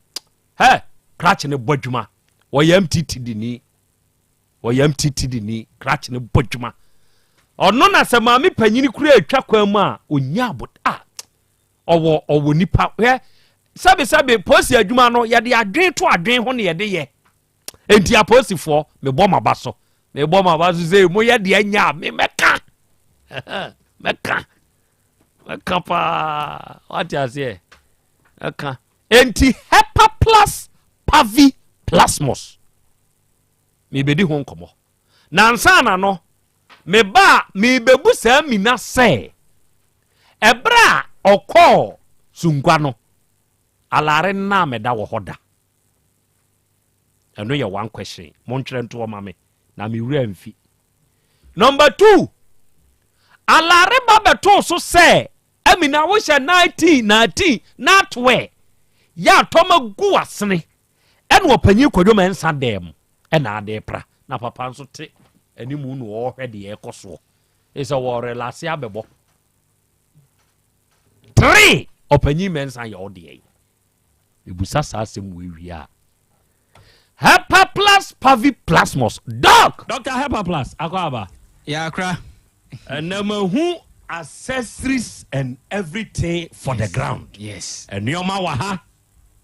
Hɛ, krakye ne bɔ adwuma. Wɔyɛ MTTD ni. Ɔyɛ MTTD ni, krakye no bɔ dwuma. Ɔno na sɛ maame panyini kura atwa kwan mu a, ɔnya abo a ɔwɔ ɔwɔ nipa hwɛ sɛbesɛbe polisi adwuma no yɛde adwen to adwen ho na yɛde yɛ. Enti apolisifoɔ mebɔ maba so mebɔ maba so sɛ moyɛ deɛ nya a me mɛka mɛka mɛka paa wate aseɛ mɛka. Enti Hepaplus pavi plasmos mebɛdi ho nkɔmmɔ na ansa na no meba a mebebu saa mina sɛ ɛberɛ a ɔkɔɔ Sungua no alare nna a meda wɔ hɔ da. Ɛno yɛ one question montwerɛ ntoɔ ma me na me wura mfi. Number two, alare ba bɛtoo so sɛ Amina wohyɛ 19 19 na atoɛ yɛ atɔma gu w'asene ɛna ɔpanyin Kwadwo Mensah dɛm ɛna ade pra na papa nso te animu na ɔrehwɛ deɛ ɛkɔ soɔ ɛsɛ wɔrelase abɛbɔ three ɔpanyin Mensah yɛ ɔdeɛ yi mebusa saa asɛm wei wie a Hepaplas paviplasmos doc. Doctor Hepaplas akɔ aba. Yɛakra. Ɛnɛ mahu accessories and everything for the ground. Yes. Nneɛma wɔ ha.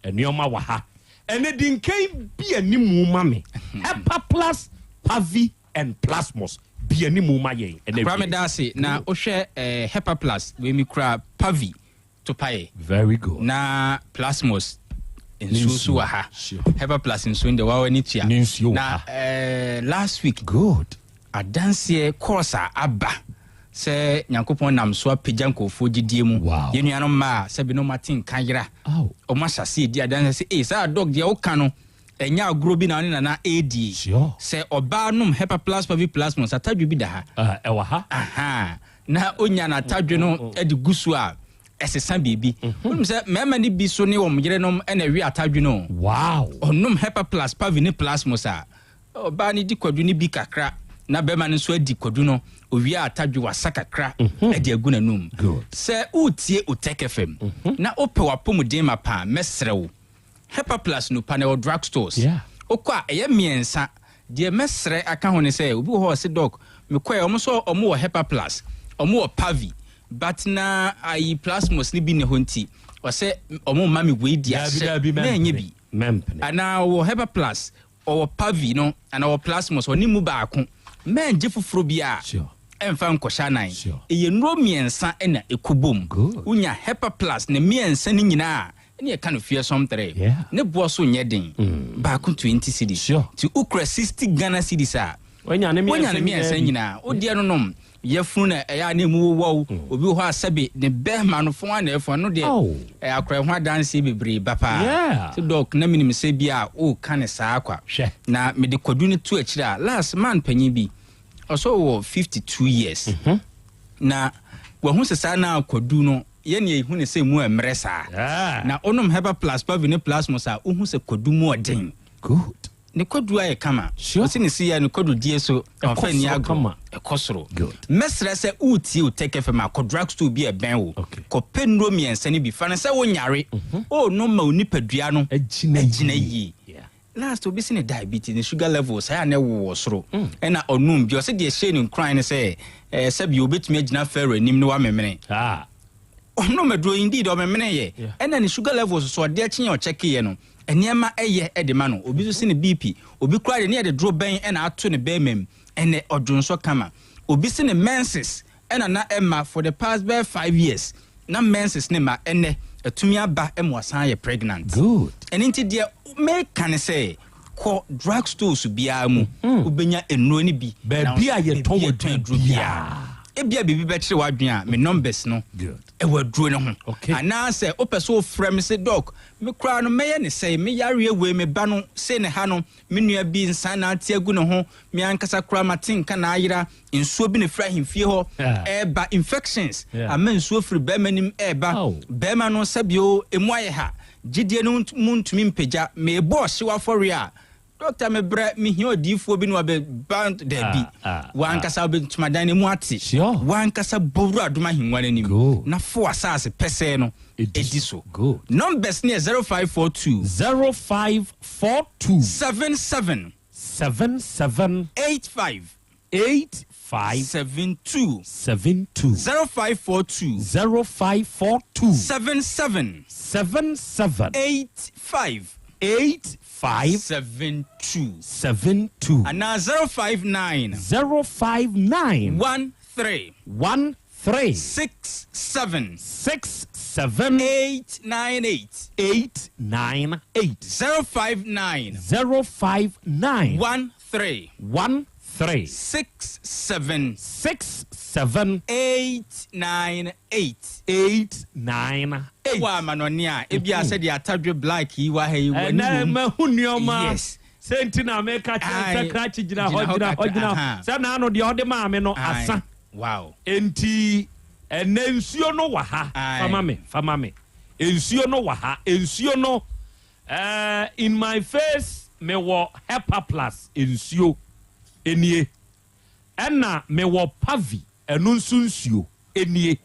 Nneɛma wɔ ha. Ɛnɛ di nkan bi animu ma me. Hepaplas pavi and plasmos bi animu ma yɛn. Ɛnɛ Akora wie. meda ase na wohwɛ eh, Hepaplas wei mi kura pavi topaeɛ. Very good. Na plasmos nsuo nso wɔ ha. Sure. Hepaplus nsuo no deɛ wawa ani tua. Ne nsuo wɔ Na ha. eh, last week. Good. Adanseɛ course a aba sɛ Nyankopɔn nam so apagya nkurɔfoɔ gyidie mu. Wow. Yɛn nuanom mmaa a sɛbi na wɔn ate nka yera. Aw. Wɔn ahyɛ aseɛ di adanseɛ sɛ ee saa dɔk deɛ woka no ɛnyɛ agorɔ bi na ɔne nana ɛredie. Sure. Sɛ ɔbaa nom Hepaplus paviplasmos atadwe bi da ha. Ah, ɛwɔ ha. Ahaa. na onya n'atadwe no de gu so a, ɛsesa biribi. Wonim sɛ mmarima no bi so ne wɔn yerenom na ɛwe atadwe no. Wow! Ɔnom Hepaplus, Pavi ne Plasmos a, ɔbaa no di kwadu no bi kakra na barima no nso adi kwadu no, owie a atadwe wasa kakra de agu n'anum. Sɛ woretie Otec FM na wopɛ w'apɔmuden mapa a, mɛsrɛ wo, Hepaplus nupa no ɛwɔ drug stores. Wokɔ a ɛyɛ mmiɛnsa. Deɛ mɛsrɛ aka ho ne sɛ obi wɔ hɔ a ɔse doc mekɔɛ ɔmo nso ɔmo wɔ Hepaplus, ɔmo wɔ Pavi but na ayi Plasmos no bi nni hɔ nti ɔsɛ ɔmo mma me wei di Daabi ahyɛ daabi mɛnyɛ mɛmpene bi. mɛmpene. Anaa ɔwɔ Hepaplus, ɔwɔ Pavi no anaa ɔwɔ Plasmos ɔne mu baako mɛngye foforɔ biara. Sure. Ɛmfa nkɔhyɛ anan. Ɛyɛ nnuro mmiɛnsa na ɛkɔ bom. Wonya Hepaplus ne mmiɛnsa no nyinaa a Ɛne ɛka no fearsome tre. Ne boɔ so nyɛ den. Baako 20 cedis. Nti wokura 60 Ghana cedis a, Wanya ne woanya ne mmiɛnsa nyinaa. Wodeɛ no nom, yafunu na ɛyɛ a na emu wowɔ wo. Obi wɔ hɔ a sɛbe ne bɛɛma no fon a na ɛfon, ɛno deɛ ɛyɛ akora ɛho adanseɛ bebree ba paa. Sɛ dɔk na menim sɛ bi a woka ne saa kwa. Na mede kwadu no to akyire a, last man panyin bi, ɔsɛ ɔwɔ 52 years. Na wahu sɛ saa na kwadu no Yɛn deɛ yɛhu no sɛ emu ɛmmerɛ saa. Na wonom Herbal Plus, Pavi ne Plasmos a, wohu sɛ kwadu mu ɔden. Good. Ne kwadu ayɛ kama. Sure. Ɔsi ne si yɛ ne kwadu die so Ɛkɔ ɔmfa nni soro agorɔ. kama. Ɛkɔ soro. Good. Mɛsrɛ sɛ woretie Otec FM a, kɔ drug store bi a ɛbɛn wo. Okay. Kɔpɛ nnuro mmiɛnsa no bi. Fa no sɛ wonyare. Worenom ma wo nipadua no Agyina agyina yie. yie. Yeah. Last obi se ne diabetes, ne sugar levels ɛyɛ a na ɛwowɔ soro. Ɛna ɔnom bi. Ɔse deɛ ɛhyɛɛ no nkuran ne sɛ ɛɛ sɛbi obetumi agyina Pharaoh anim na wamemene. Ɔnom aduro indeed ɔmemeneeɛ. Ɛna ne sugar levels so ɔde akye a ɔkyɛkeeɛ no nneɛma ɛyɛ de ma no. Obi nso se ne BP, obi koraa deɛ ne yɛde doro bɛn ɛna ato ne bɛɛma mu. Ɛnɛ ɔdwonsɔ kama. Obi se ne menses ɛna na ɛmma for the past bɛyɛ 5 years na menses ne mma ɛnɛ atumi aba ma wasan ayɛ pregnant. Good. Ɛno nti deɛ meka ne sɛ kɔ drug stores biara mu wobɛnya nnuro no bi. Baabi a yɛtɔn Baabi a yɛtɔn aduro aduro biara. biara. Ebia biribi bɛkyere w'adwene a me numbers no Good. ɛwɔ aduro no ho. Okay. Anaasɛ wopɛ sɛ wofrɛ me sɛ doc me koraa no mɛyɛ ne sɛe me yareɛ wei me ba no sei ne ha no me nua bi nsa na ate agu ne ho me ankasa koraa mate nka na ayera Nsuo bi na ɛfiri ahemfie hɔ ɛreba, infections ama nsuo firi barima nim ɛreba. Barima no sɛbio emu ayɛ ha, gyidie no mu ntumi mpagya. Merebɔ ɔhyew afɔreɛ a, dɔkta mebrɛ, mehia odiyifoɔ bi na wabɛba, daabi. W'ankasa wobɛ ntomadan no mu ate. W'ankasa bɔ wura adom ahengua no anim na fo asase pɛsɛɛ no di so. Numbers no yɛ 0542. 0542. 77. 77. 85. 85. 72. 72. 0542. 0542. 77. 77. 85. 85. 72. 72. Anaa 059. 059. 13. 13. 67. 67. 898. 898. 059. 059. 13. 13. 67. 67. 898. 898. Wɔ amanɔne a, ebia sɛdeɛ atadwe black yi wɔ ha yi, w'ani Ɛnɛ wom. mahu nneɛma. Yes. Sɛ nti na meka kyerɛ sɛ Aye. krakye gyina hɔ, Gyina hɔ gyina hɔ, kakra, gyina hɔ. aha. Sɛ naano deɛ ɔde maa me no Aye. asa. Wow. Enti ɛnɛ nsuo no wɔ ha. Aye. Fa ma me, fa ma me. Nsuo no wɔ ha. Nsuo no, eh, in my face mewɔ Hepa Plus nsuo. Enie. Ɛna mewɔ Pavi, ɛno nso nsuo. Enie.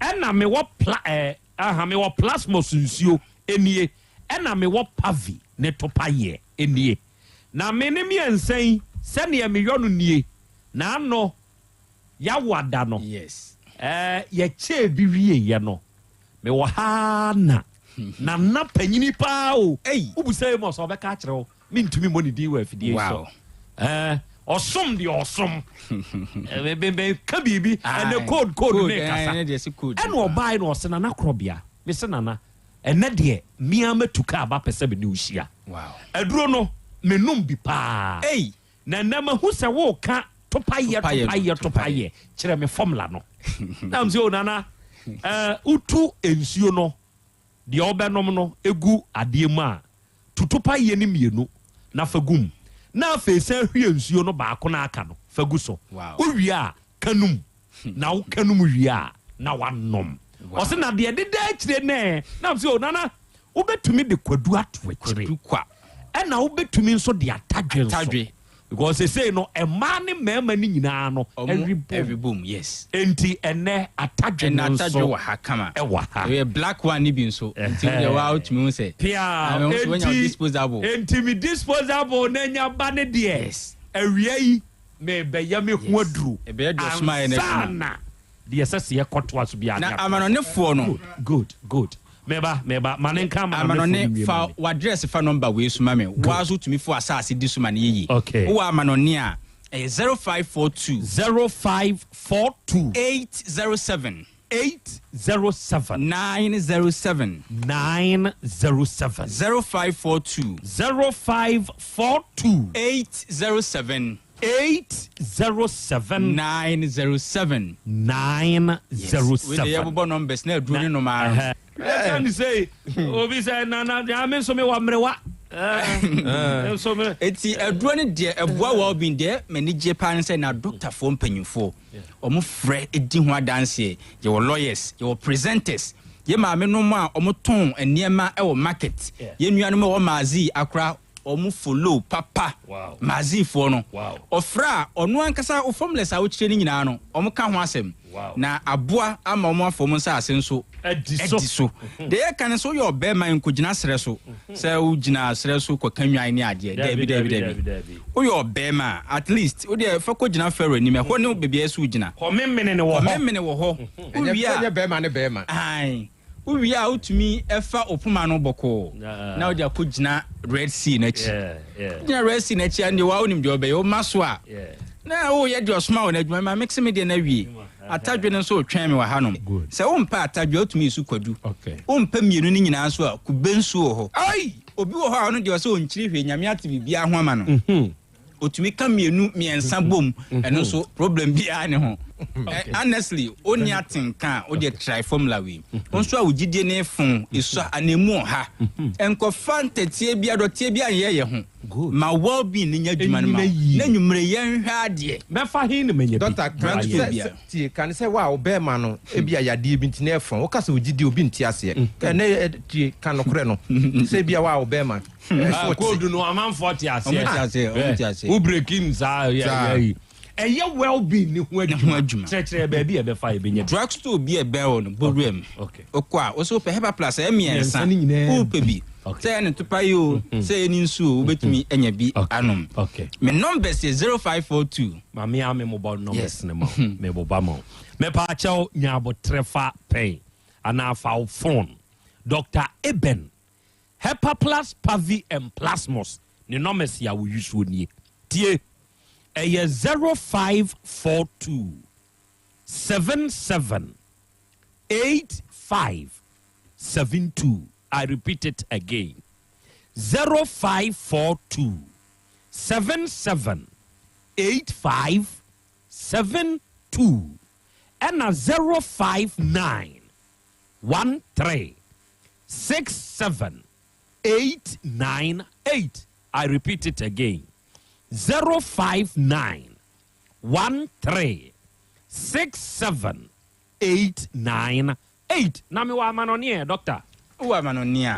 Ɛna mewɔ pla, eh, aha, mewɔ Plasmos nsuo. Enie. Ɛna mewɔ Pavi ne topayeɛ. Enie. Na me ne mmiɛnsa yi, sɛdeɛ meyɔ no nie, N'ano yawa da no, eh, yɛkyɛɛ bi wieeɛ no, mewɔ ha ara na Nana panyini paa o. Wobisa Amos a, ɔbɛka akyerɛ wo. Mentumi mmɔ ne din wɔ afidie yi so. Eh, ɔsom deɛ ɔsom. Eh, me, me, meka biribi, ɛnɛ code, code ne kasa. Ɛna ɔbaeɛ na ɔse, Nana Korɔbea. Mese Nana, ɛnɛ deɛ, me ara matu kaa ba pɛ sɛ me ne wo hyia. Aduro no, menom bi paa. Na nnɛ mahu sɛ woreka topayɛ topayɛ topayɛ kyerɛ me formula no. Na mese o Nana, eh, wotu nsuo no deɛ wobɛnom no gu adeɛ mu a, tu topayɛ no mmienu na fa gu mu. Na afei san hwie nsuo no baako no a aka no fa gu so. Wowie a, ka no mu. Na woka no mu wie a, na woanom. Ɔse na deɛ ɛdeda akyire no ɛ? Na mese o Nana, Wobɛtumi de kwadu ato akyire. Kwadu kwa. Ɛna wobɛtumi nso de atadwe nso. Atadwe. Because sesei no mmaa ne mmarima no nyinaa no Ɔmo ɛwe bom. ɛwe bom, yes. Enti ɛnɛ atadwe Ɛnɛ no nso atadwe wɔ ha kama. ɛwɔ ha. Ɛyɛ black one no bi nso. Nti wo deɛ waa wotumi hu sɛ. Piaa. Ah, mehu sɛ woanya wo Enti disposable. enti me disposable no anya ba no deɛ. Yes. Awia yi merebɛyɛ me ho aduru. Ɛbɛyɛ deɛ ɔsomaeɛ no adwuma. Ansa na deɛ ɛsɛ sɛ yɛkɔtoa so biara Na ne atoa so. amanɔnefoɔ no. Good, good, good. Meba, meba, ma ne nka amanɔnefoɔ no Amanɔne, nwie fa ma me. w'address fa number wei so ma me. Good. Woa nso wotumi fa w'asaase di so ma no yɛ yie. Okay. Wowɔ amanɔne a, ɛyɛ 0542. 0542. 807. 807. 907. 907. 0542. 0542. 807. 807. 907. 907. Wei deɛ yɛbobɔ numbers na aduro ne nom ara. Ɛka ne sei, obi sɛ na na na me nso mewɔ mmerewa. Nso me. Eti aduro no deɛ ɛboa well-being deɛ m'ani gye paa ne sɛ na dɔktafoɔ mpanyinfoɔ wɔn frɛ di ho adanseɛ. Yɛwɔ lawyers, yɛwɔ presenters, yɛ maame nom a wɔn tɔn nneɛma wɔ market, yɛn nuanom a ɛwɔ Maazi akora wɔn follow papa Maazi foɔ no. Ɔfrɛ a ɔno ankasa wo formulas a wokyerɛ no nyinaa no wɔn ka ho asɛm. Na aboa ama wɔn afa wɔn nsase nso adi so. Deɛ yɛka ne sɛ woyɛ ɔbarima nkɔgyina serɛ so sɛ wogyina serɛ so kɔka nnwan ne adeɛ. Daabi, daabi, daabi. Woyɛ ɔbarima a, at least wodeɛ fa kɔgyina Farao anim. Ɛhɔ ne baabi a ɛsɛ sɛ wogyina. Kɔmemene wɔ hɔ. Kɔmemene wɔ hɔ. Wowie a. Ɛnyɛ barima ne barima. Ae. Wowie a wotumi fa wo poma no bɔkɔɔ na wode akɔgyina Red Sea no akyi. Wogyina Red Sea no akyi a, ɛndeɛ woa wonim deɛ wobɛyɛ. Woma so a, na woyɛ deɛ ɔsoma wo no adwuma. Ma mekse me deɛ no awie. Atadwe no nso retwɛn me wɔ hanom. Sɛ wompɛ atadwe a, wotumi yi so kwadu. Wompɛ mmienu no nyinaa nso a, kube nsuo wɔ hɔ. Obi wɔ hɔ a, ɔno deɛ ɔsɛ ɔnkyiri hwee, Nyame ate biribiara ho ama no. Otumi ka mmienu mmiɛnsa bom, ɛno nso problem biara ne ho. Honestly, wonni atenka a, wodeɛ try formula wei. Wo nso a wo gyidie ne fon, esua anaa emu ɔha. Nkɔfa ntɛteɛ bi, adɔteɛ bi anyɛ yɛ ho. Ma well being no nyɛ adwuma no ma wo. Na anwummere yɛnhwɛ adeɛ. Mɛfa he na manya bi? Doctor, ka Drug store sɛ, biara. tie, ka ne sɛ wo a wo bɛɛma no, ebia yadeɛ bi nti na ɛfɔn. Woka sɛ wo gyidie obi nte aseɛ. Ɛnɛ, tie, ka nokorɛ no. Sɛ ebia wo a wo bɛɛma. Ah, code no amanfoɔ te aseɛ. Ɔmo te aseɛ, ɔmo te aseɛ. Wo breaking saa yɛ Saa. yɛ yi. Ɛyɛ well being ne ho adwuma. adwuma. Kyerɛkyerɛ baabi a ɛbɛfa a yɛbɛnya bi. Drug store bi a ɛbɛn hɔ no, bɔ wura mu. Okay. Wokɔ a, wo sɛ wopɛ Hepa Plus, ɛyɛ mmiɛnsa. Mmiɛnsa no nyinaa Wopɛ bi. Sɛ ɛyɛ ne topa yi o, sɛ ɛyɛ ne nsuo o, wobɛtumi anya bi anom. Me numbers yɛ 0542. Ma me ara me mobɔ numbers no ma wo. Me boba ma wo. Mepaakyɛw nya aboterɛ fa pɛn anaa fa wo phone. Doctor Eben, Hepaplus Pavi and Plasmos ne numbers a wo use nie. Tie, ɛyɛ 0542 77 85 72. I repeat it again, 0542 77 85 72 ɛna 059 13 67 898. I repeat it again, 059 13 67 898. Na mewɔ amanɔne ɛ, Doctor? Wowɔ amanɔne a,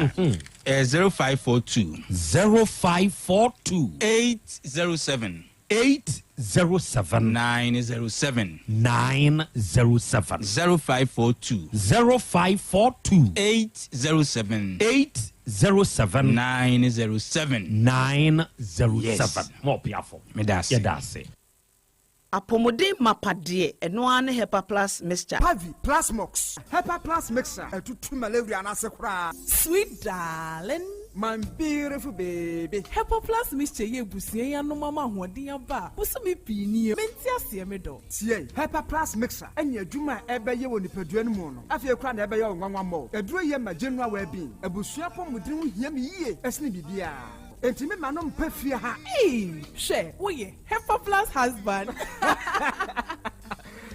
ɛyɛ 0542. 0542. 807. 807. 907. 907. 0542. 0542. 807. 807. 907. 907. Yes. Mo ɔpeafo. Meda ase. Yɛda ase. Apɔmuden mapa deɛ, ɛno ara ne Hepa Plus Mixture. Pavi, Plasmox, Hepa Plus Mixture, ɛtutu malaria no ase koraa. Sweet darling. My beautiful baby. Hepa Plus Mixture yɛ abusua yi anom ama ahoɔden aba a bosome pii nie. Mente aseɛ me dɔ. Tie, Hepa Plus Mixture ɛne adwuma a ɛbɛyɛ wɔ nipadua no mu no, afei koraa na ɛbɛyɛ wo nwanwa mmɔ. Aduro yɛ ma general well-being. Abusua apɔmuden ho hia me yie ɛsene biribiara. Enti me ma no mpa fie ha. Eii, hwɛ, woyɛ Hepa Plus husband.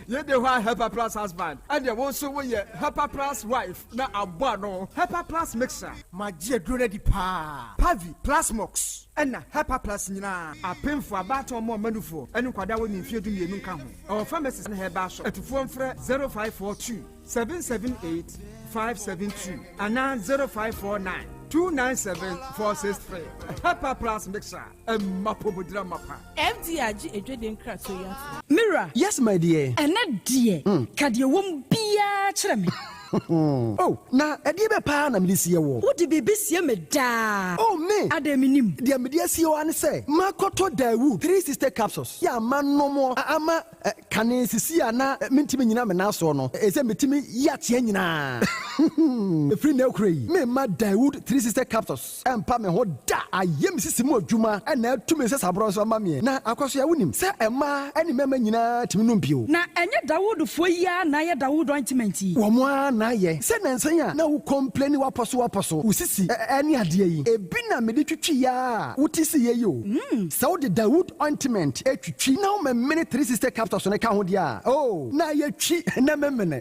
Yɛde hɔ a Hepa Plus husband, ɛdeɛ wo nso woyɛ Hepa Plus wife na abɔ ano. Hepa Plus mixer. Magye aduro no adi paa. Pavi, Plasmox, ɛna Hepa Plus nyinaa. Apemfoɔ, abaatan, ɔmo a ɔma nufoɔ, ɛne nkwadaa a wɔnni mfeɛ 12 nka ho. Ɛwɔ pharmacies ne herbal shop. Atufoɔ mfrɛ 0542 778 572 anaa 0549 297 463. Hepa Plus mixer. Ɛmma pomodira mapa. FDA agye adwadie nkratoɔ yi atom. Me wura. Yes my dear. Ɛnɛ deɛ, ka deɛ ɛwɔ mu biara kyerɛ me. Oh, na ɛdeɛ bɛ paa na mede sie woɔ? Wode biribi sie me daa. Oh, me! Adɛn mennim? Deɛ mede asie wo ara ne sɛ, makɔtɔ Daewoo 360 capsules yɛ a manom a ama kane sisi a na mentumi nnyina me nan soɔ no, ɛsɛ metumi yi ateɛ nyinaa. Ɛfiri nnɛ rekora yi, meremma Daewoo 360 capsules Ɛmpa me ho da. Ayɛ me sisi mu adwuma na atu me nsasaborɔ nso ama me. Na Akwasoa, wonim sɛ mmaa ne mmarima nyinaa tumi nom bio. Na ɛnyɛ Dawoodfoɔ yi ara na ayɛ Dawood ointment yi? Wɔn ara na ayɛ. Sɛ nnansa yi a na wo complaini w'apɔso w'apɔso, wo sisi ne adeɛ yi, ebi na mede twitwiiɛ ara a wote siiɛ yi o. Sɛ wode Dawood ointment twitwi na womemene 360 capsules no ka ho deɛ a, oh, na ayɛ twi na memene.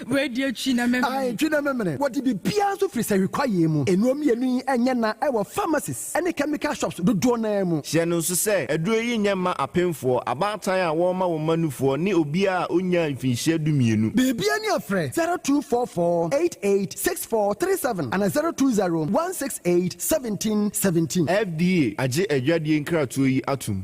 Wei deɛ twi na memene. Ae, twi na memene. Wɔde biribiara nso firi sahwi kwaeɛ mu. Nnuro mmienu yi nyɛ na wɔ pharmacies ne chemical shops dodoɔ no ara mu. Hyɛ no nso sɛ, aduro yi nyɛ mma apemfoɔ, abaatan a wɔrema wɔn mma nufoɔ, ne obiara a ɔnnyaa mfinhyia dumienu. Biribiara ni a frɛ 0244 88 6437 anaa 020 168 1717. FDA agye adwadie nkratoɔ yi atom.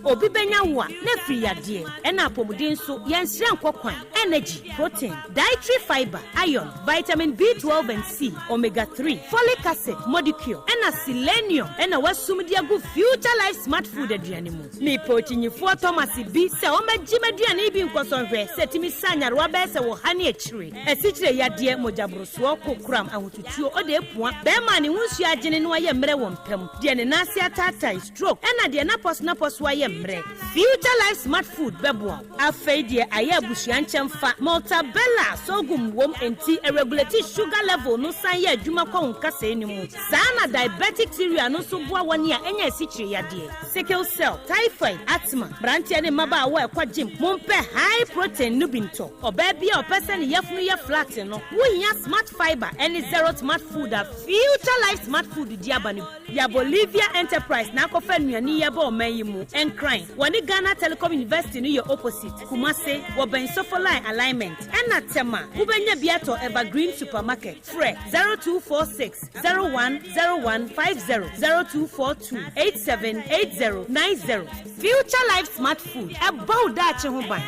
Obi bɛnya wo a, na afiri yadeɛ, ɛna apɔmuden nso, yɛnsrɛ nkɔ kwan, energy, protein, dietary fibre, iron, vitamin B12 and C, omega 3, folic acid, modicure, ɛna selenium ɛna wasum de agu Future Life Smart Food aduane mu. Mepɛ okyinyifoɔ Thomas bi sɛ ɔmmɛgye m'aduane yi bi nkɔsɔ nhwɛ sɛ ɛtumi sa nyarewa bɛyɛ sɛ wɔ ha ne akyire, asikyire yadeɛ, mogyaborosoɔ, kokoram, ahotutuo, ɔde apua, bɛrima a ne ho nsuo agyene na wayɛ mmerɛ wɔ mpa mu, deɛ ne nan ase ataatae, stroke, ɛna deɛ n'apɔso-n'apɔso ayɛ mmerɛ. Future Life Smart Food bɛboa wo. Afei deɛ ayɛ abusua nkyɛmfa. Maltabella sorghum wom enti ɛregulate sugar level no san yɛ adwuma kɔ wo nkasɛɛ no mu. Saa na diabetic cereal no nso boa wɔn a anya asikyire yadeɛ, sickle cell, typhoid, asthma. Mmeranteɛ ne mmabaawa a ɛkɔ gym, mompɛ high protein no bi ntɔ. Ɔbaa bi a ɔpɛ sɛ ne yafunu yɛ flat no, wohia Smart Fibre ne Zero Smart Food a Future Life Smart Food de aba no bi. Ya Bolivia Enterprise na akɔfa nnuane yi aba ɔman yi mu. Nkran, wɔne Ghana Telecom University no yɛ opposite. Kumase, wɔbɛn Sofoline Alignment. Ɛna Tema, wobɛnya bi atɔ Evergreen Supermarket. Frɛ 0246 01 01 50, 0242 87 80 90. Future Life Smart Food, ɛbɔ wo daakye ho ban.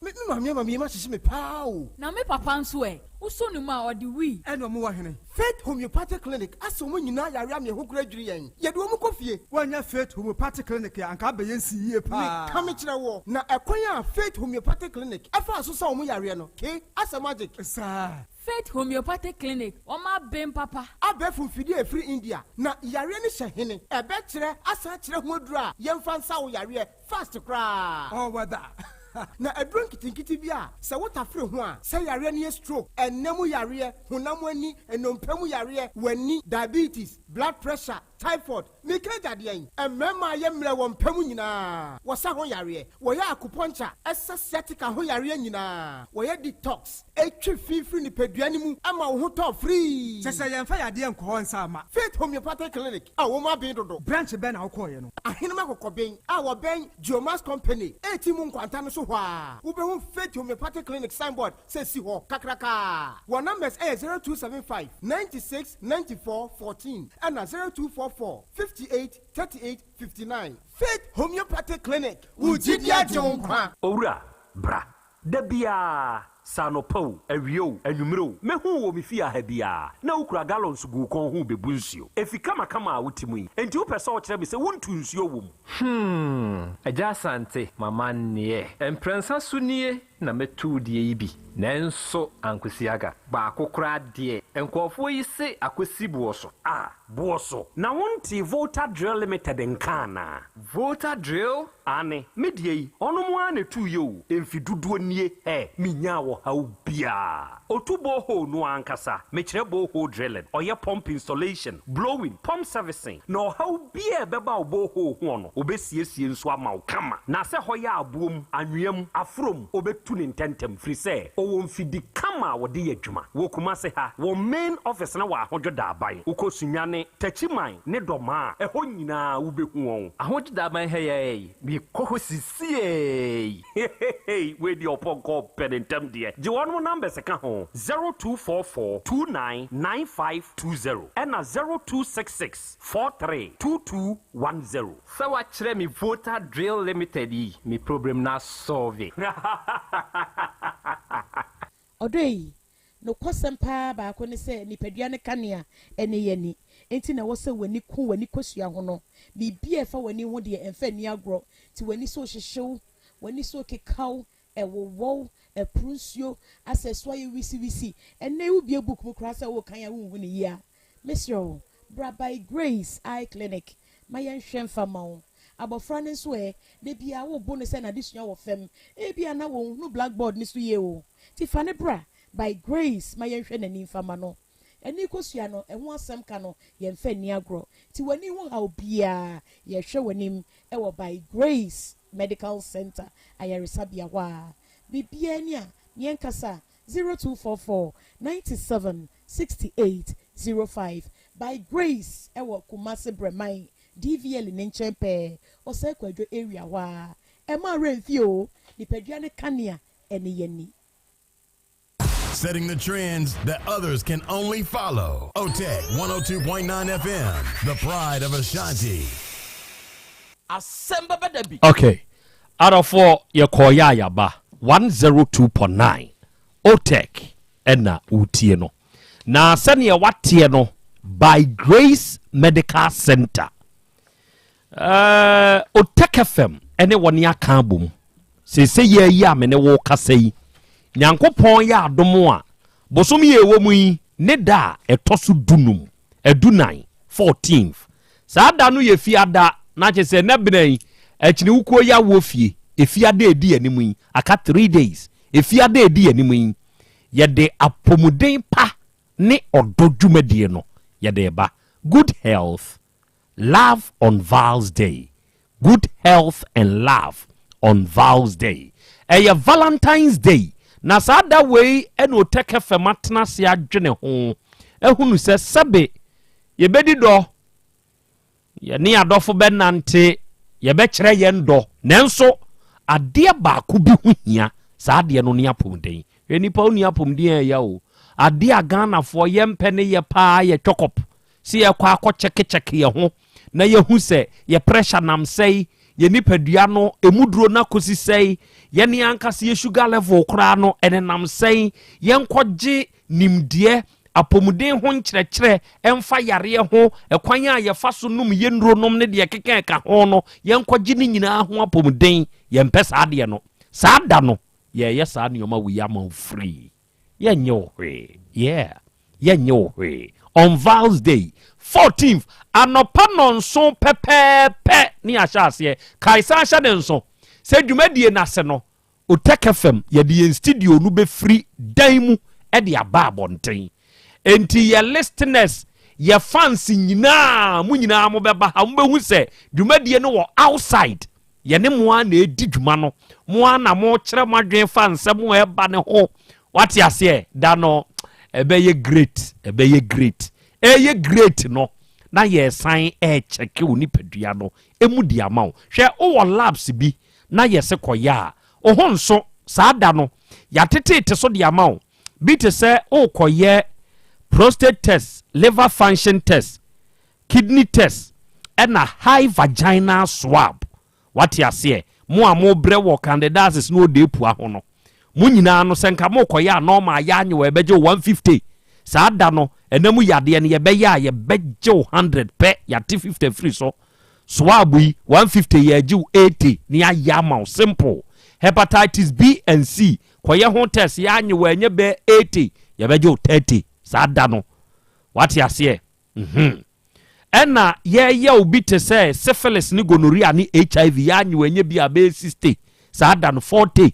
Me Me maame ama me yam ahyehye me paa o. Na me papa nso ɛ? Wosɔ ne mu a, ɔde wii. Ɛna ɔmo wɔ hene? Faith Homeopathic Clinic asɛ ɔmo nyinaa yare ama yɛn ho koraa dwiri yɛn. Yɛde ɔmo kɔ fie. Woannya Faith Homeopathic Clinic a, anka abɛyɛ nsi yie paa. Meka mekyerɛ woɔ, na ɛkwan a Faith Homeopathic Clinic ɛfaa so sa ɔmo yareɛ no, ke, asɛ magic. Saa. Faith Homeopathic Clinic, wɔn aben papa. Abɛɛfo mfidie a ɛfiri India, na yareɛ no hyɛ hene? Ɛbɛkyerɛ asan akyerɛ ho aduro a yɛmfa nsa wo yareɛ fast koraa. All weather. Na aduro nketenkete bi a sɛ wotafere ho a, sɛ yareɛ no yɛ stroke, ɛnna mu yareɛ, honam ani, nnompe mu yareɛ, w'ani, diabetes, blood pressure, typhoid, meka agya deɛn? Mmarima a yɛ mmerɛ wɔ mpa mu nyinaa, wɔsa ho yareɛ, wɔyɛ acupuncture, ɛsa sciatica ho yareɛ nyinaa, wɔyɛ detox, ɛtwe fi firi nipadua no mu ma wo ho tɔ firii. Kyerɛ sɛ yɛmfa yadeɛ nkɔ hɔ nsa mma. Faith Homeopathic Clinic a wɔn aben dodo. Branch bɛn na wokɔeɛ no? Ahenem Akokɔben a wɔbɛn Geomax Company a mu nkwanta no so hɔ a, wobɛhu Faith Homeopathic Clinic signboard sɛ si hɔ kakrakaa. Wɔn numbers yɛ 0275 96 94 14 ɛna 0244 58 38 59. Faith Homeopathic Clinic, wo gyidi agye wo nkwa. Owura, bra. Da biara, sɛ anɔpa o, awia o, anwummere o, mɛhu wo wɔ me fie ha biara, na wokura gallons gu wo kɔn ho rebebu nsuo. Efi kamakama a wote mu yi, enti wopɛ sɛ wokyerɛ me sɛ wontu nsuo wɔ mu? Hmm, Agya Asante, m'amanneɛ. Mprɛnsa so nie na mɛtu wo deɛ yi bi, nanso ankosi aga. Baako koraa deɛ, nkurɔfoɔ yi se akɔsi boɔ so. Ah, boɔ so. Na wontee Volta Drill Limited nka anaa? Volta Drill? Aane, me deɛ yi, ɔnom ara na ɛtuiɛ o, mfe dodoɔ nie, hɛ, menyaa ɔhaw biara. Ɔtu borehole no ankasa, mekyerɛ borehole drilling, ɔyɛ pump installation, blowing, pump servicing, na ɔhaw biara a ɛbɛba wo borehole hoɔ no, ɔbɛsiesie nso ama wo kama. Na sɛ hɔ yɛ aboɔ mu, anwea mu, aforɔ mu, ɔbɛtu no ntɛntɛm, firi sɛ ɔwɔ mfidi kama a wɔde yɛ adwuma. Wɔ Kumase ha, wɔn main office no wɔ Ahodwo Daaban. Wokɔ Sunyani, Techiman ne Dɔmaa a, ɛhɔ nyinaa wobɛhu wɔn. Ahodwo Daaban ha yi ara yi, mekɔ hɔ sisiei. Hehehe wei deɛ ɔpɔnkɔ pɛ ne ntɛm deɛ. Gye wɔnom numbers ka ho, 0244 29 9520 ɛna 0266 43 2210. Sɛ wakyerɛ me Volta Drill Limited yi, me problem no asɔlve. Ɔdɔ yi, nokwasɛm paa baako ne sɛ nipadua no kanea ne yɛn ani. Enti na ɛwɔ sɛ w'ani ku w'ani kosua ho no. Biribi a ɛfa w'ani ho deɛ, ɛmfa nni agorɔ. Nti w'ani so rehyehye wo, w'ani so rekeka wo, ɛwowɔ wo, ɛporo nsuo, asɛ ɛso ayɛ wisiwisi. Ɛnnɛ yi wobue book mu koraa sɛ worekan a wonhu no yie a, mesrɛ wo, bra By Grace Eye Clinic ma yɛnhwɛ mfa mma wo. Abɔfra no nso ɛ, da biara wobo no sɛ n'adesua wɔ fam. Ebia na wɔnhunu blackboard no so yie o. Nti fa no bra By Grace ma yɛnhwɛ n'ani mfa mma no. Ani kosua no, ɛho asɛm ka no, yɛmfa nni agorɔ. Nti w'ani ho haw biara, yɛhwɛ w'anim wɔ By Grace Medical Center ayaresabea hɔ a. Biribiara ni a, yɛnkasa 0244 97 68 05. By Grace wɔ Kumasi Brɛman DVL ne nkyɛn pɛɛ, Osei Kwadwo area hɔ ara. Ɛmma werɛ mfi o, nipadua no kanea ne yɛn ani. Setting the trends that others can only follow. OTEC 102.9 FM, the pride of Ashanti. Asɛm bɛba da bi. Ok adɔfoɔ yɛkɔɔ yɛ a yɛaba 102.9 OTEC ɛna wotie no na sɛdeɛ wateɛ no by Grace Medical Center uh, OTEC FM ɛne wɔne aka abom seesei yɛ yi a me ne wo kasa yi Nyankopɔn yɛ adom a bosom yɛ ɛwɔ mu yi ne da a ɛtɔ so dunum adunan, 14th. Saa da no yɛ fiada, na kyerɛ sɛ nɛ bena yi, akyiniwukuo yi awoɔ fie, efiada a ɛdi anim yi, aka 3 days, efiada a ɛdi anim yi, yɛde apɔmuden pa ne ɔdɔ dwumadie no yɛde reba. Good health, love on Val's day. Good health and love on Val's day. Ɛyɛ Valentine's Day, na saa da wei na Otɛkɛ fam atena ase adwene ho ahunu sɛ sɛbe yɛbɛdi dɔ, yɛne adɔfo bɛnante, yɛbɛkyerɛ yɛn dɔ, nanso adeɛ baako bi ho hia, saa adeɛ no ne apɔmuden. Hwɛ nipa wonni apɔmuden a ɛya o. Adeɛ a Ghanafoɔ yɛmpɛ ne yɛ paa yɛ twɔkɔp. Sɛ yɛkɔ akɔ kyɛkekyɛke yɛn ho na yɛhu sɛ yɛ pressure nam sɛe, Yɛn nipadua no, emu duro no akɔsi sɛn? Yɛn ankasa yɛ sugar level koraa no, ɛnenam sɛn? Yɛnkɔgye nimdeɛ, apɔmuden ho nkyerɛkyerɛ ɛmfa yareɛ ho, ɛkwan a yɛfa so nom yɛn nnuro nom ne deɛ ɛkeka ɛka ho no, yɛnkɔgye ne nyinaa ho apɔmuden. Yɛmpɛ saa adeɛ no. Saa da no, yɛreyɛ saa nneɛma wei ama wo free. Yɛnyɛ wo hwee. Yeah. Yɛnyɛ wo hwee. On Vals Day, 14th, anɔpa nnɔnson pɛpɛɛpɛ ne yɛahyɛ aseɛ. Kae san hyɛ ne nso sɛ dwumadie no ase no, Otec FM, yɛde yɛn studio no bɛfiri dan mu de aba abɔnten. Enti yɛ listeners, yɛ fans nyinaa, mo nyinaa mobɛba ha, mobɛhu sɛ dwumadie no wɔ outside. Yɛne mo ara na ɛredi dwuma no. Mo ara na mokyerɛ mo adwene fa nsɛm a ɛba no ho. Wate aseɛ? Da no, ɛbɛyɛ great, ɛbɛyɛ great. Ɛyɛ great no, na yɛresan ɛrekyɛke wo nipadua no ɛmu de ama wo. Hwɛ, wowɔ labs bi na yɛse kɔyɛ a, wo ho nso, saa da no, yɛateteete so de ama wo. Bi te sɛ worekɔyɛ prostate test, liver function test, kidney test ɛna high vaginal swab. Wate aseɛ? Mo a mobrɛ wɔ candidiasis ne odeepua ho no, mo nyinaa no sɛ nka mokɔyɛ a normal yɛ anyew a yɛbɛgye wo 150. Saa da no, ɛna mu yadeɛ no yɛbɛyɛ a yɛbɛgye wo 100 pɛ, yɛate 50 afiri so. Swab yi, 150 yɛagye wo 80 na yɛayɛ ama wo, simple. Hepatitis B and C, kɔyɛ ho test yɛ anyew a ɛnyɛ bɛyɛ 80, yɛbɛgye wo 30 saa da no. Wate aseɛ? Mhm. Ɛna yɛyɛ obi te sɛ syphilis ne gonorrhea ne HIV yɛ anyew ɛnyɛ bi a bɛyɛ 60 saa da no 40.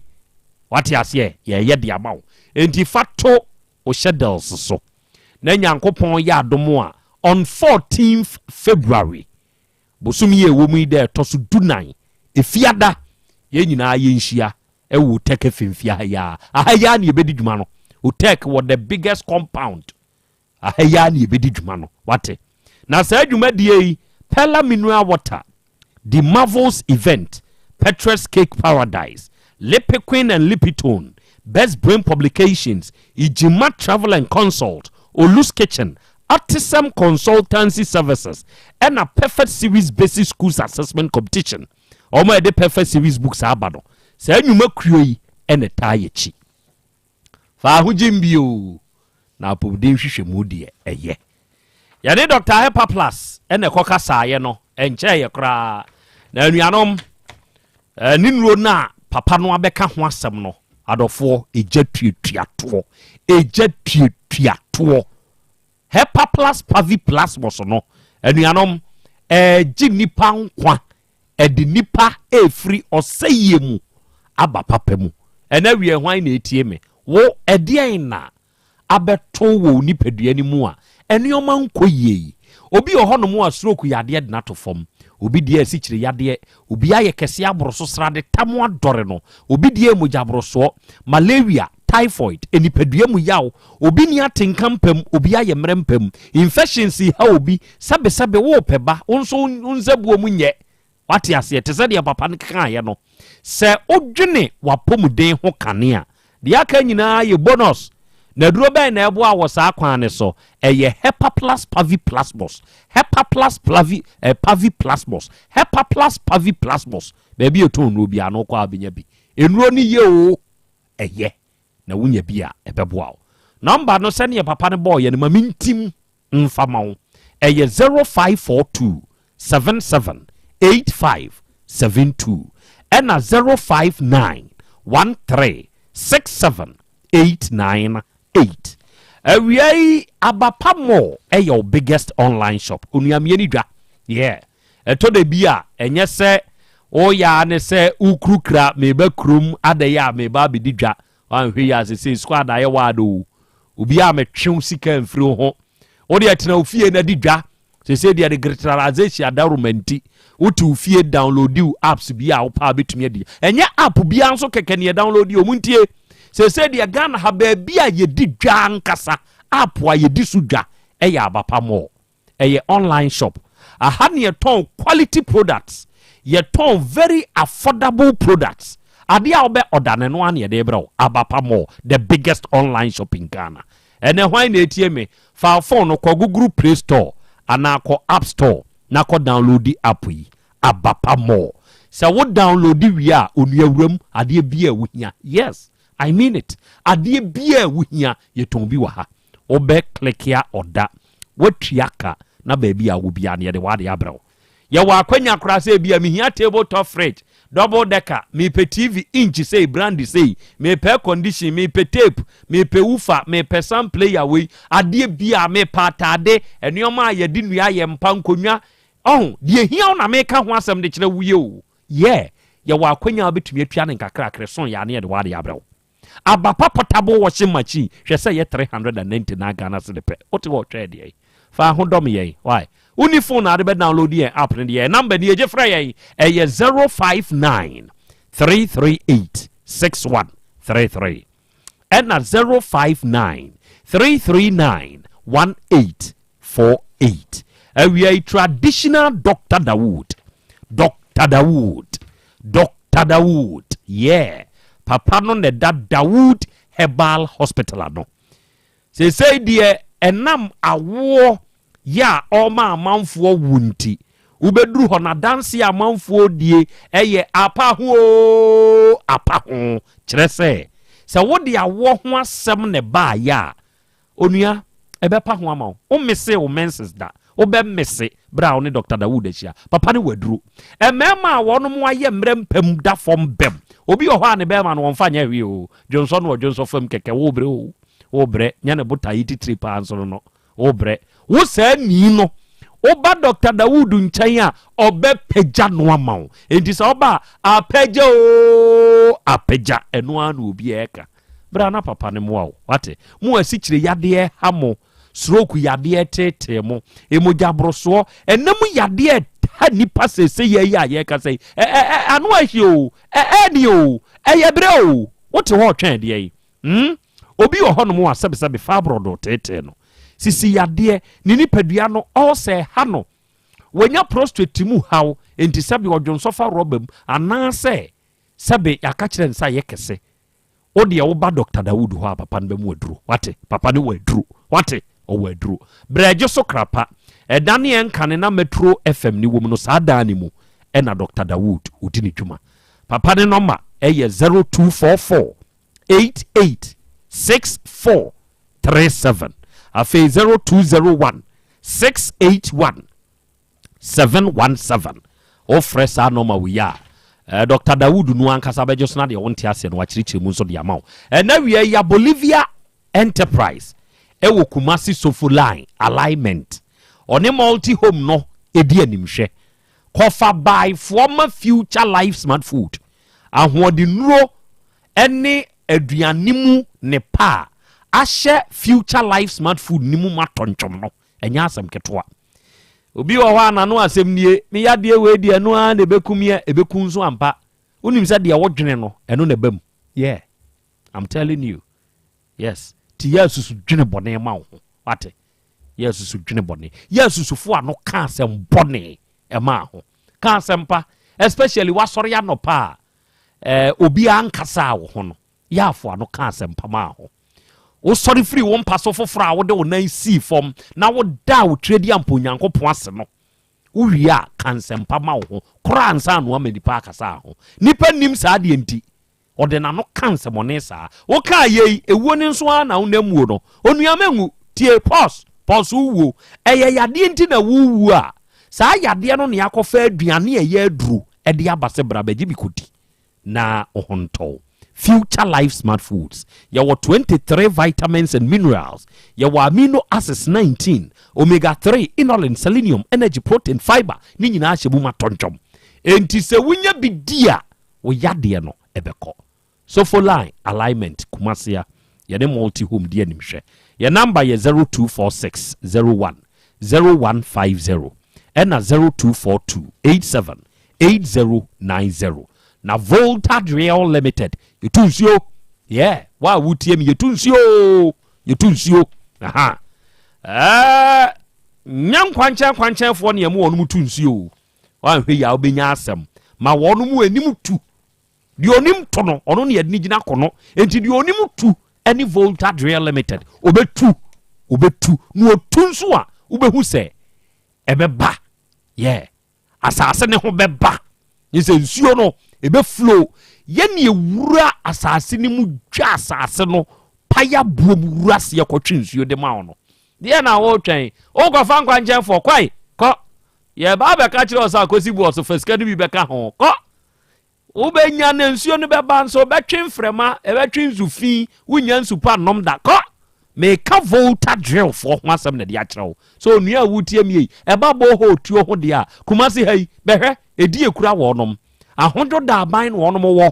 Wate aseɛ? Yɛyɛ de ama wo. Enti fa to wo schedules so. Na Nyankopɔn yɛ adom a on 14th February bosom yi a ɛwɔ mu yi da ɛtɔ so dunan efiada yɛn nyinaa yɛnhyia ɛwɔ Otec afimfia ha yi ara. Aha yi ara na yɛbɛdi dwuma no. Otec wɔ the biggest compound. Aha yi ara na yɛbɛdi dwuma no. Wate? Na saa dwumadie yi, Pella Mineral Water, The Marvels Event, Petrus Cake Paradise, Lipiquin and Lipitone, Best Brain Publications, Ijima Travel and Consult, Olus Kitchen, Artisem Consultancy Services, ɛna Perfect Series Basic Schools Assessment Competition. Wɔn a yɛde Perfect Series books aba no, saa nnwuma kuo yi na ɛtaa yɛn akyi. Fa ahogyem bio na apɔmuden nhwehwɛmu deɛ ɛyɛ. Yɛne Dr. Hepa Plus na ɛkɔkasaeɛ no, ɛnkyɛeɛ koraa. Na anuanom, eh, ne nnuro no a papa no abɛka ho asɛm no, adɔfoɔ, ɛgya tuatuatoɔ. Ɛgya tuatuatoɔ. Hepa Plus Pavi Plasmos no, anuanom, ɛregye nnipa nkwa Ɛde nnipa refiri ɔsɛeɛ mu aba papa mu. Ɛnnɛ awia yi, hwan na ɛretie me? Wo, ɛdeɛn na abɛto wɔ wo nipadua no mu a nneɛma nkɔ yie yi? Obi wɔ hɔnom a stroke yadeɛ de no ato fam. Obi deɛ asikyire yadeɛ. Obi ayɛ kɛseɛ aboro so, srade tam adɔre no. Obi deɛ yɛ mogyaborosoɔ, malaria, typhoid, nipadua mu yaw. Obi nni atenka mpa mu, obi ayɛ mmerɛ mpa mu. Infections reha obi. Sɛbesɛbe worepɛ ba, wo nso wo nsabuo mu nyɛ. Wate aseɛ? Te sɛ deɛ papa no kaeɛ no, sɛ wodwene w'apɔmuden ho kane a, deɛ aka nyinaa yɛ bonus. Na aduro bɛn na ɛboa wɔ saa kwan no so? Ɛyɛ Hepaplus paviplasmus. Hepaplus plavi, eh, paviplasmus. Hepaplus paviplasmus. Baabi a ɛtɔn nnuro biara no wokɔ a wobɛnya bi. Nnuro no yɛ o, ɛyɛ. Na wonya bi a, ɛbɛboa wo. Nɔmba no sɛdeɛ papa no bɔɔyɛ no, ma mentim mfa ma wo. Ɛyɛ 0542 77 85 72 ɛna 059 13 67 89 8. Awia yi Abapa Mall ɛyɛ wo biggest online shop. Onuamia ni dwa. Yeah. Ɛtɔ da bi a ɛnyɛ sɛ woyɛ ara ne sɛ wokurukura meba kurom adɛyɛ a meba abɛdi dwa. Wanhwɛ yi a sesei squad ayɛ wide o. Obiara mɛtwe wo sika mfiri wo ho. Wo deɛ tena wo fie na di dwa. Sesei deɛ digitalization adaworoma nti, wote wo fie download wo apps bi a wopɛ a wobɛtumi adi. Ɛnyɛ app biara nso kɛkɛ ne yɛ download o, montie. Sesei deɛ Ghana ha baabi a yɛdi dwa ankasa, app a yɛdi so dwa ɛyɛ Abapa Mall. Ɛyɛ online shop. Aha ne yɛtɔn quality products, yɛtɔn very affordable products. Adeɛ a wobɛ ɔda no ɛno ara na yɛde rebrɛ wo. Abapa Mall, the biggest online shop in Ghana. Ɛnɛ hwan na ɛretie me? Fa wo phone no kɔ Google Play Store anaa kɔ App Store na kɔ downloadi app yi, Abapa Mall. Sɛ wo download wie a, onua wuram, adeɛ biara a wohia, yes, I mean it, adeɛ biara a wohia, yɛtɔn bi wɔ ha. Wobɛ click a ɔda, woatua ka na baabi a wɔ biara no yɛde w'adeɛ abrɛ wo. Yɛwɔ akwanya koraa sɛ ebia mehia table top fridge, double decker, mepɛ TV inch sei, brand sei, mepɛ air condition, mepɛ tape, mepɛ woofer, mepɛ sound player wei, adeɛ biara, mepɛ ataade, nneɛma a yɛde nnua ayɛ, mpa, nkonnwa, ɔho, deɛ ehia wo na meka ho asɛm de kyerɛ wo yi o. Yeah, yɛwɔ akwanya a wobɛtumi atua no nkakrakra, so yɛ a na yɛde w'adeɛ abrɛ wo. Aba pa portable washing machine hwɛ sɛ ɛyɛ 399 Ghana cedi pɛ. Wote hɔ retwɛn deɛn? Fa ho dɔm yɛn why? Wonni phone a wode bɛ download yɛn app no deɛ yɛn number nie gye frɛ yɛn ɛyɛ 059 338 6133 ɛna 059 339 1848. Awia yi traditional Doctor Dawood Doctor Dawood Doctor Dawood yeah papa no na ɛda Dawood Herbal Hospital ano. Seesei deɛ ɛnam awoɔ yɛ a ɔma amanfoɔ wo nti, wobɛduru hɔ no adanseɛ a amanfoɔ die ɛyɛ apa ho oo apa ho. Kyerɛ sɛ, sɛ wode awoɔ ho asɛm na ɛbaayɛ a, Onua, ɛbɛpa ho ama wo. Wo mese wo menses da. Wo bɛ mese berɛ a wo ne Doctor Dawood ahyia. Papa no wɔ aduro. Mmarima a wɔnom ayɛ mmerɛ mpam da fam bɛm. Obi wɔ hɔ a ne bɛrima no wɔmfa nyɛ hwee o. Dwonsɔ no ɔdwonsɔ fam kɛkɛ. Wo brɛ o. Wo brɛ. Nyɛ ne botaeɛ titire paa nso no no. Wo brɛ. Wo saa nii no, wo ba Doctor Dawood nkyɛn a, ɔbɛ pagya no ama wo. Enti sɛ ɔba a, apagya o, apagya. Ɛno ara na obiara ɛka. Bra na papa no mmoa wo, wate? Mo asikyire yadeɛ ha mo, stroke yadeɛ tetee mo, emogya borosoɔ, ɛna mu yadeɛ ha nipa seesei yɛ yi a yɛrekasa yi, ɛ ɛ ɛ ano ahye o, ɛ ɛɛni o, ɛyɛ berɛ o, wote hɔ ɔtwɛn deɛ yi, hmm? Obi wɔ hɔnom a sɛbesɛbe fibroid tetee no, sisi yadeɛ, ne nipadua no ɔɔsɛ ha no, wanya prostate mu haw, enti sɛbe ɔdwonsɔ fa rɔba mu, anaasɛ sɛbe yɛaka kyerɛ no sɛ ayɛ kɛse, Wo deɛ wo ba Doctor Dawood hɔ a papa no bɛmu aduro wate papa no wɔ aduro wate ɔwɔ aduro brɛgye so krapa ɛda ne ɛnkane na Metro FM ne wɔm no saa dan ne mu ɛna Doctor Dawood ɔdi ne dwuma papa ne nɔma ɛyɛ 0244 88 64 37 afei 0201 681 717. Wofrɛ saa nɔma wei a, eh, Dɔkta Dawood no ankasa bɛgye so na deɛ wonte aseɛ no wakyerɛkyerɛ mu nso de ama wo. Ɛnɛ wia yi ya Bolivia Enterprise ɛwɔ Kumasi Sofo Line Alignment. Ɔne Multi Home no ɛdi animhwɛ. Kɔfa baefoɔ ma Future Life Smart Food. Ahoɔdennuro ɛne aduane mu ne pa a ahyɛ Future Life Smart Food no mu ma tɔntwom no. Ɛnyɛ asɛm ketewa. Obi wɔ hɔ a n'ano asɛm nie, me yadeɛ wei deɛ ɛno ara na ɛbɛku me ɛ, ɛbɛku nso ampa. Wonim sɛ deɛ wodwene no, ɛno na ɛba mu. Yeah, I'm telling you. Yes, ti yɛ asusu dwene bɔne ma wo ho. Wate? Yɛ asusu dwene bɔne. Yɛ asusufo ano ka asɛm bɔne ɛma ho. Ka asɛm pa, especially wasɔre anɔpa a, eh, obiara nkasa wo ho no. Yaafo ano ka asɛmpa maa ho. Wosɔre firii wo mpa so foforɔ a wode wo nan sii fam na wodaa wo Tweaduampa Onyankopɔn ase no, wowie a, ka nsɛmpa ma wo ho koraa ansa na woama nnipa akasa ho. Nnipa nnim saa adeɛ nti, ɔde n'ano ka nsɛmɔne saa. Wokaa yei, ewuo no nso ara na wonam wuo no. Onua mɛnwu. Tie, pause, pause wowuo. Ɛyɛ yadeɛ nti na worewuo a, saa yadeɛ no na yɛakɔfa aduane a ɛyɛ aduro de aba sɛ bra bɛgye bi kɔdi. na wo ho ntɔ wo. Future Life Smart Foods, Yɛwɔ 23 vitamins and minerals, yɛwɔ amino acids 19, omega 3, inulin, selenium, energy, protein, fiber, ne nyinaa hyɛ mu ma tɔntwɔm. Enti sɛ wonya bi di a, wo yadeɛ no ɛbɛkɔ. Sofoline Alignment, Kumasi a yɛne Multi Home di animhwɛ. Yɛn number yɛ 0246 01 0150 ɛna 0242 87 8090 na Volta Driel Limited yɛtu nsuo yeah wo a wotie me yɛtu nsuo yɛtu nsuo aha ɛɛ nyɛ nkwankyɛn nkwankyɛnfoɔ ne ɛmo wɔn tu nsuo woanhwɛ yi a wobɛnya asɛm ma wɔn mu anim tu deɛ onim to no ɔno ne yɛde ne gyina kɔ no enti deɛ onim tu ɛne Volta Driel Limited obɛtu obɛtu na otu nso a wobɛhu sɛ ɛbɛba yeah Asase no ho bɛba. Nye sɛ nsuo no ɛbɛ flow. Yɛne ɛwura asase no mu dwa asase no paya buom wura aseɛ kɔtwe nsuo de ma wo no. Deɛ na wotwɛn? Wokɔfa nkwankyɛnfoɔ kɔe kɔ. Yɛba abɛka kyerɛ wo sɛ akɔsi boɔ so fa sika no bi bɛka ho kɔ. Wobɛnya na nsuo no bɛba nso bɛtwe mframa, ɛbɛtwe nsu fi, wonnya nsu pa nnom da. Kɔ! Meka Volta drill foɔ ho asɛm na ɛde akyerɛ wo. Sɛ onua a wotie me yi, ɛba borehole tuo ho deɛ a, Kumasi ha yi, bɛhwɛ, ɛdi ekura wɔnom. Ahodwo da aban na wɔnom wɔ.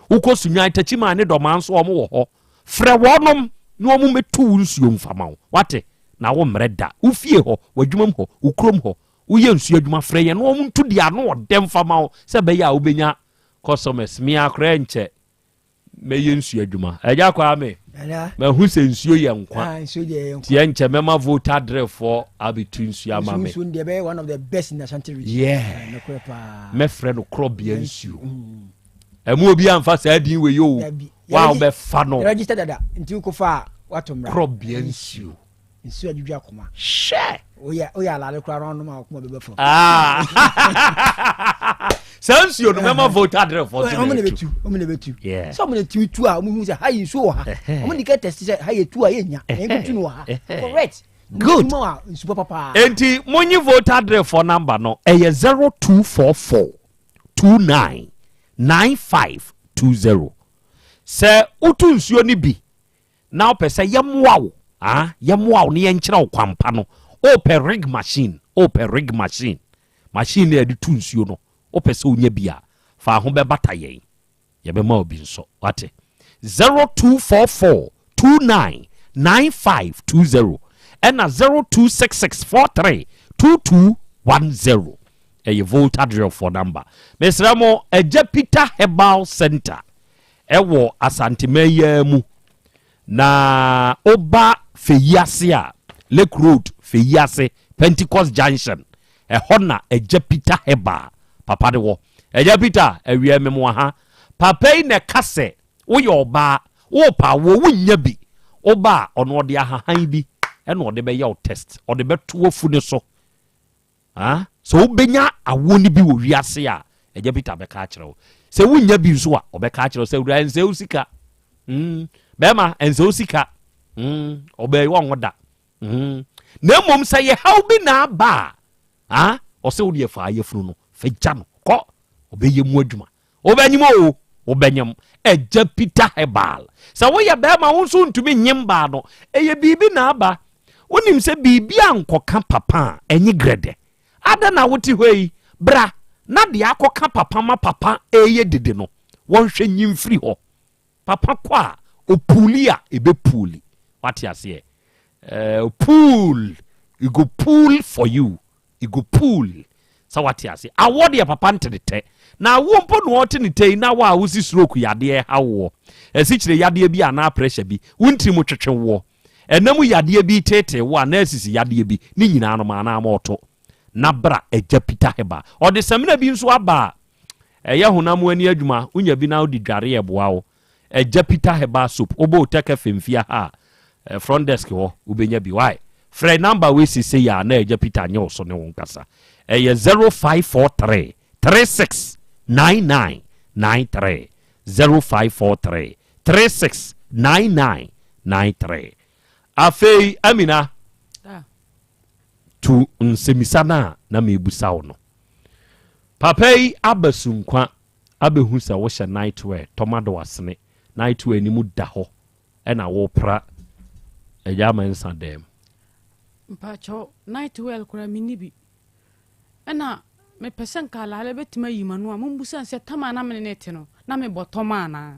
Wokɔ Sunyani, Takyiman ne Dɔmaa nso wɔn wɔ hɔ. Frɛ wɔnom na wɔn mmɛtu wo nsuo mfa ma wo. Wate? Na wo mmerɛ da. Wo fie hɔ, w'adwumam hɔ, wo kurom hɔ, Woyɛ nsuo adwuma frɛ yɛn na wɔn ntu deɛ ano ɔdɛ mfa ma wo sɛ ɛbɛyɛ a wobɛnya customers. Me ara koraa nkyɛ mɛyɛ nsuo adwuma. Agya Kwame, mahu sɛ nsuo yɛ nkwa. Ah, nsuo deɛ yɛ nkwa. Nti ɛnkyɛ mɛma Volta Drillfoɔ abɛtu nsuo ama me. Nsuo deɛ ɛbɛyɛ one of the best in Ashanti region. Yeah. Ah, nokorɛ paa. Mɛfrɛ no Korɔbea nsuo. Ɛmu obi amfa saa din wei o. Wa wobɛfa no. Register dada nti wokɔfa a wato mmara. Korɔbea nsuo. Nsuo adwidwa akoma. Hwɛ! Woyɛ woyɛ alale koraa na ɔnom a ɔkoma bɛba fam. Ah! Saa nsuo no mɛma vote adrɛfoɔ so na ɛtu. Ɔmo na ɛbɛtu. Sɛ ɔmo na ɛtumi tu a ɔmo hu sɛ ha yi nsuo wɔ ha. Ɔmo di ka test sɛ ha yɛ tu a yɛ nya. Yɛn kutu no wɔ ha. Correct. Good. Nsuo papa. Enti monyi vote adrɛfoɔ number no ɛyɛ 0244 29 9520. Sɛ wotu nsuo no bi na wopɛ sɛ yɛmmoa wo ah, yɛmmoa wo na yɛnkyerɛ wo kwan pa no, wopɛ rig machine, wopɛ rig machine, machine no a yɛde tu nsuo no, wopɛ sɛ wonya bi a, fa ho bɛbata yɛn, yɛbɛma wo bi nso, wate? 0244 29 9520 ɛna 0266 43 2210 ɛyɛ Volta Drillfoɔ number. Mesrɛ mo, Agya Peter Herbal Center Ɛwɔ Asanteman yi ara mu. Na woba Feyiase a, Lake Road, Feyiase, Pentecost Junction, ɛhɔ na Agya Peter Herbal papa no wɔ. Agya Peter, awia mem wɔ ha. Papa yi na ɛka sɛ woyɛ ɔbaa, worepɛ awoɔ, wonnya bi. Woba a, ɔno ɔde ahahan bi na ɔde bɛyɛ wo test, ɔde bɛto w'afu no so. Ah, sɛ wobɛnya awoɔ no bi wɔ wiase a, Agya Peter bɛka akyerɛ wo. Sɛ wonnya bi nso a, ɔbɛka akyerɛ wo sɛ, wura, ɛnsɛ wo sika. Mm, bɛrima, ɛnsɛ wo sika. Mm, ɔbaa yi wɔnwo da. Mm. Na mmom sɛ yɛ haw bi na aba a, ah, ɔsɛ wo deɛ fa ayafunu no, fa gya no, kɔ, ɔbɛyɛ mu adwuma. Wobɛnyem oo, wobɛnyem. Agya Peter Herbal. Sɛ woyɛ bɛrima wo nso ntumi nyem baa no, ɛyɛ biribi na aba. Wonim sɛ biribi ankɔka papa a, ɛnye grɛdɛ. Adɛn na wote hɔ yi? Bra na deɛ akɔka papa ma papa reyɛ dede no, wɔnhwɛ nyi mfiri hɔ. Papa kɔ a, ɔpuuli a, ɛbɛpuuli. Wate aseɛ? Eh, pull, it go pull for you. E go pull sɛ wate ase. Awɔ deɛ papa nte ne tɛ. Na awoɔ mpo na ɔte ne tɛ yi na wo a wosi stroke yadeɛ ɛha woɔ. Asikyire yadeɛ bi anaa pressure bi, wo ntiri mu twetwe woɔ. Ɛna mu yadeɛ bi reteetee wo anaa asisi yadeɛ bi, ne nyinaa no ma anaa ma ɔto. Na bra Agya Peter Herbal. Ɔde samina bi nso aba a ɛyɛ honam ani adwuma, wonya bi na wode dware a ɛboa wo. Agya Peter Herbal Soap, wobɔ Otec FM fie ha a, eh, front desk hɔ, wobɛnya bi. Why? Frɛ number wei sesei a na Agya Peter nye wo so ne wo nkasa. Ɛyɛ 0543 36 99 93. 0543 36 99 93. Afei, Amina, tu nsɛmisa no a na mebusa wo no. Papa yi aba Sunkwa abɛhu sɛ wohyɛ night wear, tɔmado asene, night wear no mu da hɔ ɛna wopra Agya Mensah dan mu. Mpakyɛw, night wear koraa menni bi. Ɛna mepɛ sɛ nka Alaale bɛtumi ayi m'ano a, mombusa no sɛ tam a na mene no te no, na mebɔ tɔma anaa?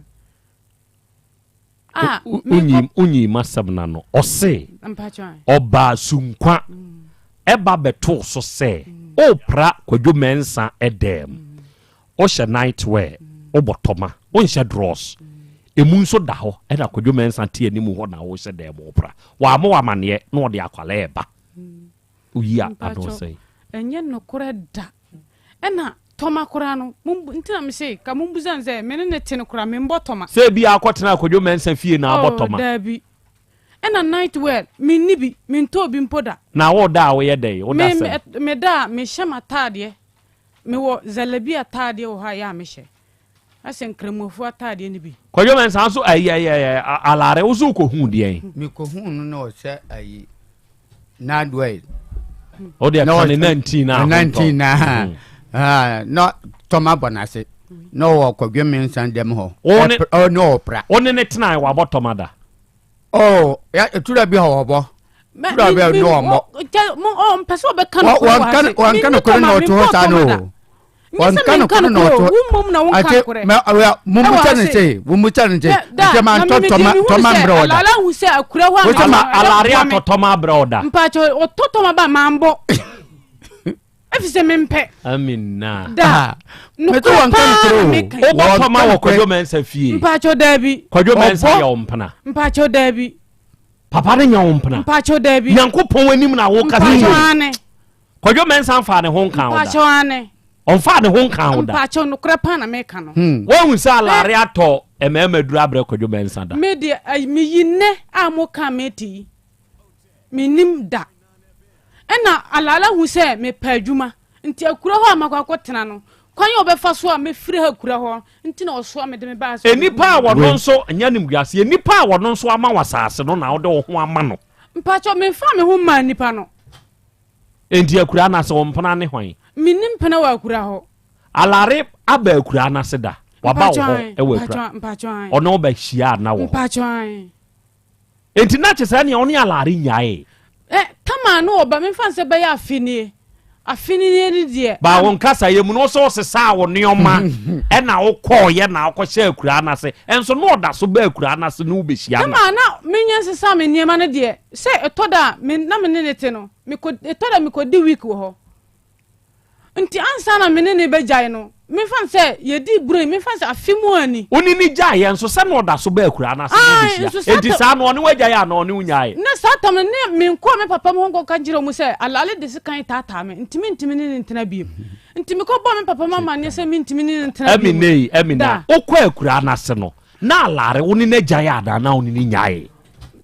A, mekɔ. Wonyi m'asɛm no ano. Ɔse, ɔbaa Sunkwa ɛba bɛtoo so sɛ wopra Kwadwo Mensah dan mu. Wohyɛ night wear, wobɔ tɔma, wonhyɛ drawers. Emu nso da hɔ, ɛna Kwadwo Mensah te anim hɔ na wohyɛ dan mu wopra. Wammɔ wo amaneɛ na ɔde akwadaa reba. Woyi a ano sɛn? Ɛnyɛ nokorɛ da. Ɛna tɔma koraa no, nti na mese ka mombusa no sɛ me ne no te no koraa membɔ tɔma. Sɛ ebia akɔtena Kwadwo Mensah fie na abɔ tɔma. Oh, daabi. Ɛna night wear, menni bi, mentɔɔ bi mpo da. Na woda a woyɛ dɛn? Woda sɛn? Meda a, mehyɛ m'ataadeɛ. Mewɔ zalabi ataadeɛ wɔ hɔ a ɛyɛ a mehyɛ. Asɛ nkramofoɔ ataadeɛ no bi. Kwadwo Mensah nso ayi ayi ayi alare wo so wokɔhuu deɛn? Mekɔhuu no na ɔhyɛ ayi n'adoɛ. O deɛ ka ne 19 na ahotɔ. 19 na na tɔma bɔ n'ase na ɔwɔ Kwadwo Mensah dɛm hɔ. Wo ne na ɔpra. Wo ne ne tenae wabɔ tɔma da? Oh, ya tura bi hɔ ɔbɔ. Tura bi no ɔmmɔ. Mpɛ sɛ ɔbɛka no koro wɔ ha se. Wɔnka no koro na ɔto hɔ saa no o. Wɔnka no koro na ɔto. Wo mmom na wonka korɛ. Mɛ ɔyɛ mumusa ne se mumusa ne se. Nkyɛn ma ntɔ tɔma tɔma mbrɛ ɔda. Alala hu sɛ akura hɔ a. Wosɛ ma alare atɔ tɔma abrɛ ɔda. Mpakyɛ ɔtɔ tɔma ba maa mbɔ. Efisɛ mempɛ. Amina. Da. Nokorɛ paa na meka yi. Wobɔ tɔma wɔ Kwadwo Mensah fie. Mpakyɛ daabi. Kwadwo Mensah yɛ wo mpena. Mpakyɛ daabi. Papa no nyɛ wo mpena. Mpakyɛ daabi. Nyankopɔn anim na wo kasa yi. Mpakyɛ ane. Kwadwo Mensah nfaa ne ho nkaa wo da. Mpakyɛ ane. Ɔnfaa ne ho nkaa wo da. Mpakyɛ nokorɛ paa na meka no. Woahu sɛ alare atɔ mmarima aduru abrɛ Kwadwo Mensah da? Me deɛ meyi nnɛ a moka a mete yi. Mennim da. Ɛnna Alala hu sɛ mepɛ adwuma, nti akura hɔ a makɔ akɔtena no, kwan a ɔbɛfa so a mɛfiri ha akura hɔ nti na ɔsoa me de me baa sɛ Nnipa a wɔno nso, nyɛ animguaseɛ, nnipa a wɔno nso ama wo asase no na wode wo ho ama no. Mpakyɛw, memfaa me ho mmaa nnipa no. Enti akuraa no ase, wo mpena ne hwan? Menni mpena wɔ akura hɔ. Alare aba akuraa no ase da? Waba wo hɔ wɔ akura? Mpakyɛw, ae. Ɔne wo bɛhyia anna wɔ hɔ? Mpakyɛw, ae. Enti na kyesɛ ɛneɛ ɔne Alare nyaee. Ɛ, Tamar ne ɔba, memfa no sɛ bɛyɛ afe nie, afe no nie no deɛ. Ba wo nkasaeɛ mu no, wo sɛ wosesaa wo nneɛma ɛna wokɔeɛ na wokɔhyɛɛ akuraa no ase, nso na ɔda so ba akuraa no ase ne wo bɛhyia no. Tamar, na menya nsesaa me nneɛma no deɛ, sɛ ɛtɔ da a me, na me ne no te no, mekɔ, ɛtɔ da a mekɔdi week wɔ hɔ. Nti ansa na me ne no rebɛgyae no, memfa no sɛ yɛdii bere, memfa no sɛ afe mu ara ni. Wo ne no gyaeɛ nso sɛ na ɔda so ba akuraa no ase na Ae, ɔbɛhyia. nso saa Enti tam. saa no ɔne wo agyae anaa ɔne wo nyaeɛ? Na saa tam no, ne menkɔɔ me papa mu hɔ nkɔka nkyerɛɛ wɔn sɛ Alale de sekan retaataa me, nti mentumi ne no ntena bio. Nti mekɔbɔɔ me papa mu amanneɛ sɛ mentumi ne no ntena bio. Amina ei, Amina, Da. wokɔɔ akuraa no ase no, na Alare, wo ne no agyae anaa na wo ne no nyaeɛ?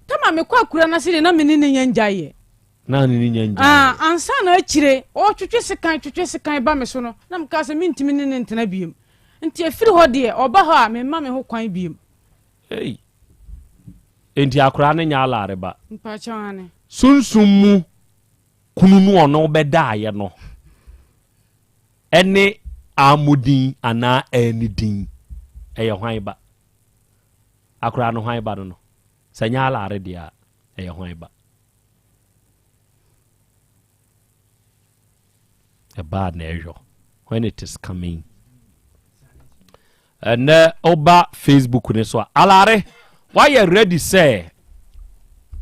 Tam a mekɔɔ akuraa no ase deɛ, na me ne no nnya ngyaeɛ. Na ne ne nya ngyae. Ah, ansa na akyire ɔretwetwe sekan twetwe sekan ba me so no, na mekaa sɛ mentumi ne no ntena biom. Nti ɛfiri hɔ deɛ, ɔba hɔ a, memma me ho kwan biom. Ei! Enti akoraa no nyɛ alaare ba? Mpakyɛw, aane. Sunsum mu kunu no ɔne wo bɛdaeɛ no ne Amodin anaa Anidin, ɛyɛ hwan ba? Akoraa no hwan ba no no? Sɛ ɛnyɛ alaare deɛ a, ɛyɛ hwan ba? Ɛbaa na ɛyɔ when it is coming. Ɛnɛ woba Facebook ne so a alare wayɛ ready sɛ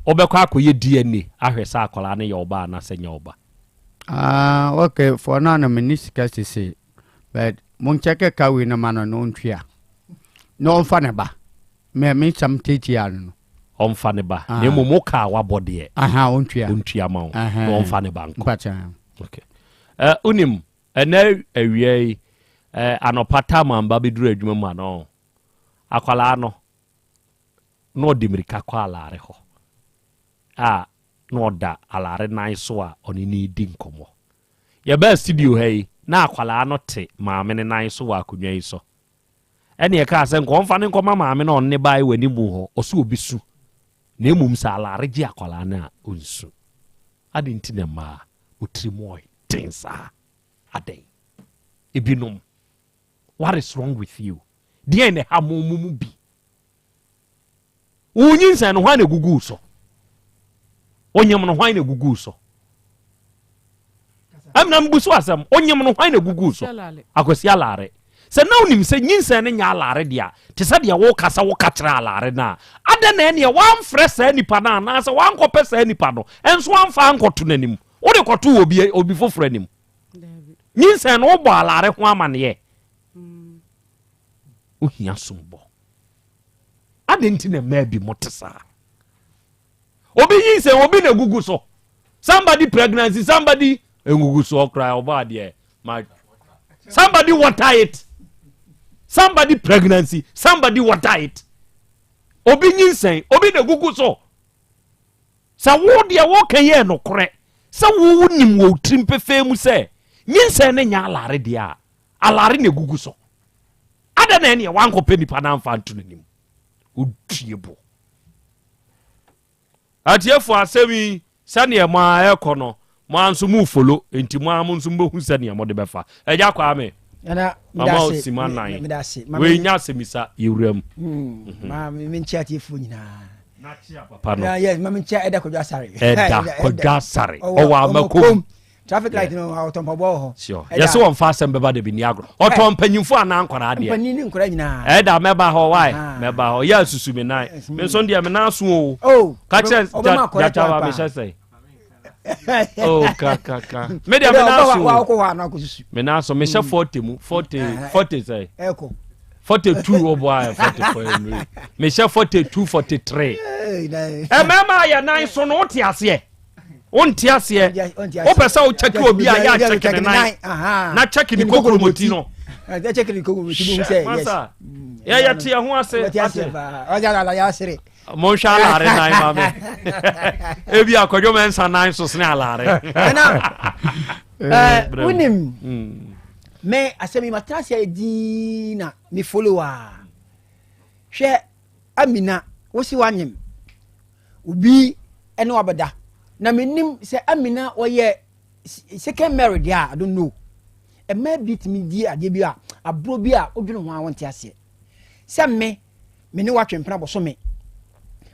wobɛkɔ akɔyɛ DNA ahwɛ sɛ akwadaa no yɛ ɔba anaasɛ nyɛ ɔba. Ah, okay, for now no menni sika sese but monkyɛkɛ ka wei no ma no na ɔntua na ɔmfa ne ba Me me nsɛm tiatia no no. Ɔmfa ne ba. Na mmom wo ka a wabɔ deɛ. Aha, ɔntua. Ɔntua ma wo. Na ɔmfa ne ba nkɔ. Mpakyɛ. Okay. Uh, wonim, ɛnɛ awia yi, uh, anɔpa tam amba bɛduru adwuma mu ano. Akwalaa no, na ɔde mmirika kɔ alaare hɔ. A, na ɔda alaare nan so a ɔne ne di nkɔmmɔ. Yɛbaa studio ha yi, na akwalaa no te maame ne nan so wɔ akonnwa yi so. Ɛnna ɛkaa sɛ, Nka ɔmfa no nkɔma maame na ɔne ne bae wɔ anim hɔ. Ɔse ɔbɛsu, na mmom sɛ Alare gye akwadaa no a, ɔnsu. Adɛn nti na mmaa mo tirim yɛ den saa? Adɛn? Ebinom, what is wrong with you? Deɛn na ɛha mo mo mu bi? Wo nyinsɛn no hwan na egugu so? Onyim no hwan na egugu so? Ɛmina mbu so asɛm. Onyim no hwan na egugu so? Akwasi Alare. Sɛ na onim sɛ nyinsɛn no nyɛ Alare dea, te sɛ deɛ woka sɛ woka kyerɛ Alare no a, adɛn na ɛneɛ woamfrɛ saa nipa no anaasɛ woankɔpɛ saa nipa no nso amfa ankɔto n'anim? Wode kɔtoo obi obi foforɔ anim. Nyinsɛn no wobɔ Alare ho amaneɛ. Wohia sombɔ. Adɛn nti na mmaa bi mo te saa? Obi nyinsɛn obi na egugu so. Somebody pregnancy somebody ngugu so koraa ɔbɔ adeɛ ma somebody water it. Somebody pregnancy somebody water it. Obi nyinsɛn obi na egugu so. Sɛ wo deɛ woka yɛ nokorɛ sɛ wo wonim wɔ tirim pefee mu sɛ Nyinsɛn no nyɛ alare deɛ a, alare na ɛgugu so. Adɛn na ɛneɛ wankɔpɛ nipa no amfa nto n'anim? Wodue bo. Atiefo asɛm yi sɛdeɛ mo ara ɛkɔ no mo ara nso mo folo nti mo ara mo nso mobɛhu sɛdeɛ mode bɛfa. Agya Kwame mama wo sima nan wei nya asɛmisa yɛwura mu. Hmm, ma menkyia atiefoɔ nyinaa. Na kyia papa no. Yes, ma menkyia Ɛda Kwadwo Asare. Ɛda Kwadwo Asare ɔwɔ Amakom. Traffic light no ɔtɔn mpaboa wɔ hɔ. Sure. Yɛsɛ wɔn fa asɛm bɛba dabi ni agorɔ. Ɔtɔn mpanyinfo anaa nkwadaa deɛ. Mpanyin ne nkwadaa nyinaa. Ɛda mɛba hɔ wae mɛba hɔ yɛ asusu mi nan. Mi nso deɛ mi nan so o. Oh. Kakyɛ jata wa mi hyɛ sɛ. Oh ka ka ka. Mi deɛ mi nan so o. Mi nan so mi hyɛ 40 mu 40 40 sɛ. Ɛkɔ. 42 ɔbɔ ayɛ 44 ɛnure. Mi hyɛ 42 43. Ɛmɛɛma yɛ nan so no o te aseɛ. Wonte aseɛ. Wopɛ sɛ wokyɛke obi a yɛ akyɛke ne nan na kyɛke ne kokuromoti no. Hyɛ masa. Yɛyɛ te ɛho ase. Ate. Monhwɛ alaare nan ma me. Ebi akɔdwo mɛnsa nan so sene alaare. Ɛna wonim me asɛm yi matena ase ayɛ dii na me follow a hwɛ Amina wosi wanyem obi ne wabɛda na menim sɛ Amina wɔyɛ second married deɛ a I don't know mmaa bi tumi di adeɛ bi a aborɔ bi a wodwene ho a wonte aseɛ sɛ me me ne watwe mpena bosome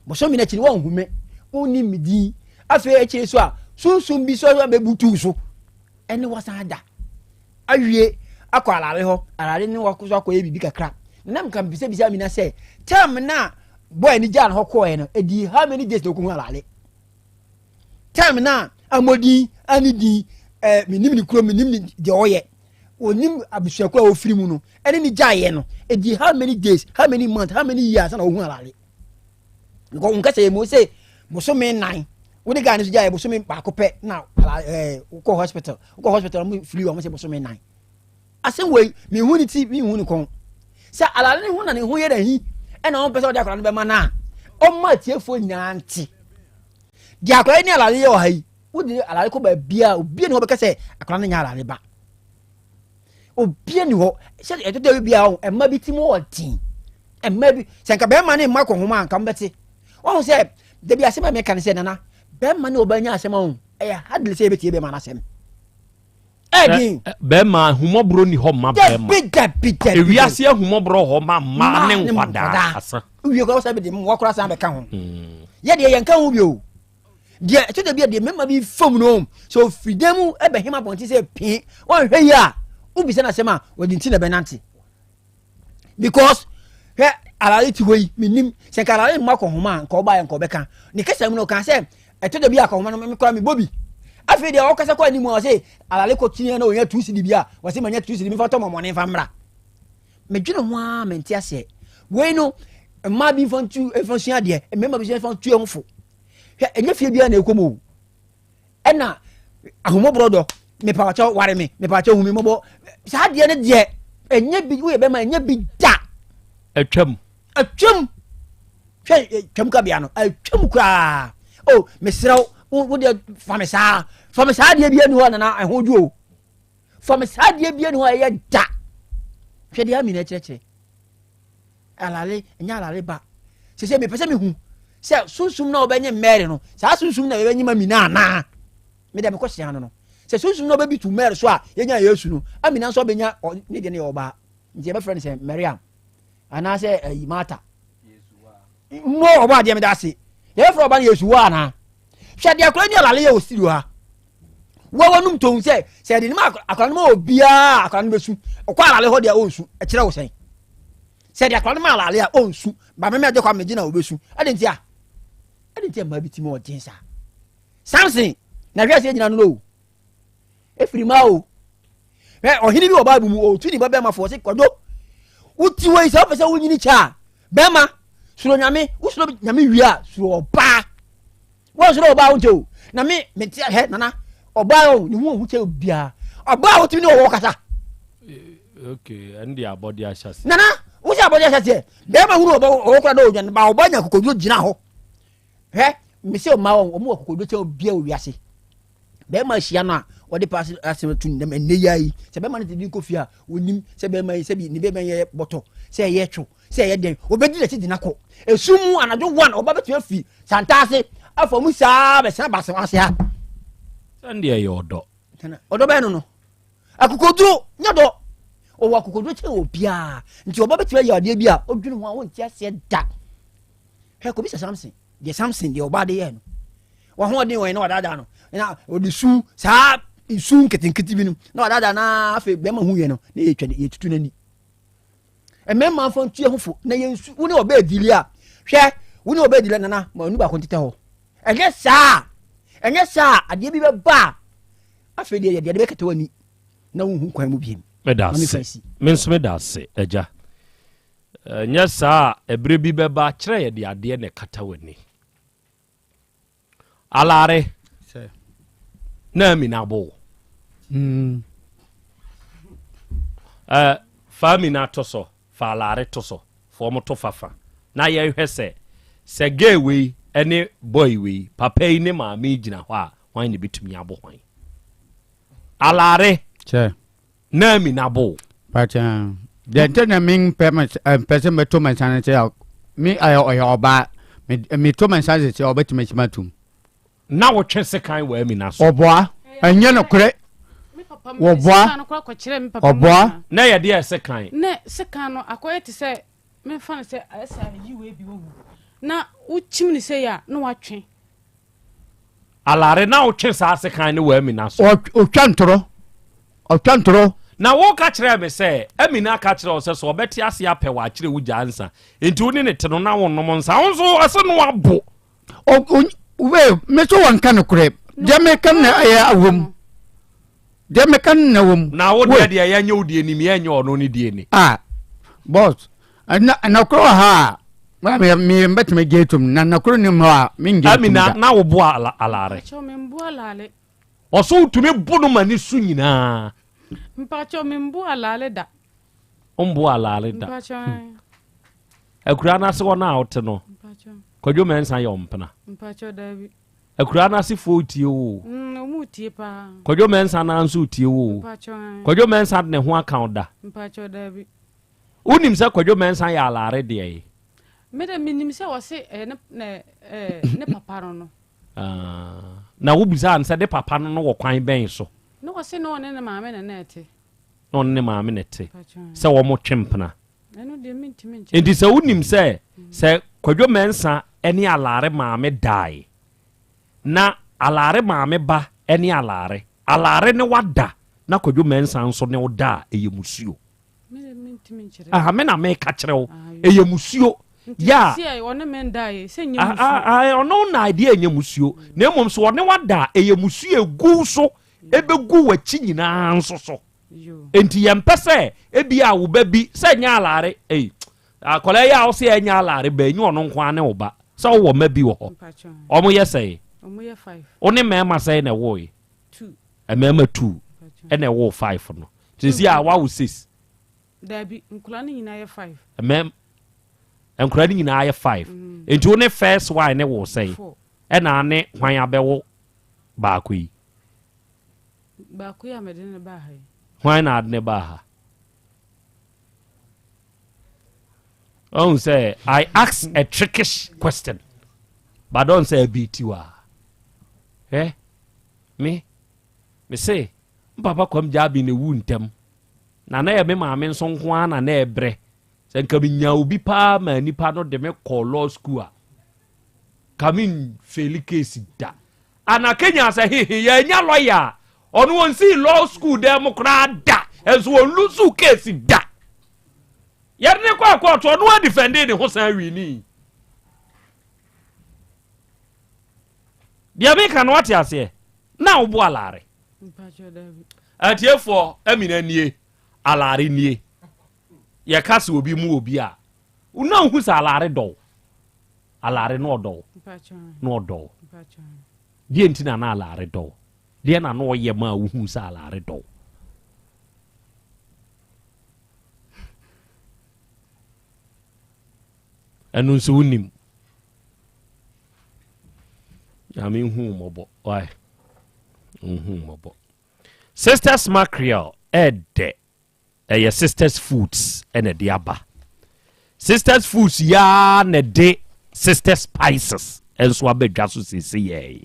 bosome no akyi no wɔnhu me wonni me din afei akyire so a sunsum bi so abɛbutu so ɛne wasan ada awie akɔ alare hɔ alare ne wakɔ so akɔyɛ biribi kakra na nam ka bisabisa amina sɛ term na boy ni gyaa ne hɔ kɔɛ no ɛdi how many days na ɔkɔhu alare term na amɔdin ane din eh, menim ne kuro menim ne deɛ ɔyɛ onim abusuakuo a ɔfiri mu no ɛne ne gyaeɛ no ɛdi how many days how many months how many years na ɔhu alare because nkasa yɛ mu sɛ bosome nan wode gaa ne so gyaeɛ bosome baako pɛ na ɛɛ wokɔ hospital wokɔ hospital mo firi wɔn sɛ bosome nan asɛm wei mehu ne ti mehu ne kɔn sɛ alare ne ho na ne ho yɛ n'ahi ɛna wɔn pɛ sɛ ɔde akwadaa no bɛma no a ɔma atiefoɔ nyinaa nte deɛ akwadaa ne alare yɛ wɔ ha yi wode alare kɔ baabi a obi ne hɔ bɛka sɛ akwadaa no nyɛ alare ba Obia ni hɔ sɛ ɛtɔ da bi a ɛma bi ti mu wɔ den ɛma bi sɛ nka bɛrima ne mma kɔ nhoma a nka mbɛte wɔn sɛ dabi asɛm a mɛka ne sɛ nana bɛrima ne ɔbaa nya asɛm ahun ɛyɛ hardly sɛ yɛbɛtie bɛrima n'asɛm ɛdin. Bɛrima ahumɔborɔ ni hɔ ma bɛrima dabi dabi dabi ewiase ahumɔborɔ hɔ ma mmaa ne nkwadaa asa wie kora sɛ bɛde mmoa kora san bɛka ho yɛ deɛ yɛnka ho bio Deɛ ɛtɔ da bi a deɛ mmarima bi fam no sɛ ofiri dan mu bɛhem abɔnten sɛ pii wɔnhwɛ yie a wobisa no asɛm a wɔde nti na ɛbɛnante because hwɛ alare ti hɔ yi menim sɛ nka alare mma kɔhoma a nka ɔbaeɛ nka ɔbɛka ne kasa mu no ɔka sɛ ɛtɔ da bi a kɔhoma no mekora mebɔ bi afei deɛ ɔkasa kɔ anim a ɔse alare kɔkyini na ɔnya tu sidi bi a wɔse manya tu sidi mefa tɔ mɔmɔne mfa mmra medwene ho ara mente aseɛ wei no mmaa bi mfa ntu mfa sua adeɛ mmarima bi nso mfa ntu ɛho fo hwɛ ɛnyɛ fie biara na ɛkɔ mu o ɛna ahomɔborɔ dɔ mepaakyɛw ware me mepaakyɛw hu me mmɔbɔ saa adeɛ no deɛ ɛnyɛ bi woyɛ bɛma ɛnyɛ bi da atwam atwam hwɛ twam kabea no atwam koraa o mesrɛ wo wo deɛ fa me saa fa me saa adeɛ bi ani hɔ nana ɛho dwo o fa me saa adeɛ bi ani hɔ ɛyɛ da hwɛ deɛ amina kyerɛkyerɛ Alare, ɛnyɛ alare ba. Sese mepɛ sɛ mehu sɛ sunsum na ɔbɛnye Mary no, saa sunsum na yɛbɛnye Amina anaa? Me deɛ mekɔ hyia no no. Sɛ sunsum na ɔbɛbi tu Mary so a yɛnya Yesu no, Amina nso ɔbɛnya ne deɛ no yɛ ɔbaa. Nti yɛbɛfrɛ no sɛ Mariam anaasɛ ayi Martha. Mmɔ ɔbɔ adeɛ meda ase. Yɛbɛfrɛ ɔba no Yesu wɔ anaa? Hwɛ deɛ akwadaa ni alale yɛ wɔ studio ha. Wa wɔnum tohun sɛ sɛ yɛde ne ma akwadaa no ma obiara akwadaa no bɛsu. Ɔkɔ alale hɔ deɛ ɔnsu. Ɛkyerɛ wo sɛn? Sɛ yɛde akwadaa no ma alale a ɔnsu. Ba mɛmɛ agye kɔ amegye na ɔbɛsu. Ɛde nti a ɛde nti a mmaa bi ti mu ɔden saa. Samson na hwɛ sɛ gyina no no o. Efiri maa o. Hwɛ ɔhene bi wɔ Bible mu ɔtu ne ba bɛrima fo ɔse kwadwo woti wɔ yi sɛ wopɛ sɛ wonyini kyɛ a bɛrima suro nyame wosuro nyame wie a suro ɔbaa wɔn soro ɔbaa wonkyɛ o na me me te hɛ nana ɔbaa o ne ho ohu kyɛ obiara ɔbaa wotumi ne ɔwɔ kasa. Okay, ɛn de abɔde ahyɛseɛ. Nana wosi abɔde ahyɛseɛ bɛrima hunu ɔbɔ ɔwɔ kora dɛ odwan ba ɔbaa nya akokoduro gyina hɔ hwɛ mesi ɔmaa wɔn wɔn wɔ akokoduro kyɛ obiara wɔ wiase bɛrima ahyia no a wɔde paase asɛm to ne dɛm ɛnnɛ yi ara yi sɛ bɛrima no de ne kɔ fie a wɔnim sɛ bɛrima yi sɛbi ne bɛrima yɛ bɔtɔ sɛ ɛyɛ two sɛ ɛyɛ dɛn wɔbɛdi n'akyi de n'akɔ esum mu anadwo one ɔba bɛtumi afi santaase afa mu saa bɛsɛn aba ase ha. Sɛndeɛ ɛyɛ ɔdɔ. Ɔdɔ bɛn no no akokoduro nyɛ dɔ ɔwɔ akokoduro kyɛn obiara nti ɔba bɛtumi ayɛ adeɛ bi a ɔdwene ho a wɔnte aseɛ da hwɛ kɔbisa Samson deɛ Samson deɛ ɔbaa de yɛɛ no wɔhoɔden wɔn na ɔdaadaa no na ɔde su saa su nketenkete bi no na ɔdaadaa na afei bɛrima hu yɛ no na yɛtwa yɛtutu n'ani mmarima nfa ntua ho fo na yɛn su wo ne ɔbaa dili a hwɛ wo ne ɔbaa dili a nana ma ɔnu baako ntetɛ hɔ ɛnyɛ saa ɛnyɛ saa adeɛ bi bɛba a afei deɛ yɛde bɛkata w'ani na wonhu kwan mu biem. Meda ase. Me nso meda ase, agya. Ɛnyɛ saa a, ɛberɛ bi bɛba kyerɛ yɛde adeɛ na ɛkata w'ani. Alare. Na Amina abo wo. Mm. Uh, fa Amina to so, fa Alare to so, fa wɔn to fafa. Na yɛnhwɛ sɛ sɛ gay wei ne boy wei, papa yi ne maame yi gyina hɔ a, hwan na ebetumi abo hwan? Alare. Kyɛ. Na Amina abo wo. But uh, deɛ nti na me mpɛ mpɛ sɛ mɛto me nsa no sɛ me ɔyɛ ɔbaa meto me nsa sɛ ɔbɛtumi akyima atum. Na wotwe sekan wɔ Amina so. Ɔboa ɛnyɛ nokorɛ wɔboa ɔboa. Na yɛ deɛ sekan. Ne sekan no akɔyɛ te sɛ memfa no sɛ ayɛ sɛ ayi wei bi wɔ ho na wokyim ne sɛ yɛ a na watwe. Alare na wotwe saa sekan no wɔ Amina so. Ɔtwa ntorɔ. Ɔtwa ntorɔ. Na woka kyerɛɛ me sɛ, Amina ka kyerɛɛ wo sɛ, sɛ ɔbɛte aseɛ apɛ wo akyerɛ wo gyaa nsa. Enti wo ne no te no na wonnom nsa. Wo nso ɔse no abo. Wei, me so wɔnka nokorɛ. Deɛ meka no na ɛyɛ awom. Deɛ meka no na ɛwom. Na wo deɛ deɛ yɛnyɛ wo deɛ nim yɛnyɛ ɔno ne deɛ ni. Ah, boss, na nokorɛ wɔ ha a, me me mbɛtumi gye atum na nokorɛ nim hɔ a, me ngye ntum da. Amina, na wo bo alare. Mpakyɛw me mbo alale. Ɔso wotumi bo no ma ne su nyinaa. Mpakyɛw me mbo alale da. Mbo alale da. Mpakyɛw. Hmm. Akura no ase hɔ no a wote no. Mpakyɛw. Kwadwo Mensah yɛ ɔmpena. Mpakyɛw daabi. Akuraa no asefoɔ retie wo o. Mm, ɔmo retie paa. Kwadwo Mensah naa nso retie wo o. Mpakyɛw ɛn. Kwadwo Mensah de ne ho aka wo da. Mpakyɛw daabi. Wonim sɛ Kwadwo Mensah yɛ alaare deɛ yi? Me de menim sɛ ɔse ɛyɛ ne ne ɛɛ ne papa no no. Ah, na wobisaa no sɛ ne papa no no wɔ kwan bɛn so? Na ɔse na ɔne ne maame na na ɛte. Na ɔne ne maame na ɛte. Sɛ wɔn twe mpena. Ɛno deɛ mentumi nkyerɛ. Enti sɛ wonim sɛ sɛ Kwadwo Mensah ne Alare maame dae na Alare maame ba ne Alare, Alare ne wada na Kwadwo Mensah nso ne wo da a, ɛyɛ musuo. Me deɛ mentumi nkyerɛ. Aha, me na meka kyerɛ wo. Ɛyɛ musuo. Nti Yɛ a. sɛ ɔne me ndae sɛ nyɛ Ah, musuo. ah, ah, ɔne wo nnae deɛ ɛnyɛ musuo. Na mmom sɛ ɔne wada a, ɛyɛ musuo a ɛgu wo so, ɛbɛgu w'akyi nyinaa nso so. Enti yɛmpɛ sɛ ebia wo ba bi, sɛ ɛnyɛ alare, ei, akwadaa yi a wose ɛnyɛ alare ba, ɛnyɛ ɔno nko ara ne wo ba. Sɛ wowɔ mma bi wɔ hɔ. Wɔn yɛ sɛn? Wo ne mmarima sɛn na ɛwoe? Mmarima two ɛna ɛwoo five no. Sisi a wawo six. Dabi, nkwadaa no nyinaa yɛ five. Mmarima, nkwadaa no nyinaa yɛ five. Enti wo ne first one ne wo sɛn? Ɛna ne hwan abɛwo baako yi? Baako yi a mede no baa ha yi. Hwan na ade no baa ha? Ɔhu sɛ I ask a trickish question but ɔn sɛ ɛbi ti wa. Hwɛ me me se mpapa kwam gyaa bi na ewu ntɛm na na yɛ me maame nso nko ara na na ɛbrɛ sɛ nka menya obi paa ma nipa no de me kɔɔ law school a ka me nfeeli case da. Ana Kenya sɛ hehe yɛanya lɔya a ɔno ɔnsii law school dan mu koraa da nso ɔnlusu case da. Yɛde ne kɔɔ kɔɔto ɔno adifɛnde ne ho san winii. Deɛ meka no wate aseɛ na wobo alaare. Atiefoɔ Amina nie alaare nie yɛka sɛ obi mu obi a na wohu sɛ alaare dɔw. Alare na ɔdɔ wo. Na ɔdɔ wo. Deɛ nti na na Alare dɔ wo? Deɛ na na ɔyɛ ma a wohuu sɛ Alare dɔ wo? Ɛno nso wonim. Nyame nhu mmɔbɔ. Why? Nhu mmɔbɔ. Sisters mackerel ɛɛdɛ. Ɛyɛ Sisters Foods na ɛde aba. Sisters Foods yi ara na ɛde Sisters Spices nso aba dwa so seesei yi.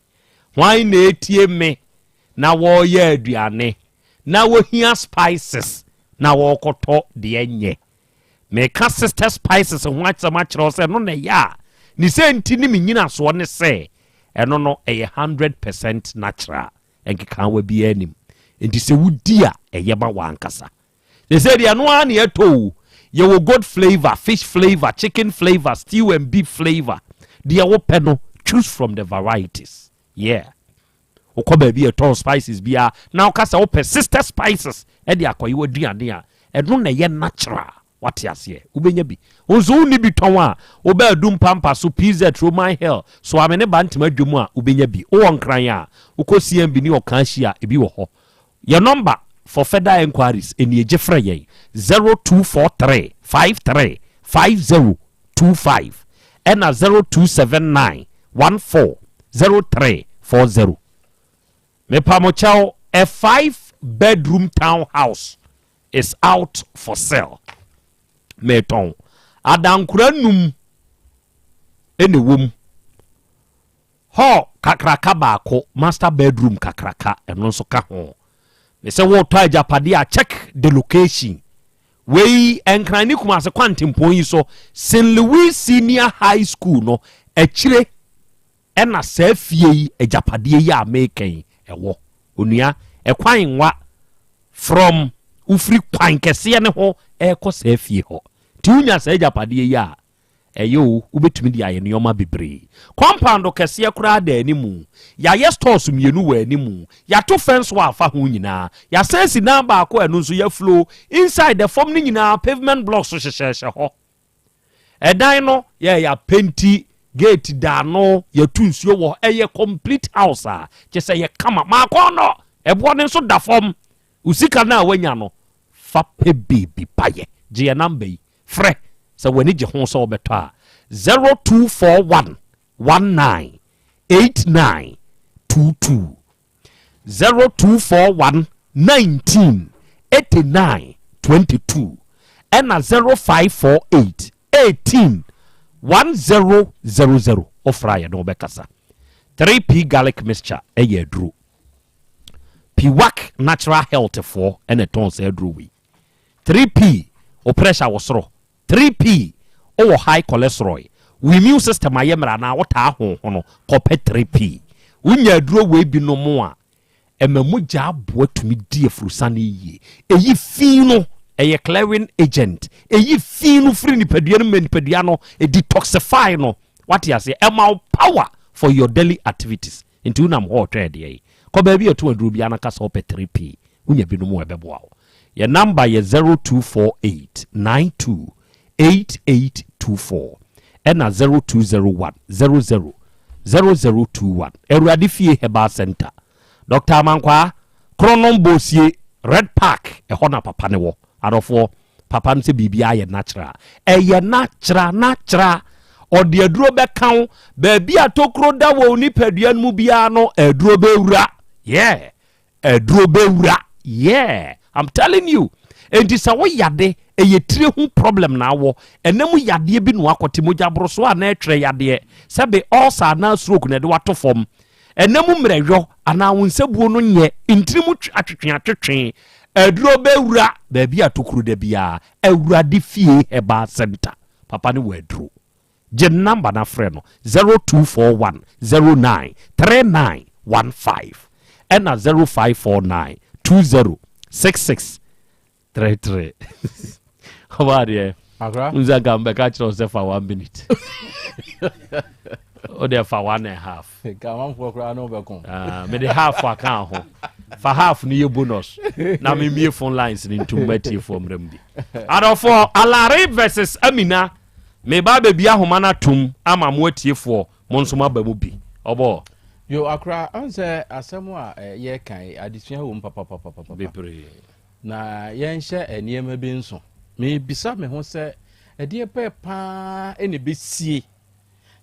Hwan na etie me na wɔreyɛ aduane na wɔhia spices na wɔrekɔtɔ deɛ nyɛ? Meka Sisters Spices ho asɛm akyerɛ wo sɛ ɛno na ɛyɛ a ne sɛ nti ne me nyinasoɔ ne sɛ ɛno no ɛyɛ 100% natural. Nkekaawa biara nnim. Enti sɛ wodi a, ɛyɛ ma w'ankasa. Seesei deɛ ɛno ara na yɛtɔ o. Yɛwɔ goat flavour, fish flavour, chicken flavour, stew and beef flavour. Deɛ wopɛ no, choose from the varieties. Yeah. Wokɔ baabi a ɛtɔn spices biara na woka sɛ wopɛ sister spices de akɔyɛ w'aduane a, ɛno na ɛyɛ natural. Wate aseɛ? Wobɛnya bi. Wo nso wonni bi tɔn a, wobɛ Adum Pampa so, PZ, Roman Hill, Soame ne Bantama dwom a, wobɛnya bi. Wowɔ Nkran a, wokɔ CMB ne Ɔkanhyi a, ebi wɔ hɔ. Yɛn nɔmba for further enquiries nie, gye frɛ yɛn, 0243 53 50 25 ɛna 0279 14 03 40. Mepamokyɛw, a 5 bedroom town house is out for sale. Metɔn. Adankora num na ɛwɔ mu. Hall kakraka baako, master bedroom kakraka, ɛno nso ka ho. Me sɛ wotɔ agyapadeɛ a check the location. Wei Nkran ne Kumase kwantempɔn yi so, St. Louis Senior High School no akyire ɛna saa fie yi agyapadeɛ yi a meka yi ɛwɔ. Onua, ɛkwan nwa from wofiri kwan kɛseɛ no ho ɛrekɔ saa fie hɔ. Nti wonya saa agyapadeɛ yi a, ɛyɛ o, wobɛtumi de ayɛ nneɛma bebree. Compound kɛseɛ koraa da animu. Yɛayɛ stores mmienu wɔ animu. Yɛato fence wall afa ho nyinaa. Yɛasan asi dan baako a ɛno nso yɛaflow. Inside, fam no nyinaa pavement blocks hyehyɛhyɛ hɔ. Ɛdan no yɛ yɛapenti, gate da ano, yɛtu nsuo wɔ hɔ, ɛyɛ complete house a kyɛ sɛ yɛ kama. Maakɔn no, ɛboɔ no nso da fam. Wo sika no a woanya no, fa pɛ biribi pa yɛ. Gye yɛn namba yi, frɛ sɛ w'ani gye ho sɛ wobɛtɔ a, 0241 19 89 22. 0241 19 89 22 ɛna 0548 18 1000 wofra yɛ ne wobɛkasa 3p garlic mixture ɛyɛ aduro piwak natural health foɔ ɛna ɛtɔn saa aduro wei 3p wo pressure wɔ soro 3P, Wowɔ high cholesterol, wo immune system ayɛ mmerɛ anaa wotaa honhono, kɔpɛ 3P. Wonya aduro wei bi nom a, ɛma mogya aboa tumi di afurusane yie. Ɛyi fi no, ɛyɛ clearing agent. Ɛyi fi no firi nipadua no mu ma nipadua no, ɛdetoxify no. Wate aseɛ? Ɛma wo power for your daily activities. Nti wonam hɔ ɔtwɛn deɛ yi. Kɔ baabi a ɛto aduro biara na ka sɛ wopɛ 3P. Wonya binom a ɛbɛboa wo. Yɛn number yɛ 0248 92 8824 ɛna 0201 00 0021. Awurade Fie Herbal Center. Doctor Amankwaa, Kronom Bosie, Red Park, ɛhɔ na papa no wɔ. Adɔfoɔ, papa no sɛ biribiara yɛ natural. Ɛyɛ natural, natural. Ɔde aduro bɛka wo. Baabi a tokuro da wɔ wo nipadua no mu biara no, aduro bɛwura. Yeah. Aduro bɛwura yeah I'm telling you Enti sɛ wo yade ɛyɛ tire ho problem na awɔ ɛna mu yadeɛ bi na wakɔte mogya borosoɔ anaa ɛtwerɛ yadeɛ sɛbe ulcer anaa stroke na ɛde wato fam ɛna mu mmerɛyɔ anaa wo nsabuo no nyɛ ntiri mu atwetwe atwetwe aduro bɛwura baabi a tokuro da biara Awurade fie herbal center papa ne wɔ aduro Gye ne number na frɛ no, 0241 09 39 15 ɛna 0549 20 66 33. Ɔbaa deɛ, nsa nka mbɛka kyerɛ wo sɛ fa one minute. O deɛ fa one and half. Nka koraa na wobɛko. Ah, mede half aka ho. Fa half no yɛ bonus. Na memie phone lines no ntom matiefoɔ mmerɛ mu bi. Adɔfoɔ, Alare versus Amina. Mereba abɛbue ahoma no atom ama mo atiefoɔ, mo nso moaba mu bi. Ɔbɔ. Yo, akora, ɔn sɛ asɛm a yɛreka yi, adesua wɔ mu papapapapa. Bebree. Na yɛnhyɛ nneɛma bi nso. Mebisa me ho sɛ, ɛdeɛ bɛɛ paa na ɛbɛsie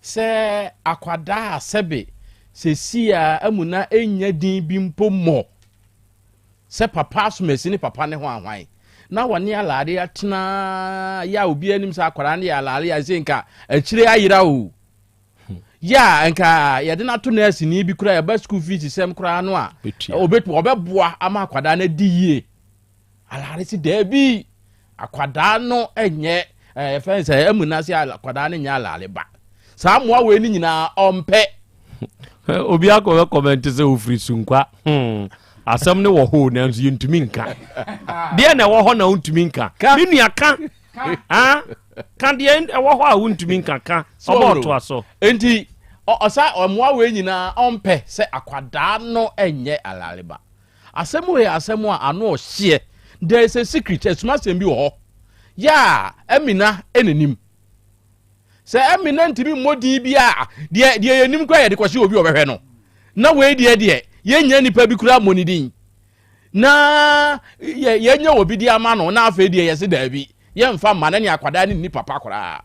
sɛ akwadaa a sɛbe sɛsi a amuna ɛnnya din bi mpo mmɔ. Sɛ papa asomasi ne papa ne hwan hwan na wɔne alaare atena yɛ a obiara nim sɛ akwadaa no yɛ alaare a sɛ nka akyire ayera o. Yɛ a nka yɛde no ato nɛɛseni bi koraa yɛba school fees sɛm koraa no a ɔbɛboa ama akwadaa no adi yie. Alaare se daabi akwadaa no nyɛ yɛfrɛ no sɛ amu no ase akwadaa no nyɛ alaare ba. Saa mmoa wei no nyinaa ɔmpɛ. Obi akɔ bɛ kɔmɛnte sɛ ofiri Sunkwa. Hmm. Asɛm no wɔ hɔ o, nanso yɛntumi nka. Deɛ na ɛwɔ hɔ na wontumi nka. Me nua ka. Ah, ka deɛ ɛwɔ hɔ a wontumi nka ka. Ɔbɔ ɔtoa so. Enti ɔsa mmoa wei nyinaa ɔmpɛ sɛ akwadaa no nyɛ alaare ba. Asɛm wei yɛ asɛm a ano ɔhyeɛ. There is a secret, asumasɛm bi wɔ hɔ. Yɛ a Amina na nim. Sɛ Amina ntumi mmɔ din bi a, deɛ deɛ yɛnim koraa yɛde kɔhyɛ obi ɔbɛhwɛ no. Na wei deɛ deɛ yɛnnya nipa bi koraa mmɔ ne din. Na yɛ yɛnya obi de ama no na afei deɛ yɛse daabi yɛmfa mma no ne akwadaa no nni papa koraa.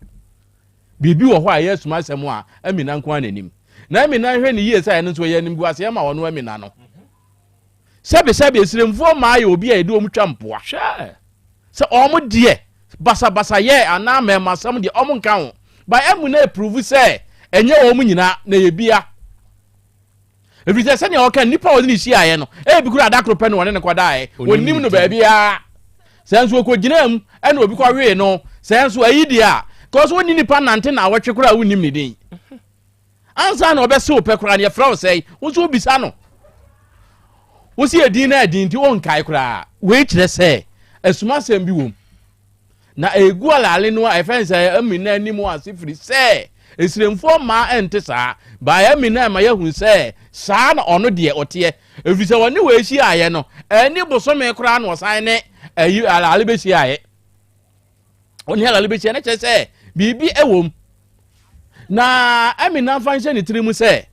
Biribi wɔ hɔ a ɛyɛ asumasɛm a Amina nko ara na nim. Na Amina nhwɛ no yie sɛ ɛno nso ɛyɛ animguaseɛ ma ɔno Amina no. Sɛbesɛbe, Esremfoɔ mmaa yɛ obi a yɛde wɔn twa mpoa. Hwɛ! Sɛ wɔn deɛ, basabasayɛ anaa mmarimasɛm deɛ, wɔn nka ho. But ɛmu na ɛprovu sɛ ɛnyɛ wɔn nyinaa, na ɛyɛ bia. Ɛfiri sɛ sɛdeɛ ɔka nnipa a wɔne no hyiaeɛ no, ebi koraa da koro pɛ na wɔne no kɔdaeɛ. Wɔnnim no baabiara. Sɛ nso ɔkɔgyinaa mu ɛna obi kɔwee no, sɛ nso ayi deɛ a, kɔɔ so wɔne nipa nante naawɔtwe koraa a wonnim ne din. Ansa na ɔbɛse wo pɛ koraa no, yɛfrɛ wo sɛe. Wo nso wobisa no. Wo se edin na ɛdin nti wonkae koraa. Wei kyerɛ sɛ asumasɛm bi wom. Na ɛgu alaale no a ɛfɛ sɛ Amina anim ase firi sɛ Esremfoɔ mmaa ɛnte saa. Bae Amina ɛma yɛhu sɛ saa na ɔno deɛ ɔteɛ. Ɛfiri sɛ ɔne wei hyiaeɛ no, ɛnni bosome koraa na ɔsan ne ayi alaale bɛhyiaeɛ. Ɔne alaale bɛhyia no kyerɛ sɛ biribi wɔ mu. Na Amina mfa nhyɛ ne tiri mu sɛ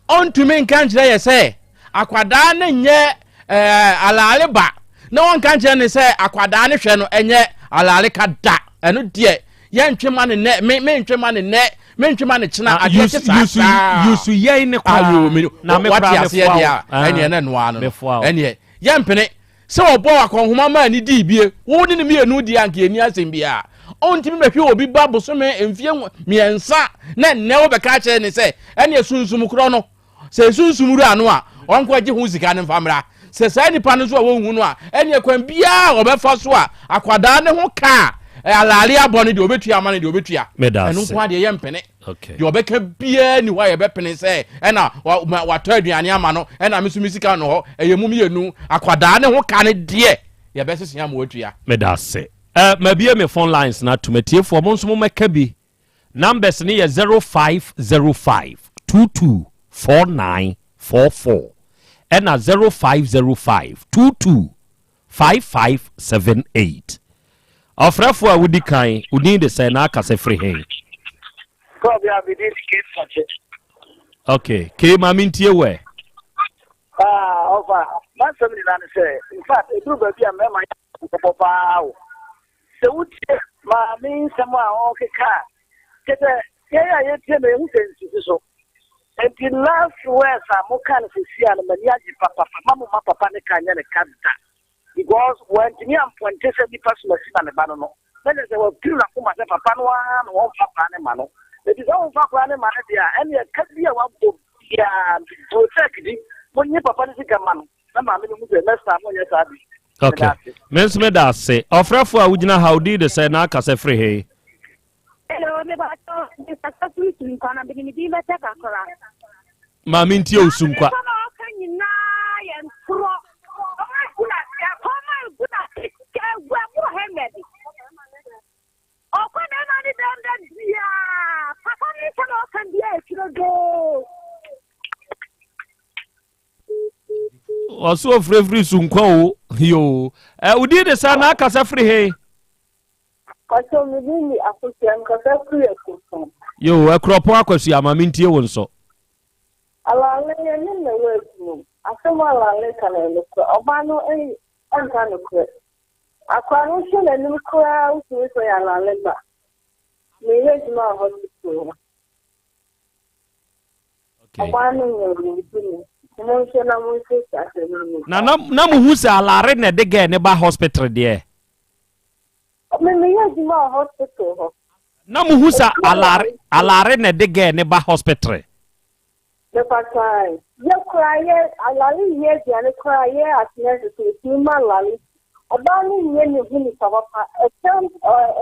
ɔntumi nka nkyerɛ yɛ sɛ akwadaa no nyɛ ɛɛ alaale ba na wɔnka nkyerɛ ne sɛ akwadaa no hwɛ no ɛnyɛ alaale ka da ɛno deɛ yɛntwe ma ne nɛ me mentwe ma ne nɛ mentwe ma ne kyena ah, adeɛ te saa saa yusu yɛn ne koraa ayo mi na me koraa me foa wo ɛneɛ na noa no ɛneɛ yɛmpene Sɛ ɔbɔɔ akɔnhoma maa no dii bie, wo ne no mmienu deɛ anka yɛnni asɛm biara. Ɔntumi bɛhwɛ obi ba bosome mfeɛ mmiɛnsa na nnɛ wobɛka akyerɛ ne sɛ ɛneɛ sunsum korɔ no, sɛ sunsum wura no a, ɔnkɔgye ho sika no mfa mmra. Sɛ saa nipa no nso a wɔnhu no a, ɛneɛ kwan biara a ɔbɛfa so a akwadaa no ho ka a alaale abɔ no deɛ ɔbɛtua ama no deɛ ɔbɛtua. Ɛno nko ara deɛ yɛmpene. Okay. Deɛ ɔbɛka biara ni hɔ a yɛbɛpene sɛ ɛna watɔ aduane ama no ɛna me nso me sika no hɔ ɛyɛ mu mmienu akwadaa ne ho ka no deɛ yɛbɛsese ama watua. Meda ase. Uh, mabie me phone lines na atom atiefoɔ mo nso mommɛka bi. Numbers no yɛ 0505 22 4944 ɛna 0505 22 5578. Ɔfrɛfoɔ a wodi kan, wo din de sɛn na akasa firi he? Kɔɔ a me din de Kate Sakye. Okay, Kate ma mentie wo ɛ. Ah, ɔfa, m'asɛm nyinaa ne sɛ, in fact, ɛduru baabi a mmarima yɛ nkɔbɔ paa o. Sɛ wotie maame nsɛm a ɔrekeka a, kyɛ sɛ yɛn a yɛtie no yɛhu sɛ nsisi so. Enti last words a moka no sesia no m'ani agye papapa ma mo ma papa ne ka nyɛ ne ka da because wantumi ampɔnte sɛ nipa soma si ma ne ba no no na kyerɛ sɛ wapiri n'akoma sɛ papa no ara na wɔmfa koraa ne ma no enti sɛ womfa koraa ne ma no deɛ a ɛneɛ ka bi a wabɔ biara no protect di monye papa no sika ma no na maame no hu sɛ next time monyɛ saa bi. Okay. Me nso meda ase. Ɔfrɛfo a wogyina ha, wo din de sɛn na akasa firi he? Hello, me ba to me kasa firi Sunkwa na mede me din bɛkyɛ kakra. Maame ntie o Sunkwa. Nsɛm a ɔka nyinaa yɛ ntorɔ. Ɔma egu na ɛkɔm a egu na egu ɛboro hundred. Ɔkɔ bɛrima ne dɛm dɛ biara papa ne nsɛm a ɔka biara ɛkyerɛ doo. Ɔso ofirifiri Sunkwa o yoo. Ɛ wo din de sɛn na akasa firi he? Pacho me din de Akosua mekasa firi Akuropɔn. Yoo Akuropɔn Akosua ma mentie wo nso. Alale yɛ ne na ɛwɔ adwuma mu. Asɛm a Alale ka no yɛ nokorɛ. Ɔbaa no nka nokorɛ. Akwadaa no wohwɛ n'anim koraa wotumi sɛ ɔyɛ Alale ba. Meyɛ adwuma wɔ hospital hɔ. Ɔbaa no nyɛ ɔyɛ obi ni. Monhwɛ na monsiesie asɛm no mu. Na na na muhu sɛ alare na ɛde girl ne ba hospital deɛ. Me meyɛ adwuma wɔ hospital hɔ. Na muhu sɛ alare alare na ɛde girl ne ba hospital. Mepakyɛw yɛ koraa yɛ alare nyɛ aduane koraa yɛ as nurses yɛtumi ma alare di. Ɔbaa no nyɛ ne ho nipa papa ɛkyɛn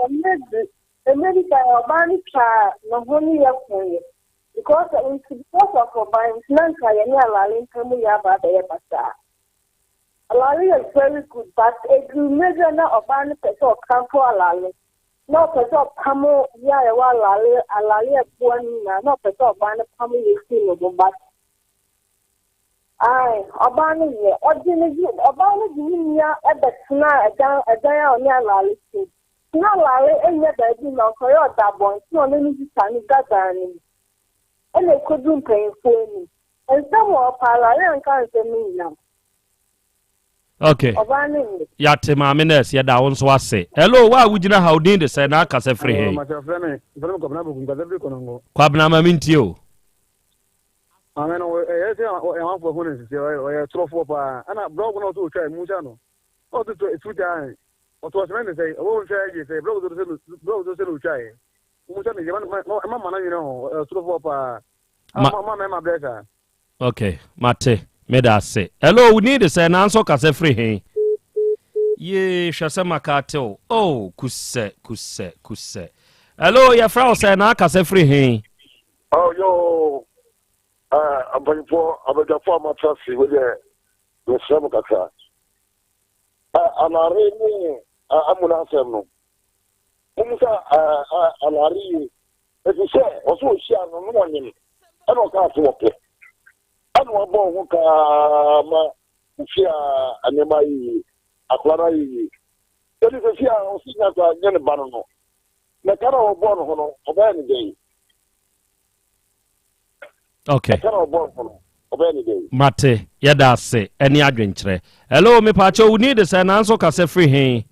ɛmmerɛ bi ɛmmerɛ bi baeɛ ɔbaa no twaa ne ho ne yɛ koeɛ. Because nti because of ɔban nti na nka yɛne Alale ntam yɛ aba abɛyɛ basaa. Alale yɛ very good but ɛduru mmerɛ bi a na ɔbaa no pɛ sɛ ɔkamfo Alale na ɔpɛ sɛ ɔpamo yɛ a yɛwɔ Alale Alale ɛboa no nyinaa na ɔpɛ sɛ ɔbaa no pamo yɛ firi ne ho but ae ɔbaa no yɛ ɔde ne ɔbaa no de ne nua ɛbɛtenaa ɛdan ɛdan a ɔne Alale te mu. Na Alale nnya baabi na ɔsɔre ɔda abɔnten a ɔne ne sista no da dan no mu. Ɛna ɛkɔduru mpanyimfoɔ anim. Nsɛm wɔ hɔ paa, Alale anka nsɛm no nyinaa. Okay. Ɔbaa no nyɛ. Yɛate maame nurse yɛda wo nso ase. Hello, wo a wogyina ha wo din de sɛn na akasa firi he? Makyɛ frɛ me, frɛ me Kwabena Bokum, kasa firi Konongo. Kwabena ma mentie o. Maame no, ɛyɛ sɛ ɛwanfoɔ ho ne nsisi, ɔyɛ torɔfoɔ paa. Ɛna blɔg no ɔso ɔtwa mu sa no, ɔto tuta Ɔtɔɔ cement sɛe, ɔwɔ wo nhwɛ yie sɛe, blɔk dodo sɛ blɔk dodo sɛ na otwaeɛ. Mo sɛ ne ma ma ma ma no nwene ho, ɔyɛ ɔtorofoɔ paa. Ma ma mɛma brɛ saa. Ok, mate, meda ase. Hello, wo din de sɛn nanso kasa firi he? Yee, hwɛ sɛ maka ate o. Oh, kusɛ, kusɛ, kusɛ. Hello, yɛfrɛ wo sɛn na akasa firi he? Oh, yo, uh, mpanyinfoɔ, abadwafoɔ a moatra ase, wei deɛ mesrɛ mo kakra. Alare ne Amuna asɛm no, mommisa Alare yie, ɛfiri sɛ ɔsɛ ɔhyia no na ɔnyem, ɛna ɔkaa sɛ wɔpɛ, ɛna wabɔ ho kaa ma ofie a nneɛma ayɛ yie, akwadaa no ayɛ yie. Ɛde sɛ fie a ɔsi nya koraa nyɛ ne ba no no, na ka na ɔbɔɔ ne ho no, ɔbɛyɛ ne dɛn? Okay. Ɛka na ɔbɔɔ ne ho no, ɔbɛyɛ ne dɛn? Mate, yɛda ase ɛne adwenkyerɛ. Hello, mepaakyɛ wo ni de sɛ nanso kasa firi he?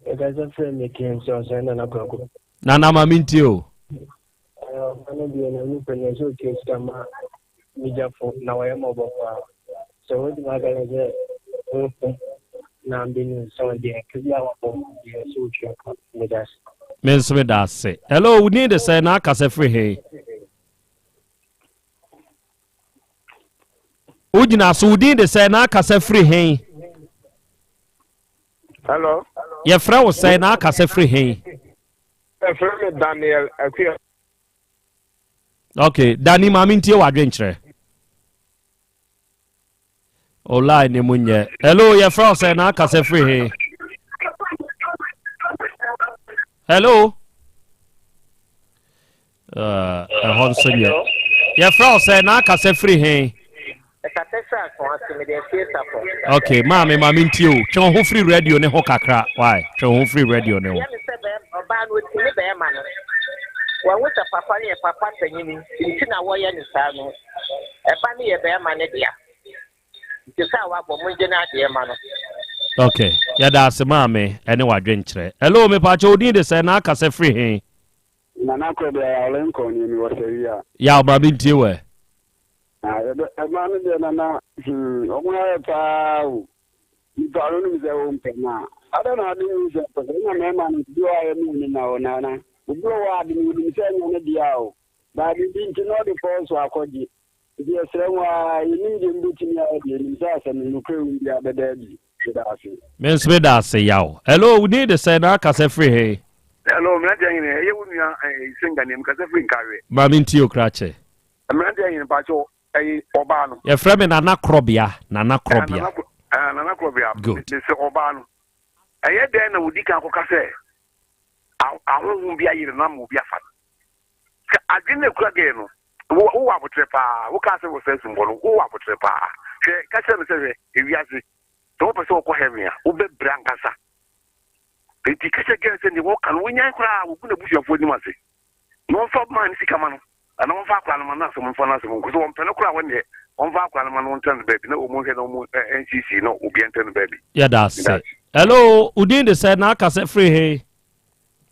Ɛkasa firi me KMC ɔsɛn Nana Kwaku. Nana ma mentie o. Ɔba no deɛ na nipa nyɛ sɛ ɔtua sika ma ne gyafo na wɔyɛ mmɔbɔ paa. Sɛ wotumi aka no sɛ wopɛ na bɛnu nsɛm deɛ ka bi a wabɔ deɛ sɛ wotua ka meda ase. Me nso meda ase. Hello, wo din de sɛn na akasa firi he? Wogyina so, wo din de sɛn na akasa firi he? Hello. Yɛfrɛ wo sɛn na akasa firi he? Yɛfrɛ me Daniel Akua. Okay, Danny, maame ntie w'adwenkyerɛ. O line ne mu nyɛ. Hello, yɛfrɛ wo sɛ na akasa firi he? Hello. Uh, ɛhɔ nso nyɛ. Yɛfrɛ wo sɛ na akasa firi he? Okay, maame maame ntie o. Twe wo ho firi radio ne ho kakra. Why? Twe wo ho firi radio ne ho. Ɔbaa no ɔti ne bɛrima no. Wɔn sɛ papa no yɛ papa panyini nti na wɔyɛ no saa no. Ɛba no yɛ bɛrima no dea. Nti sɛ a wabɔ mo ngye no adeɛ ma no. Ok, yɛda ase maame ɛne wadwenkyerɛ. Hello, mepaakyɛ wo din de sɛn na akasa firi he? Nana Kɔbea Yaw Lincoln nie mewɔ Sawia. Yaw maame ntie wo ɛ. Na yɛbɛ ɛmaa no deɛ nana hmm ɔmo ayɛ paa o nipa no nim sɛ wo mpɛ no a adɛn na ade nyinsɛn pɛ sɛ ɛna mɛɛma no bi wɔ a yɛ ne na o nana obi wɔ hɔ a ade no onim sɛ ɛnyɛ ne dea o baa biribi nti na ɔde fɔɔ so akɔgye Nti yɛsrɛ mo ara, yɛnnim deɛ mobɛtumi ayɛ deɛ, yɛnim sɛ asɛm no, nokorɛ wom biara bɛda adi. Meda ase. Me nso meda ase Yaw. Hello, wo din de sɛn na akasa firi he? Hello, mmeranteɛ hene, ɛyɛ wo nua eh, Sengani, mekasa firi Nkareɛ. Ma me ntie o krakye. Mmeranteɛ hene, mpakyɛw, ɛyɛ ɔbaa no. Yɛfrɛ me Nana Korɔbea, Nana Korɔbea. Eh, Nana Korɔbea, Good. mesɛ ɔbaa no, ɛyɛ dɛn na ɔdi kan kɔka sɛ ahonhom bi ayere no ama obi afa no? Sɛ adwene na ekura gɛɛ no, wo wowɔ aboterɛ paa. Wokaa sɛ wɔ saa sumbɔ no, wowɔ aboterɛ paa. Hwɛ, ka kyerɛ no sɛ hwɛ, ewiase, sɛ wopɛ sɛ wokɔ heaven a, wobɛbrɛ ankasa. Enti ka kyerɛ gɛɛ sɛ deɛ wɔka no, wɔnyae koraa, wɔgu n'abusuafoɔ anim ase. Na wɔmfa maa ne sika ma no, anaa wɔmfa akwadaa no ma no asɛm mfa no asɛm nkɔ. Sɛ wɔmpɛ no koraa wɔn deɛ, wɔmfa akwadaa no ma no wɔntena no baabi na wɔn nhwɛ na wɔn nsiesie na obiara ntena no baabi. Yɛda ase. Hello, wo din de sɛn na akasa firi he?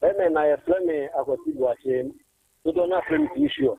Amen na yɛfrɛ me Akwasi Boakye dodoɔ no afrɛ me Too Sure.